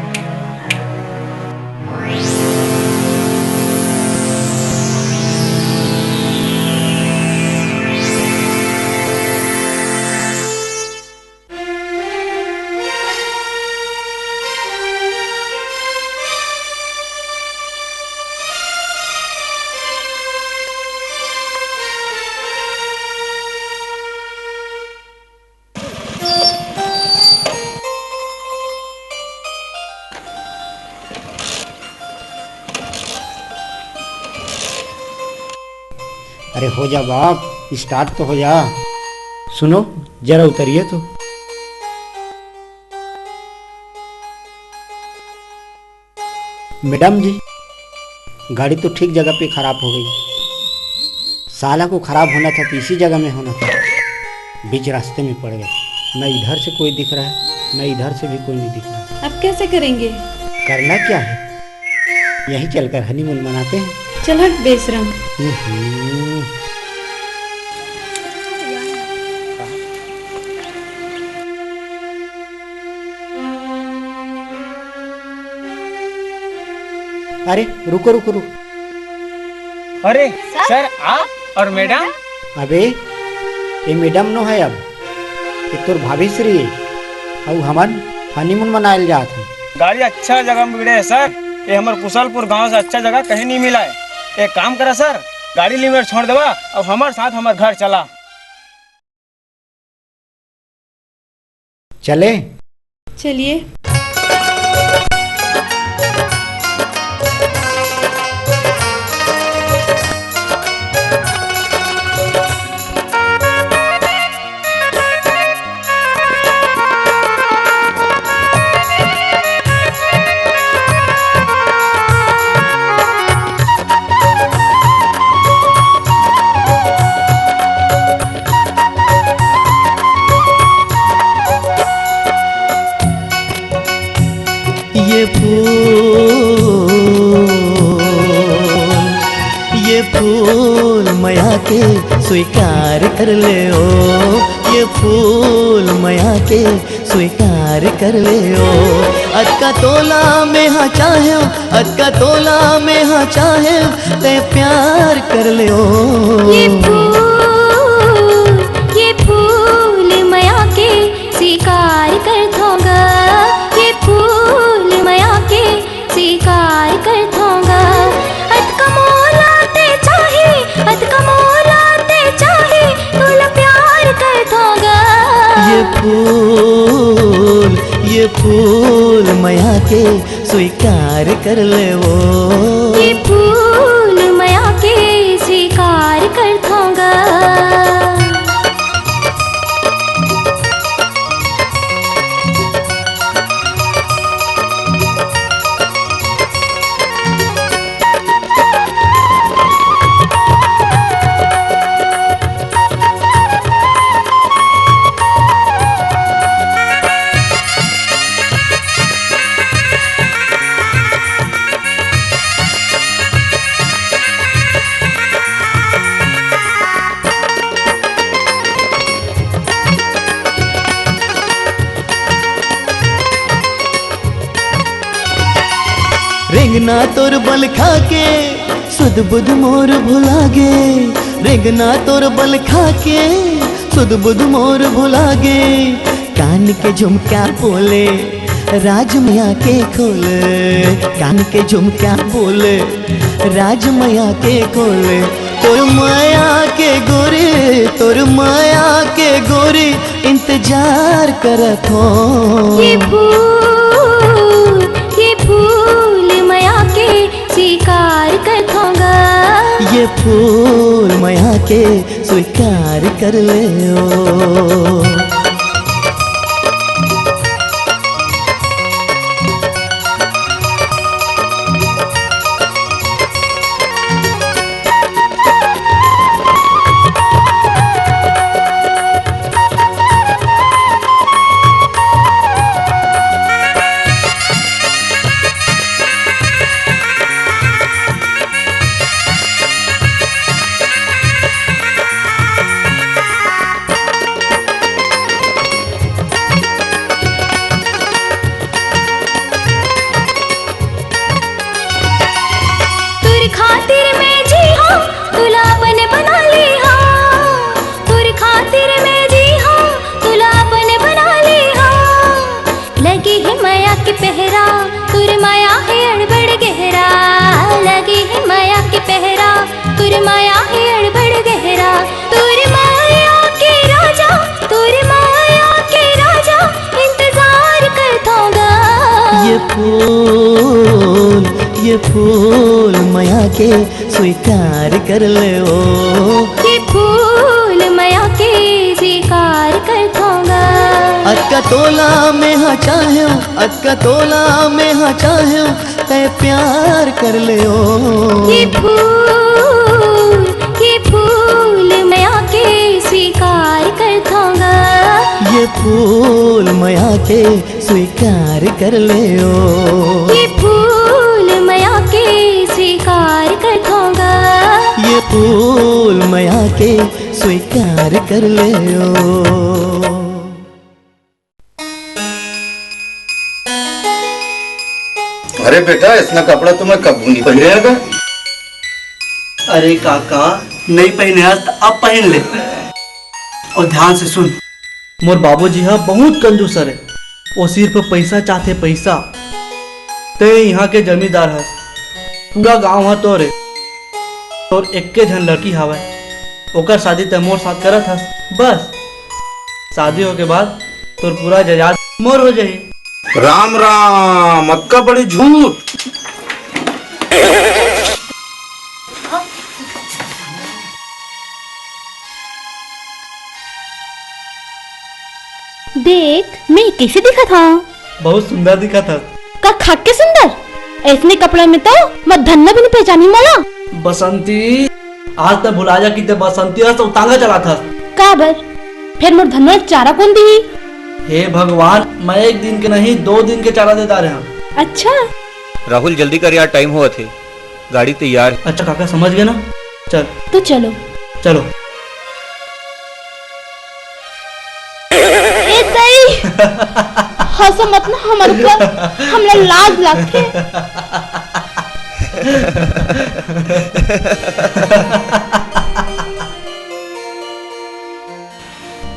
अरे हो जा बाप, स्टार्ट तो हो जा। सुनो, जरा उतरिए तो। मैडम जी, गाड़ी तो ठीक जगह पे खराब हो गई। साला को खराब होना था तो इसी जगह में होना था, बीच रास्ते में पड़ गए। न इधर से कोई दिख रहा है, न इधर से भी कोई नहीं दिख रहा है। अब कैसे करेंगे? करना क्या है, यहीं चलकर हनीमून मनाते हैं। चल हट बेशरम। हम्म। अरे रुको रुको रुको। अरे सर, सर, आप और मैडम? अबे ये मैडम नो है, अब ये तोर भाभी श्री है। अउ हमन हनीमून मनाए ल जात हन। गाड़ी अच्छा जगह में बिड़े हे सर, ये हमर कुशलपुर गांव से अच्छा जगह कहीं नहीं मिला है। एक काम करा सर, गाड़ी लीवर छोड़ देवा, अब हमर साथ हमर घर चला। चले? चलिए। ये फूल, ये फूल मया के स्वीकार कर ले ओ, ये फूल मया के स्वीकार कर ले ओ। अतका तोला में हा चाहे, अतका तोला में हा चाहे, ते प्यार कर ले ओ। ये फूल, ये फूल मया के स्वीकार करथों गा, ये फूल मया के स्वीकार करथों गा। अतका मोला ते चाही, अतका मोला ते चाही, तोला प्यार करथों गा। ये फूल, ये फूल मया के स्वीकार कर ले ओ। ये फूल मया के स्वीकार करथों गा। रेंगना तोर बल खा के सुध बुध मोर भुला गे। रेंगना तोर बल खा के सुध बुध मोर भुला गे। कान के झुमका बोले राज मया के खोल, कान के झुमका बोले राज मया के खोल। तोर मया के गोरी, तोर मया के गोरी इंतजार करत हों। ये फूल, ये फूल मया के स्वीकार करथों गा। ये फूल मया के स्वीकार कर ले ओ। तोर खातिर मैं जी हों, तुला अपन बना ली हों। तोर खातिर मैं जी हों, तुला अपन बना ली हों। लगे हे मया के पहरा, तोर मया हे अड़बड़ गहरा। लगे हे मया के पहरा, तोर मया हे अड़बड़ गहरा। तोर मया के राजा, तोर मया के राजा, इंतजार करथों गा। ये फूल, ये फूल मया के स्वीकार कर ले ओ। ये फूल मया के स्वीकार करथों गा। अतका तोला में हा चाहे, अतका तोला में हा चाहे, तै प्यार कर ले ओ। ये फूल, ये फूल मया के स्वीकार करथों गा। ये फूल मया के स्वीकार कर ले ओ। ये फूल मया के स्वीकार करथों गा। ये फूल मया के स्वीकार कर ले ओ। अरे बेटा, इसना कपड़ा तो मैं कभू नहीं पहिरे हँव। अरे काका, नहीं पहिने हस त अब पहिन ले। अउ ध्यान से सुन, मोर बाबूजी ह बहुत कंजूस हरे। वो सिर्फ पैसा चाहथे, पैसा। तैं इहाँ के जमींदार हस, पूरा गांव ह तोरे। तोर एक्के झन लड़की हवय, ओकर शादी तैं मोर साथ करत हस। बस, शादी होके बाद तोर पूरा जायदाद मोर हो जाही। राम राम, अतका बड़े झूठ। देख, मैं कइसे दिखत हंव? बहुत सुंदर दिखत हस। का खाके सुंदर? अइसने कपड़ा में तो मैं धन्नो भी नइ पहचानी मोला। बसंती, आज तैं भुला जा कि तैं बसंती हस अउ तांगा चलात हस। काबर? फेर मोर धन्नो ल चारा कोन दिही? हे भगवान, मैं एक दिन के नहीं, दो दिन के चारा दे डारे हंव। अच्छा। राहुल, जल्दी कर यार, टाइम होवत हे। गाड़ी तैयार हे। अच्छा काका, समझ गे ना, चल। तो चलो। चलो। ए दई, हंसो मत ना हमर ऊपर, हमला लाज लागथे।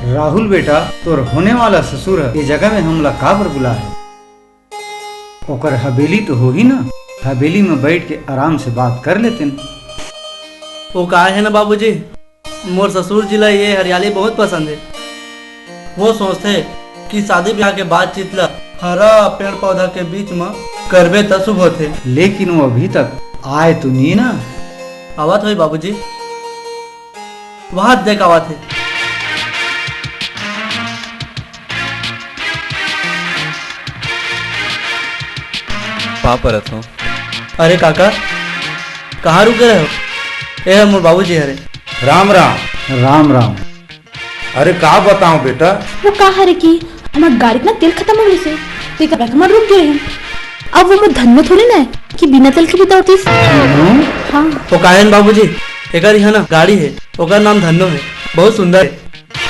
राहुल बेटा, तोर होने वाला ससुर ह ये जगह में हमला काबर बुलाय हे? ओकर हबेली तो होही ना, हबेली में बैठ के आराम से बात कर लेतेन। वो का हे ना बाबूजी, मोर ससुर जी ला ये हरियाली बहुत पसंद हे। वो सोचथे कि शादी ब्याह के बातचीत ला हरा पेड़ पौधा के बीच म करबे त शुभ होथे। लेकिन वो अभी तक आय तो नी ना। आवत होही बाबूजी। वहां देख आवत हे। पाँव परत हंव। अरे काका, कहाँ रुके रहे हो? ए ह मोर बाबूजी हरे। राम राम। राम राम। अरे का बताओं बेटा? वो का हरे कि हमर गाड़ी के ना तेल खतम हो गइस हे, तेकर बर हमन रुक गे हन। अब वो मोर धन्नो थोड़ी ना हे कि बिना तेल के भी दौड़तिस। धन्नो? हाँ। वो का हे न बाबूजी, एकर इहाँ ना गाड़ी हे, ओकर नाम धन्नो हे, बहुत सुंदर हे।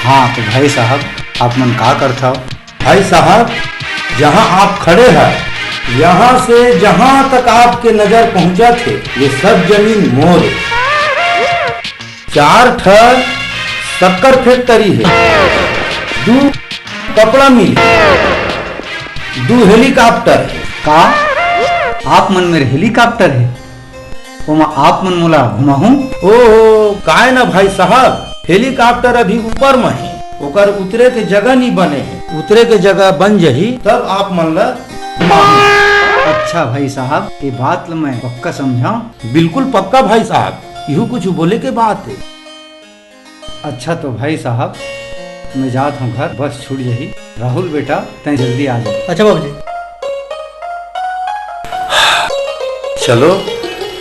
हाँ तो भाई साहब, आप मन का करथव? भाई साहब, जहाँ आप खड़े हैं, यहाँ से जहाँ तक आपके नजर पहुँचत हे, ये सब जमीन मोर हे। चार ठन शक्कर फैक्ट्री हे, दू कपड़ा मिल, दू हेलीकॉप्टर हे। का आप मन मेर हेलीकॉप्टर हे? ओमा आप मन मोला घुमाहू? ओहो, काय ना भाई साहब, हेलीकॉप्टर अभी ऊपर म हे, ओकर उतरे के जगह नी बने हे। उतरे के जगह बन जही, तब आप मन ला घुमाहू। अच्छा भाई साहब, ये बात ल मैं पक्का समझाऊं? बिल्कुल पक्का भाई साहब, इहू कुछ बोले के बात हे। अच्छा तो भाई साहब, मैं जात हूँ घर, बस छूट जही। राहुल बेटा, तैं जल्दी आ जा। अच्छा बाबूजी। चलो,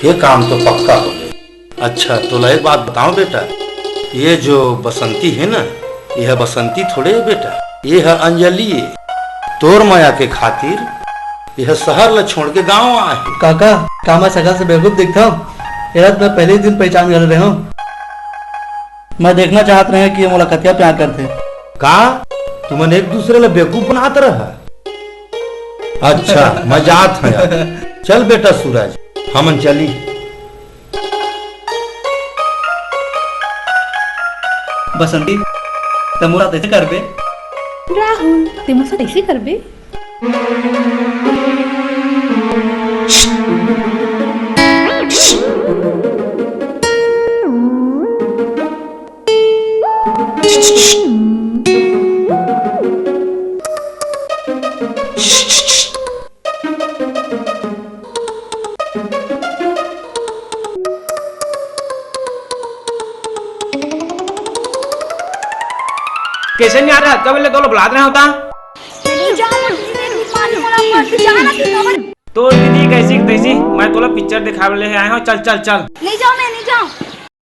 ये काम तो पक्का हो गया। अच्छा, तोला एक बात बताओ बेटा, ये जो बसंती हे ना, ये बसंती थोड़े हे बेटा, ये हे अंजलि। तोर मया के खातिर ये शहर ला छोड़ के गांव आए हे। काका, का मैं शकल से बेवकूफ दिखथंव? एला तो मैं पहले ही दिन पहचान गए रहेंव। मैं देखना चाहत रहेंव कि ये मोला कतिया प्यार करथे। का तुमन एक दूसरे ला बेवकूफ बनात रहा? अच्छा, मैं जात हंव यार। चल बेटा सूरज, हमन चली। बसंती, तैं मोर साथ ऐसे करबे? राहुल, तैं मोर साथ ऐसे करबे? कैसे नहीं आ रहा? कब ले तोला बुलात रहे होता? नहीं जाओ, नहीं, नहीं, नहीं, पानी वाला मत जाना, तू कमर। तो दीदी कैसी तैसी, मैं तोला पिक्चर दिखावे ले आए हूँ, चल चल चल। नहीं जाओ, मैं नहीं जाऊँ।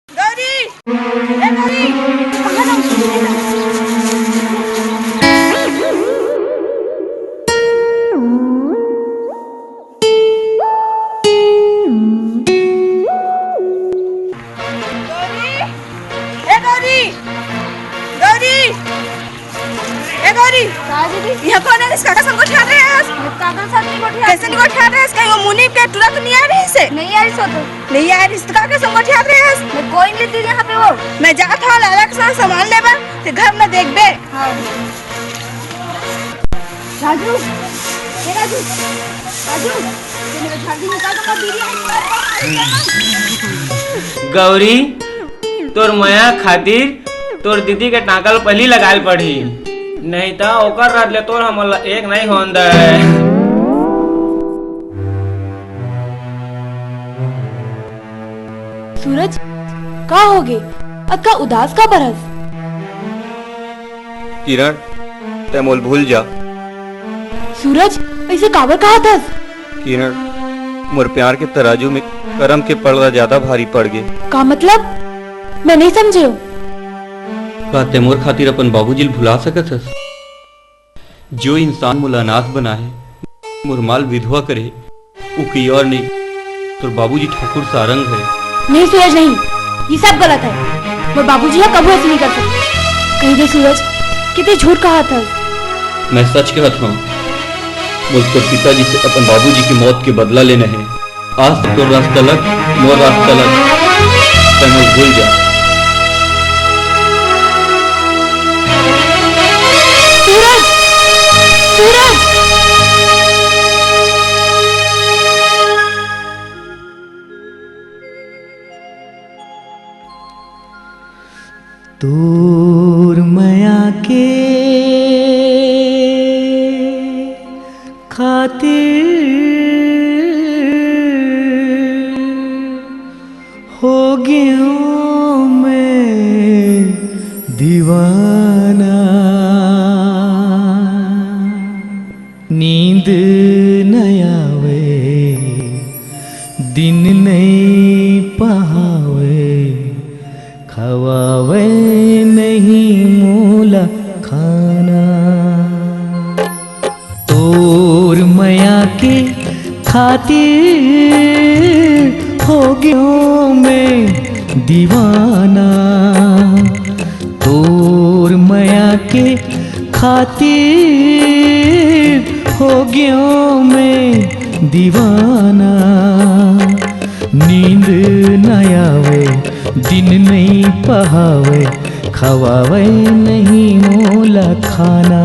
गौरी, ए गौरी, कहाँ जाऊँ? गौरी, ए गौरी, गौरी, ए गौरी। का दीदी? इहाँ कोन हे? काकर संग गोठियात रहे हस? काकर संग नहीं गोठियात। कैसे नहीं गोठियात रहे हस? कहीं वो मुनीम के टूरा तो नहीं आय रहिस हे? नहीं आय रहिस वो तो। नहीं आय रहिस तो काकर संग गोठियात रहे हस? मैं कोई नहीं दीदी यहाँ पे वो। मैं जात हूँ लाला के साथ सामान लेबा, ते घर में देखबे। हाँ। राजू, ए राजू, राजू, ये मेरा झाड़ू निकाल दो, बीड़ी है। गौरी, तोर मया खातिर तोर दीदी के टांका ल पहिली लगाए ल पड़ही, नहीं त ओकर राज ले तोर हमन ल एक नहीं होन दे। सूरज, का होगे? अतका उदास काबर हस? किरण, तै मोल भूल जा। सूरज, अइसे काबर कहत हस? किरण, मोर प्यार के तराजू में करम के पलड़ा ज्यादा भारी पड़ गे। का मतलब? मैं नहीं समझे हूँ। का तै मोर खातिर अपन बाबूजी ल भुला सकत हस? जो इंसान मोला अनाथ बनाहे, मोर माँ ल विधवा करे, उ कोई और नहीं, तोर बाबूजी ठाकुर सारंग है। नहीं सूरज, नहीं, ये सब गलत है। मोर बाबूजी ह कभू ऐसे नहीं कर सकते। कही दे सूरज, कि तै झूठ कहत हस। मैं सच कहत हूँ। मोला तोर पिताजी से अपन बाबूजी के मौत के बदला लेना है। आज से तोर रास्ता अलग, मोर रास्ता अलग। तै मोला भूल जा। सूरज! सूरज! तोर मया के खातिर हो गयो मैं दीवाना। नींद न आवे, दिन नहीं पहावे, खवावे नहीं मोला खाना। तोर मया के खातिर हो गयो मैं दीवाना। तोर मया के खातिर हो गयो मैं दीवाना। नींद न आवे, दिन नहीं पहावे, खवावे नहीं मोला खाना।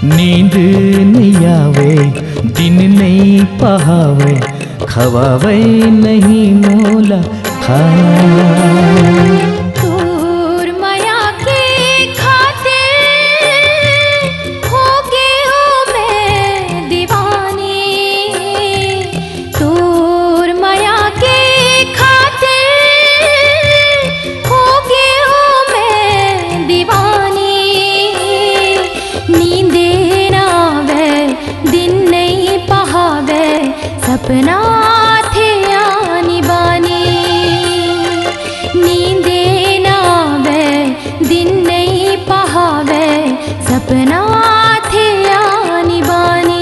नींद नहीं आवे, दिन नहीं पहावे, खवावे नहीं मोला खाना। तोर मया के खातिर हो गयो मैं दीवानी। तोर मया के खातिर हो गयो मैं दीवानी। नींदे ना आवे, दिन नहीं पहावे, सपना थे आनी बानी। नींदे ना आवे, दिन नहीं पहावे, सपना थे आनी बानी।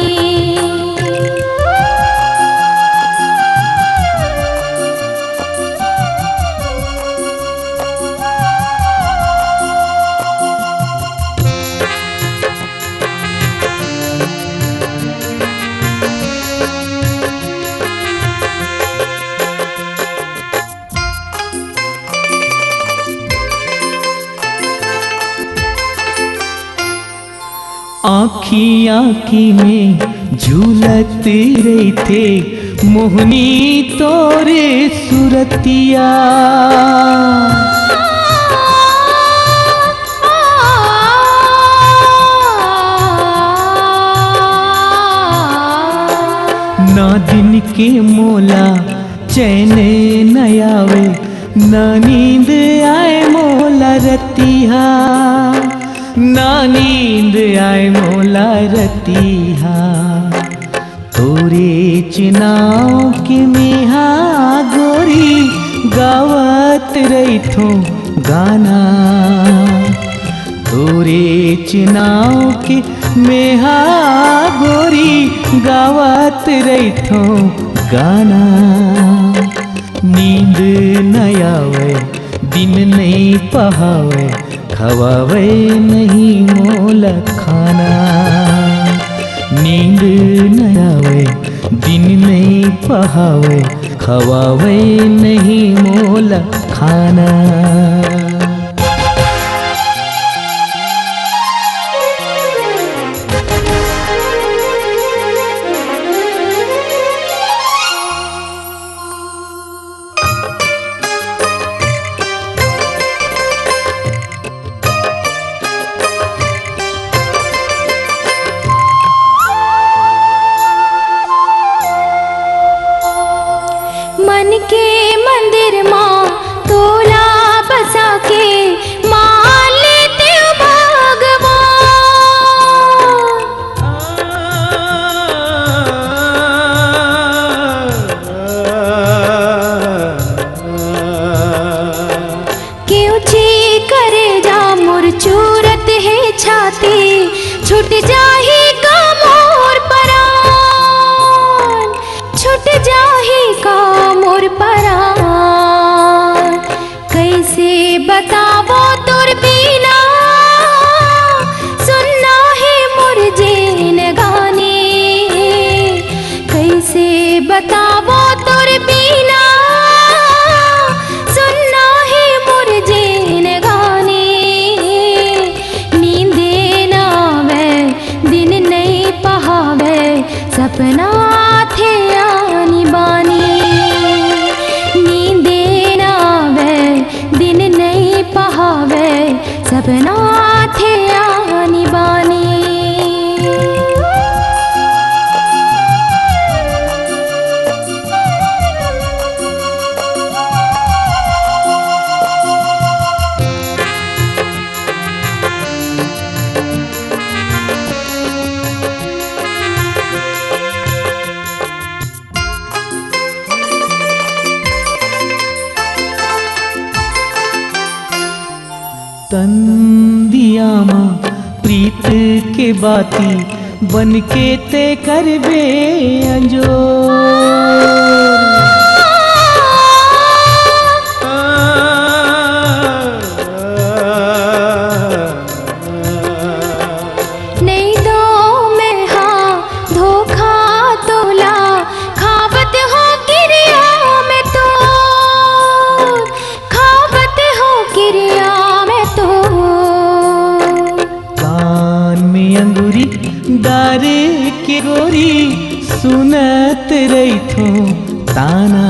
आँखी आँखी में झूलत रहिथे मोहनी तोरे सुरतिया। ना दिन के मोला चैन न आवे, ना नींद आए मोला रतिहा, ना नींद आए मोला रतिहा। तोरे चुनाव के मेहा गोरी गावत रहिथों गाना। तोरे चुनाव के मेहा गोरी गावत रहिथों गाना। नींद न आवे, दिन नहीं पहावे, खवावे नहीं मोला खाना। नींद न आवे, दिन नहीं पहावे, खवावे नहीं मोला खाना। छाती छूट जाही का मोर परान, छूट जाही का मोर परान। कइसे बतावो तोर बिना, सुन्ना हे मोर जिनगानी। कइसे बतावो तोर बिना, सुन्ना हे मोर जिनगानी। नींदे न आवय, दिन नइ पहावय, सपना आथे आनी बानी। नींदे न आवय, दिन नइ पहावय, सपना आथे आनी बानी। तंदिया म प्रीत के बाती बन के ते करबे अंजोर। नइ दो मैं हा धोखा तोला, खावत हो किरिया मैं तोर, खावत हो किरिया मैं तोर। कान में अंगुरी डार के गोरी, सुनत रहिथों ताना।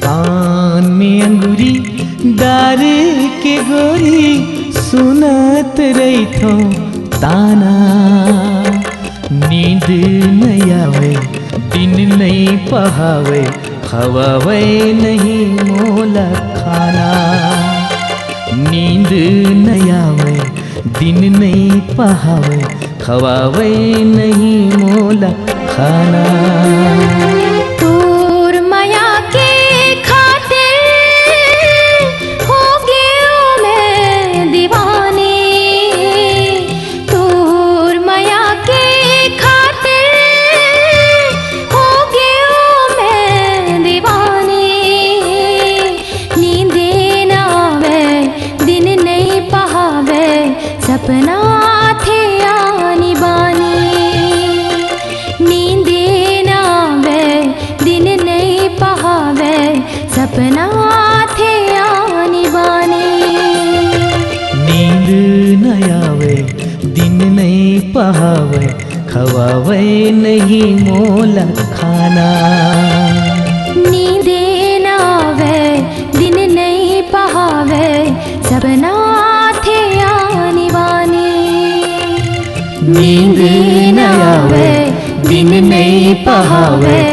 कान में अंगुरी डार के गोरी, सुनत रहिथों ताना। नींद नइ आवय, दिन नइ पहावय, खवावय नहीं मोला खाना। नींद नइ आवय, दिन नइ पहावय, खवावय नहीं मोला खाना। तोर मया के खातिर हो गेंव मैं दीवानी, तोर मया के खातिर हो गेंव मैं दीवानी। नींदे न आवय, दिन नइ पहावय, सपना आथे आनी बानी। नींदे न आवय, दिन नइ पहावय, सपना आथे आनी बानी। नींद नइ आवय, दिन नइ पहावय, खवावय नहीं मोला खाना। नींदे न आवय, दिन नइ पहावय, सपना आथे आनी बानी। नींद न आवय, दिन नइ पहावय,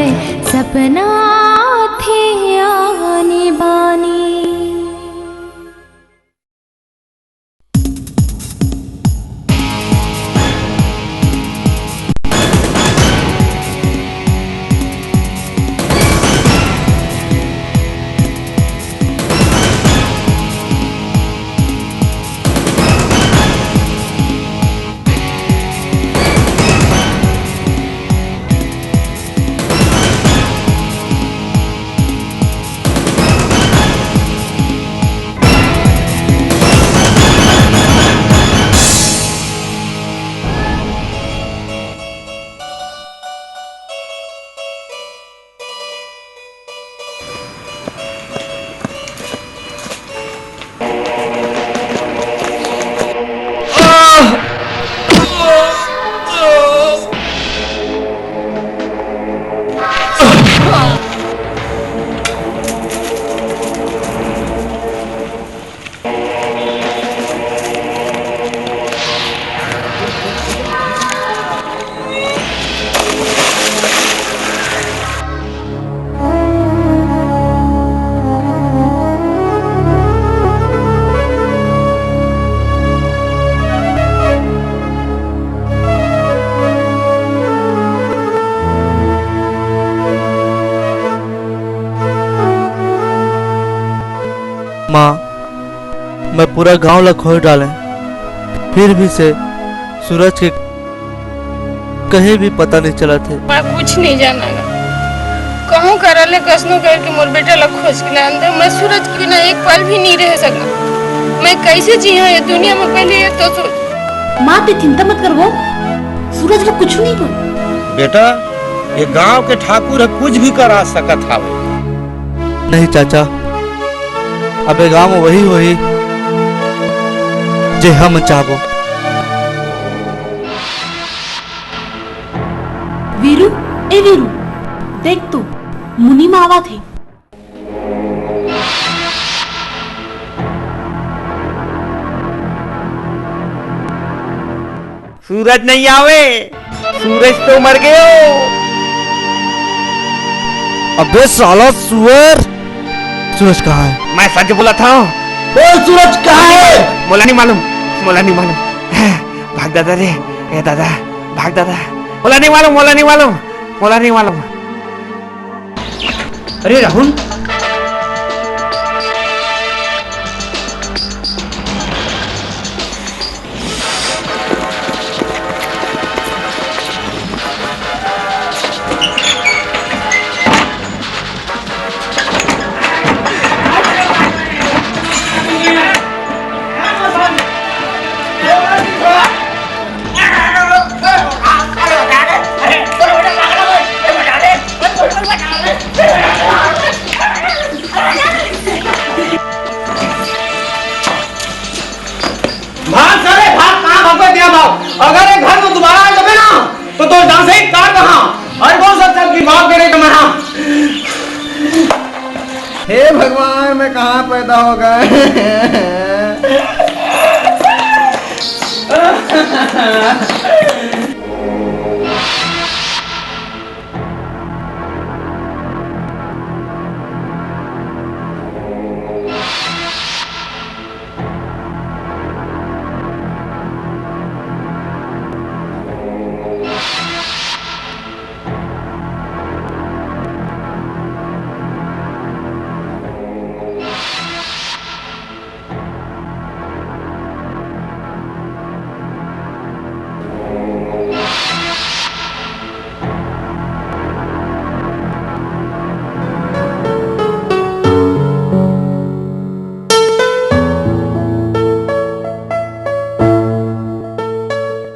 सपना आथे आनी बानी। माँ, मैं पूरा गांव ला खोज डालें, फिर भी से सूरज के कहीं भी पता नहीं चलत हे। मैं कुछ नहीं जाना गा। कहूँ करा ले, कसनो करके मोर बेटा ला खोज के लान दे। मैं सूरज के बिना एक पल भी नहीं रह सका। मैं कैसे जीहा ये दुनिया में, पहले ये तो सोच। माँ, ते चिंता मत कर वो, सूरज ला कुछ नहीं हो। बेटा, ये गांव के ठाकुर ह कुछ भी करा सकत हावे। नहीं चाचा, अब ये गांव में वही होही जे हम चाहबो। वीरू, ए वीरू, देख तो, मुनीम आवत हे। सूरज नहीं आवे, सूरज तो मर गयो। अबे साला सुअर, सूरज कहाँ है? मैं सच बोला था। बोल, सूरज कहाँ है? मोला नहीं मालूम, मोला नहीं मालूम। भाग दादा रे, ए दादा, भाग दादा। मोला नहीं मालूम, मोला नहीं मालूम, मोला नहीं मालूम। अरे राहुल, भाग साले, भाग, कहाँ भागबे तें भाग। अगर ये घर में दोबारा आ जाबे ना, तो तोर जान से ही काट दहा। अरे कौन सा सब की बात करे तुम्हारा? हे भगवान, मैं कहाँ पैदा हो गए?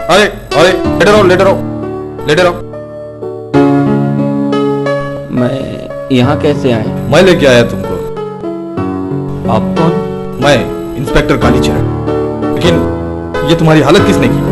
अरे, अरे, लेटे रहो, लेटे रहो, लेटे रहो। मैं यहाँ कैसे आए? मैं लेके आया तुमको। आप कौन? मैं इंस्पेक्टर कालीचरण। लेकिन ये तुम्हारी हालत किसने की?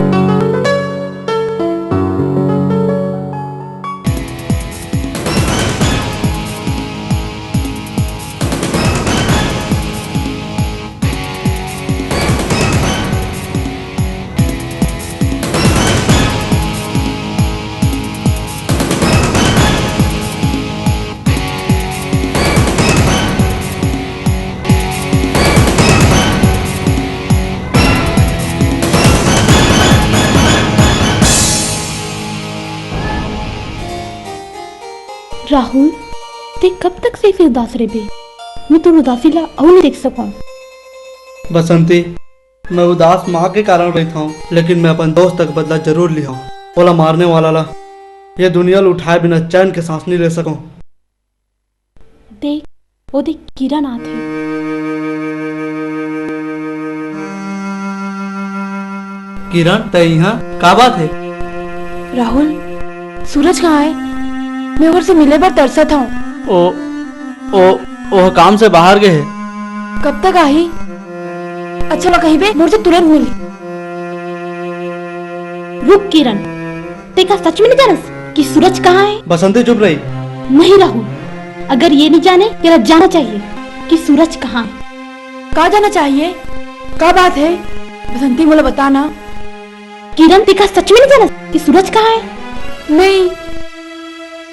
राहुल, ते कब तक से ऐसे उदास रहिबे? मैं तोर उदासी ला अउ नहीं देख सकूं। बसंती, मैं उदास माँ के कारण रहिथंव, लेकिन मैं अपन दोस्त के बदला जरूर लिहंव। ओला मारने वाला ला ये दुनिया ल उठाए बिना चैन के सांस नहीं ले सकूं। देख, ओ देख, किरण आत हे। किरण, तैं इहाँ का बात हे? राहुल, सूरज कहाँ हे? मैं ओकर से मिले बर तरसत हंव। ओ, ओ, ओ काम से बाहर गे हे। कब तक आही? अच्छा ला कहिबे, मोर से तुरंत मिलही। रुक किरण, तें का सच में नहीं जानस कि सूरज कहाँ हे? बसंती, चुप रही। नहीं राहुल, अगर ये नहीं जाने, तेला जानना चाहिए कि सूरज कहाँ हे। का जानना चाहिए? का बात हे? बसंती, मोला बता ना। किरण, तें का सच में नहीं जानस कि सूरज कहाँ हे? नहीं।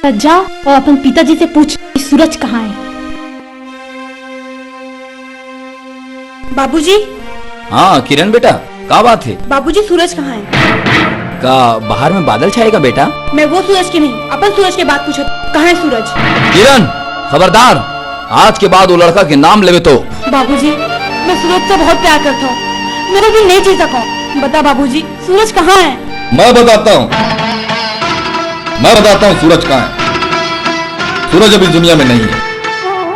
त जा अउ अपन पिताजी से पूछ कि सूरज कहाँ हे। बाबूजी। हाँ किरण बेटा, का बात हे? बाबूजी, सूरज कहाँ हे? का बाहर में बादल छाए का बेटा? मैं वो सूरज के नहीं, अपन सूरज के बात पूछत। कहाँ हे सूरज? किरण, खबरदार, आज के बाद वो लड़का के नाम लेबे तो। बाबूजी, मैं सूरज से बहुत प्यार करता हूँ, मैं बिना ओकर नहीं जी सकूँ। बता बाबूजी, सूरज कहाँ है? मैं बताता हूँ, मैं बताता हूँ सूरज कहाँ है। सूरज अब इस दुनिया में नहीं है।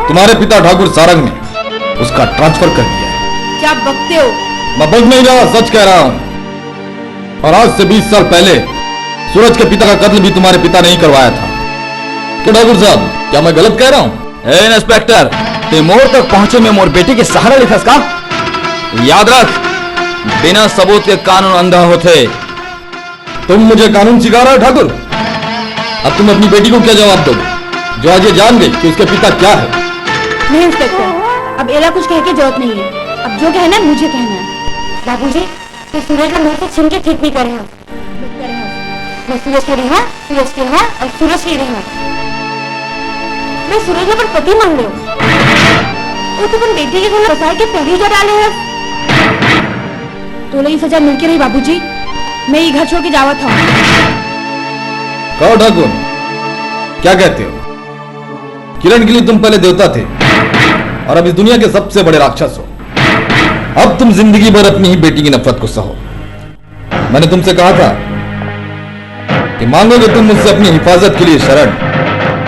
तुम्हारे पिता ठाकुर सारंग ने उसका ट्रांसफर कर दिया है। क्या बकते हो? मैं बक नहीं रहा, सच कह रहा हूँ। और आज से बीस साल पहले सूरज के पिता का कत्ल भी तुम्हारे पिता ने ही करवाया था। क्यों ठाकुर साहब, क्या मैं गलत कह रहा हूँ? ए इंस्पेक्टर, ते मोर तक पहुंचे में मोर बेटी के सहारा लेथस का? याद रख, बिना सबूत के कानून अंधा होथे। तुम मुझे कानून सिखा रहे हो ठाकुर? अब तुम अपनी बेटी को क्या जवाब दोगे, जो आज ये जान गई कि उसके पिता क्या है? नहीं इंस्पेक्टर, अब एला कुछ कह के जरूरत नहीं है। अब जो कहना है मुझे कहना है। बाबूजी, ते सूरज ला मोर से छीन के ठीक नहीं करे हो। मैं सूरज के रिहा, सूरज के रिहा और सूरज के रिहा। मैं सूरज ला अपन पति मान लेव। वो तो अपन बेटी के कोनो बसाए के पहली जा डाले है। तोला ये सजा मिलके रही बाबूजी, मैं ये घर छोड़ के जावत हूँ। कहो ठाकुर, क्या कहते हो? किरण के लिए तुम पहले देवता थे और अब इस दुनिया के सबसे बड़े राक्षस हो। अब तुम जिंदगी भर अपनी ही बेटी की नफरत को सहो। मैंने तुमसे कहा था कि मांगोगे तुम मुझसे अपनी हिफाजत के लिए शरण,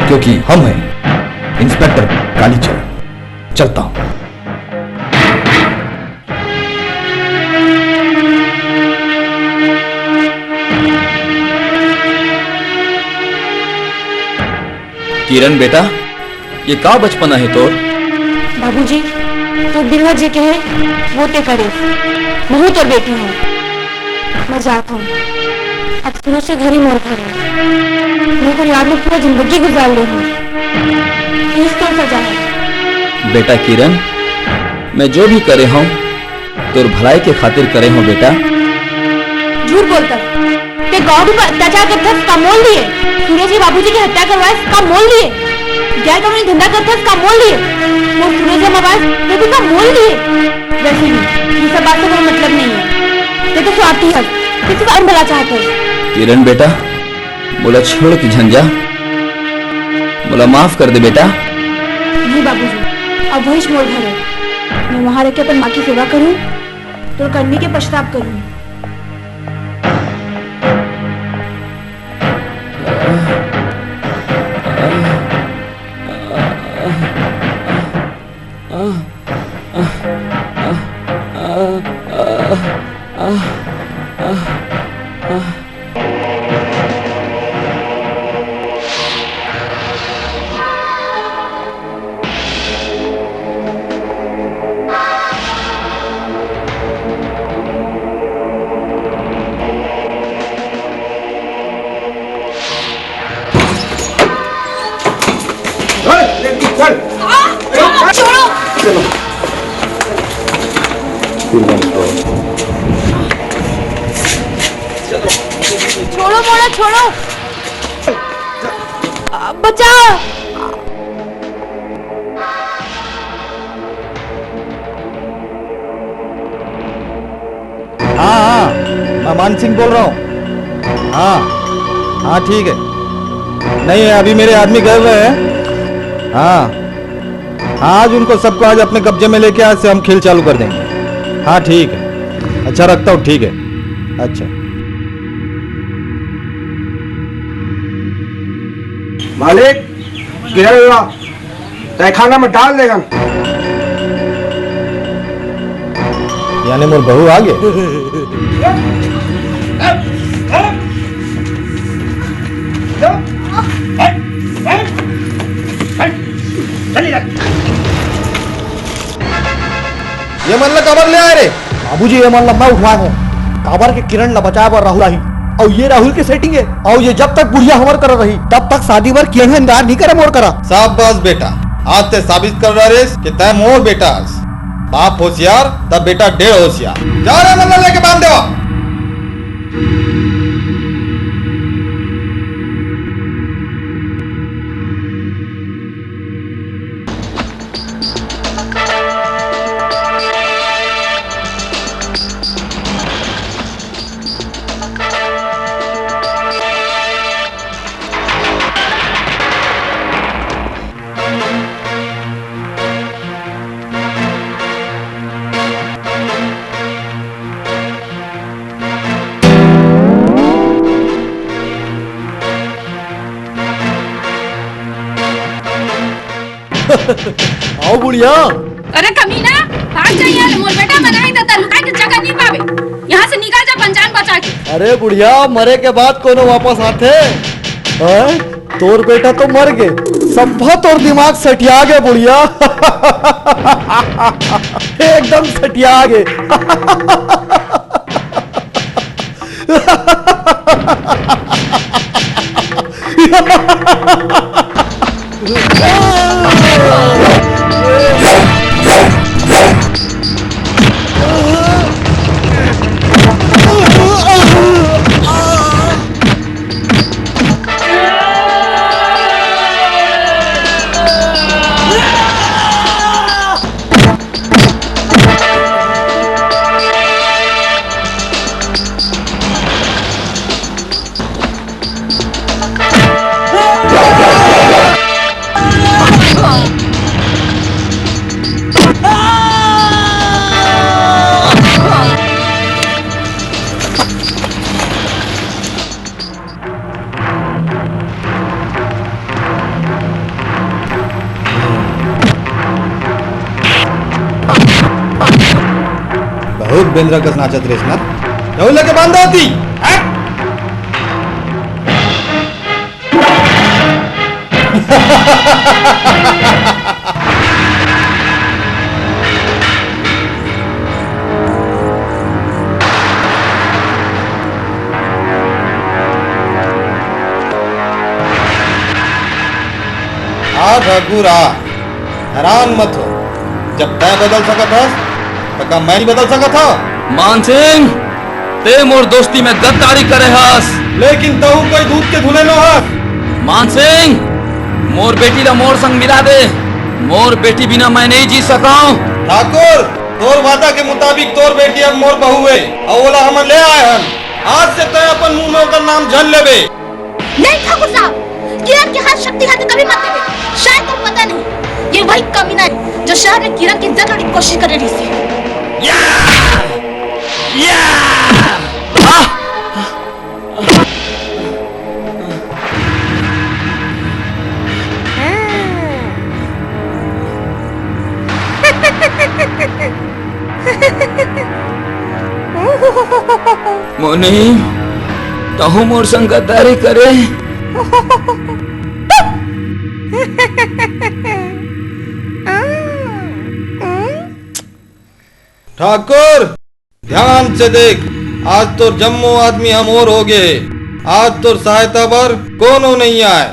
क्योंकि हम हैं इंस्पेक्टर कालीचरण। चलता हूं। किरण बेटा, ये का बचपना है तोर? बाबूजी, तोर दिल में जे कहे, वो ते करे। महू तोर बेटी हूँ। मैं जात हूँ। अब सूरज के घर ही मोर घर है। मैं ओकर याद में पूरा जिंदगी गुजार ले हूँ। इस तो सजा है। बेटा किरण, मैं जो भी करे हूँ, तोर भलाई के खातिर करे हो बेटा। झूठ बोलथस। ते गांव के ऊपर अत्याचार करथस का मोल लिए? सूरज के बाबूजी के हत्या करवायस का मोल लिए? गैर कानूनी धंधा करथस का मोल लिए? मोर सूरज ला मरवायस, ते भी का मोल लिए? वैसे भी, ये सब बात से कोई मतलब नहीं है। ते तो स्वार्थी हस, ते सिर्फ अपन भला चाहत हस। किरण बेटा, मोला छोड़ के झन जा, मोला माफ कर दे बेटा। नहीं बाबूजी, अब वहीच मोर घर है। मैं वहाँ रह के अपन माँ की सेवा करूँ, तोर करनी के पछताप करूँ। चल, चल। चलो। छोड़ो मोला, छोड़ो। बचाओ। हाँ, हाँ, मैं मान सिंह बोल रहा हूँ। हाँ, हाँ, ठीक है। नहीं, अभी मेरे आदमी गए हुए हैं। हाँ, हाँ, आज उनको सबको आज अपने कब्जे में लेके आज से हम खेल चालू कर देंगे। हाँ, ठीक है। अच्छा, रखता हूँ, ठीक है। अच्छा। मालिक, किरण ला तहखाना में डाल देगन। यानी मोर बहू आ गे। ये मन ला काबर ले आए रे? बाबूजी, ये मन ला मैं उठवाए हूँ। काबर के किरण ला बचाए बर राहुल आही। अउ ये राहुल के setting है। अउ ये जब तक बुढ़िया हमर करा रही, तब तक शादी बर किरण ह इनकार नहीं करे मोर करा। शाबाश बेटा, आज ते साबित कर रहा रेस कि तै मोर बेटा हस। बाप होशियार, तब बेटा डेढ़ होशियार। जा रे, मन ला लेके बांध देवा। आओ बुढ़िया। अरे कमीना, भाग जा यहाँ ले। मोर बेटा मरा हे त लुकाए के जगह नहीं पावे। यहाँ से निकल जा अपन जान बचा के। अरे बुढ़िया, मरे के बाद कोनो वापस आथे? हैं? तोर बेटा तो मर गे, सब्भा तोर दिमाग सटिया गे बुढ़िया। एकदम सटिया गे। बहुत बेंदरा कस नाचत रेस ना। राहुल के बांधा होती। हट। आ ठाकुर आ, हैरान मत हो। जब तैं बदल सकत हस, त का मैं नहीं बदल सकत हव? मानसिंह, तैं मोर दोस्ती में गद्दारी करे हस। लेकिन तहूँ कोई दूध के धुले नो हस। मानसिंह, मोर बेटी ला मोर संग मिला दे। मोर बेटी बिना मैं नहीं जी सकंव। ठाकुर, तोर वादा के मुताबिक तोर बेटी अब मोर बहू हे, अउ ओला हमन ले आए हन। आज से तैं अपन मुंह में ओकर नाम झन लेबे। नहीं ठाकुर साहब, किरण के हाथ शक्ति खातिर कभी मत देबे। शायद तोर पता नहीं, ये वही कमीना हे जो शहर में किरण के इज्जत लूटे के कोशिश करे रहिस हे। या! या! आह! मुनीम, तहूँ मोर संग गद्दारी करे। ठाकुर, ध्यान से देख, आज तोर जम्मो आदमी हमोर हो गे। आज तोर सहायता बर कोनो नहीं आए।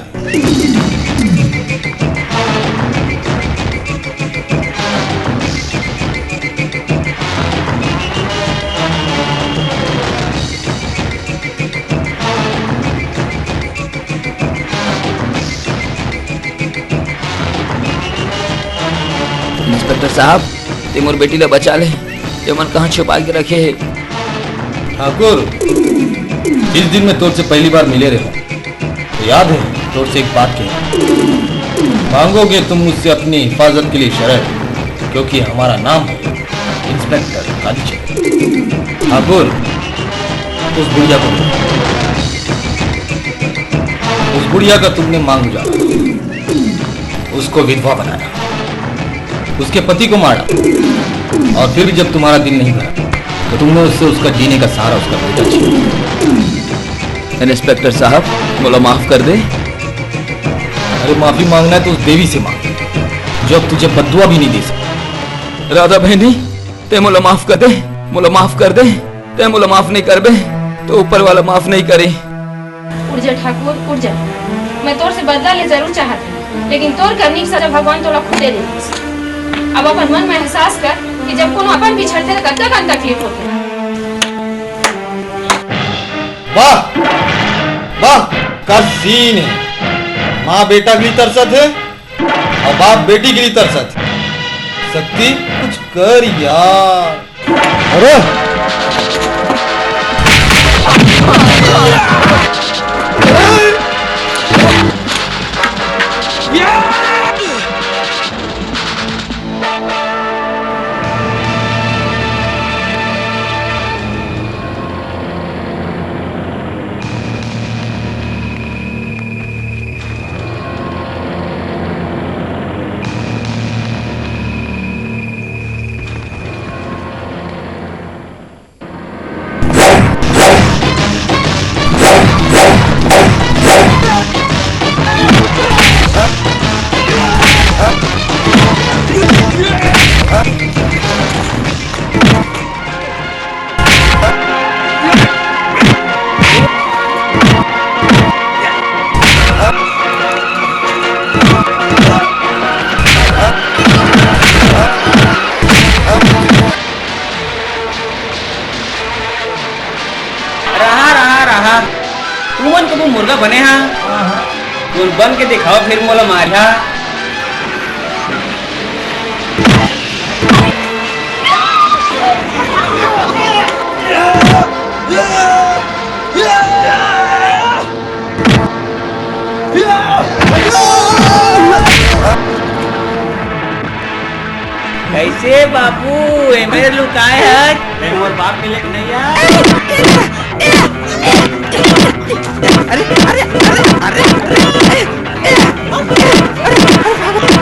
इंस्पेक्टर साहब, तैं मोर बेटी ला बचा ले। ये मन कहाँ छुपा के रखे हे? ठाकुर, जिस दिन मैं तोर से पहली बार मिले रहे हूँ, तो याद है, तोर से एक बात कही। मांगोगे तुम मुझसे अपनी हिफाजत के लिए शरत, क्योंकि हमारा नाम है इंस्पेक्टर कालीचरण। ठाकुर, उस बुढ़िया को, उस बुढ़िया का तुमने मांग उजाड़ा, उसको विधवा बनाया, उसके पति को मारा, और फिर भी जब तुम्हारा दिल नहीं भरा, तो तुमने उससे उसका जीने का सहारा, उसका बेटा छीन लिया। इंस्पेक्टर साहब, मोला माफ कर दे। अरे, माफी मांगना है तो उस देवी से मांग, जो अब तुझे बद्दुआ भी नहीं दे सकती। राधा बहनी, तैं मोला माफ कर दे, मोला माफ कर दे। तैं मोला माफ नहीं करबे, तो ऊपर वाला माफ नहीं करी। उठ जा ठाकुर, उठ जा। मैं तोर से बदला ले जरूर चाहत हूँ, लेकिन तोर करनी की सजा भगवान तोला खुदे दे दिस। अब अपन मन में एहसास कर कि जब कोनो अपन बिछड़थे, तो कतका कन तकलीफ होथे। वाह, वाह, का सीन है। माँ बेटा के लिए तरसत है, अउ बाप बेटी के लिए तरसत। शक्ति, कुछ कर यार। अरे! बने हा। कोन बन के दिखाओ फिर मोला मारिहा। कैसे बाबू, एमे लुकाए हस? मैं मोर बाप मिले के नहीं आय। अरे, अरे, अरे, अरे, अरे, अरे, अरे, भागो, भागो।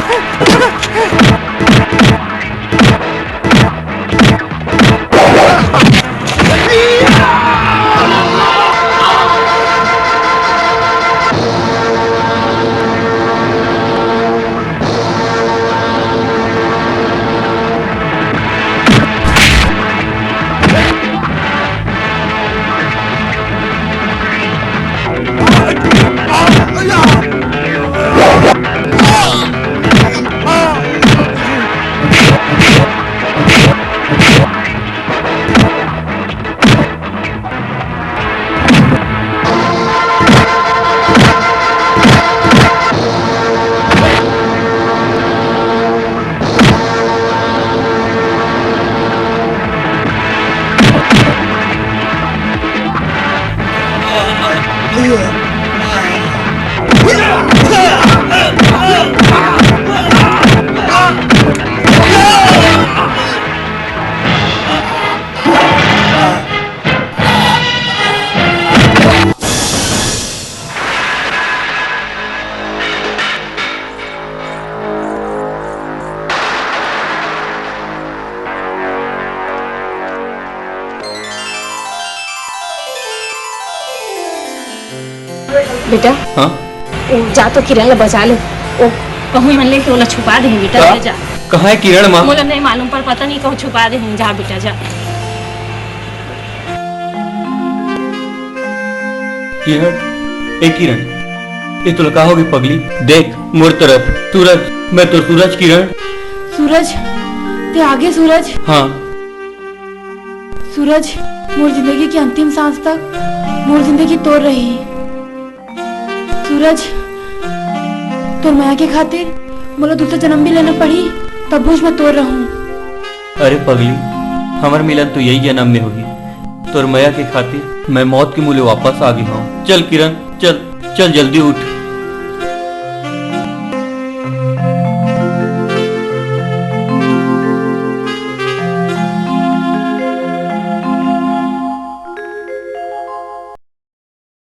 बेटा, हाँ? ओ, जा तो किरण ला बचा ले। ओ, कहूँ मन लेके ओला छुपा दे बेटा, का? ले जा। कहाँ है किरण, माँ? मोला नहीं मालूम, पर पता नहीं कहूँ छुपा दे। जा बेटा, जा। किरण, ए किरण, ये तोला का होगे पगली? देख मोर तरफ, सूरज, मैं तो सूरज। किरण। सूरज, ते आगे सूरज। हाँ। सूरज, मोर जिंदगी के अंतिम सांस तक मोर जिंदगी तोर रही। सूरज, तोर मया के खातिर मोला दूसरा जन्म भी लेना पड़ही, तब भी मैं तोर रहूं। अरे पगली, हमर मिलन तो यही जन्म में होही। तोर मया के खातिर मैं मौत के मुँह ले वापस आ गे हौं। चल किरण, चल, चल जल्दी उठ।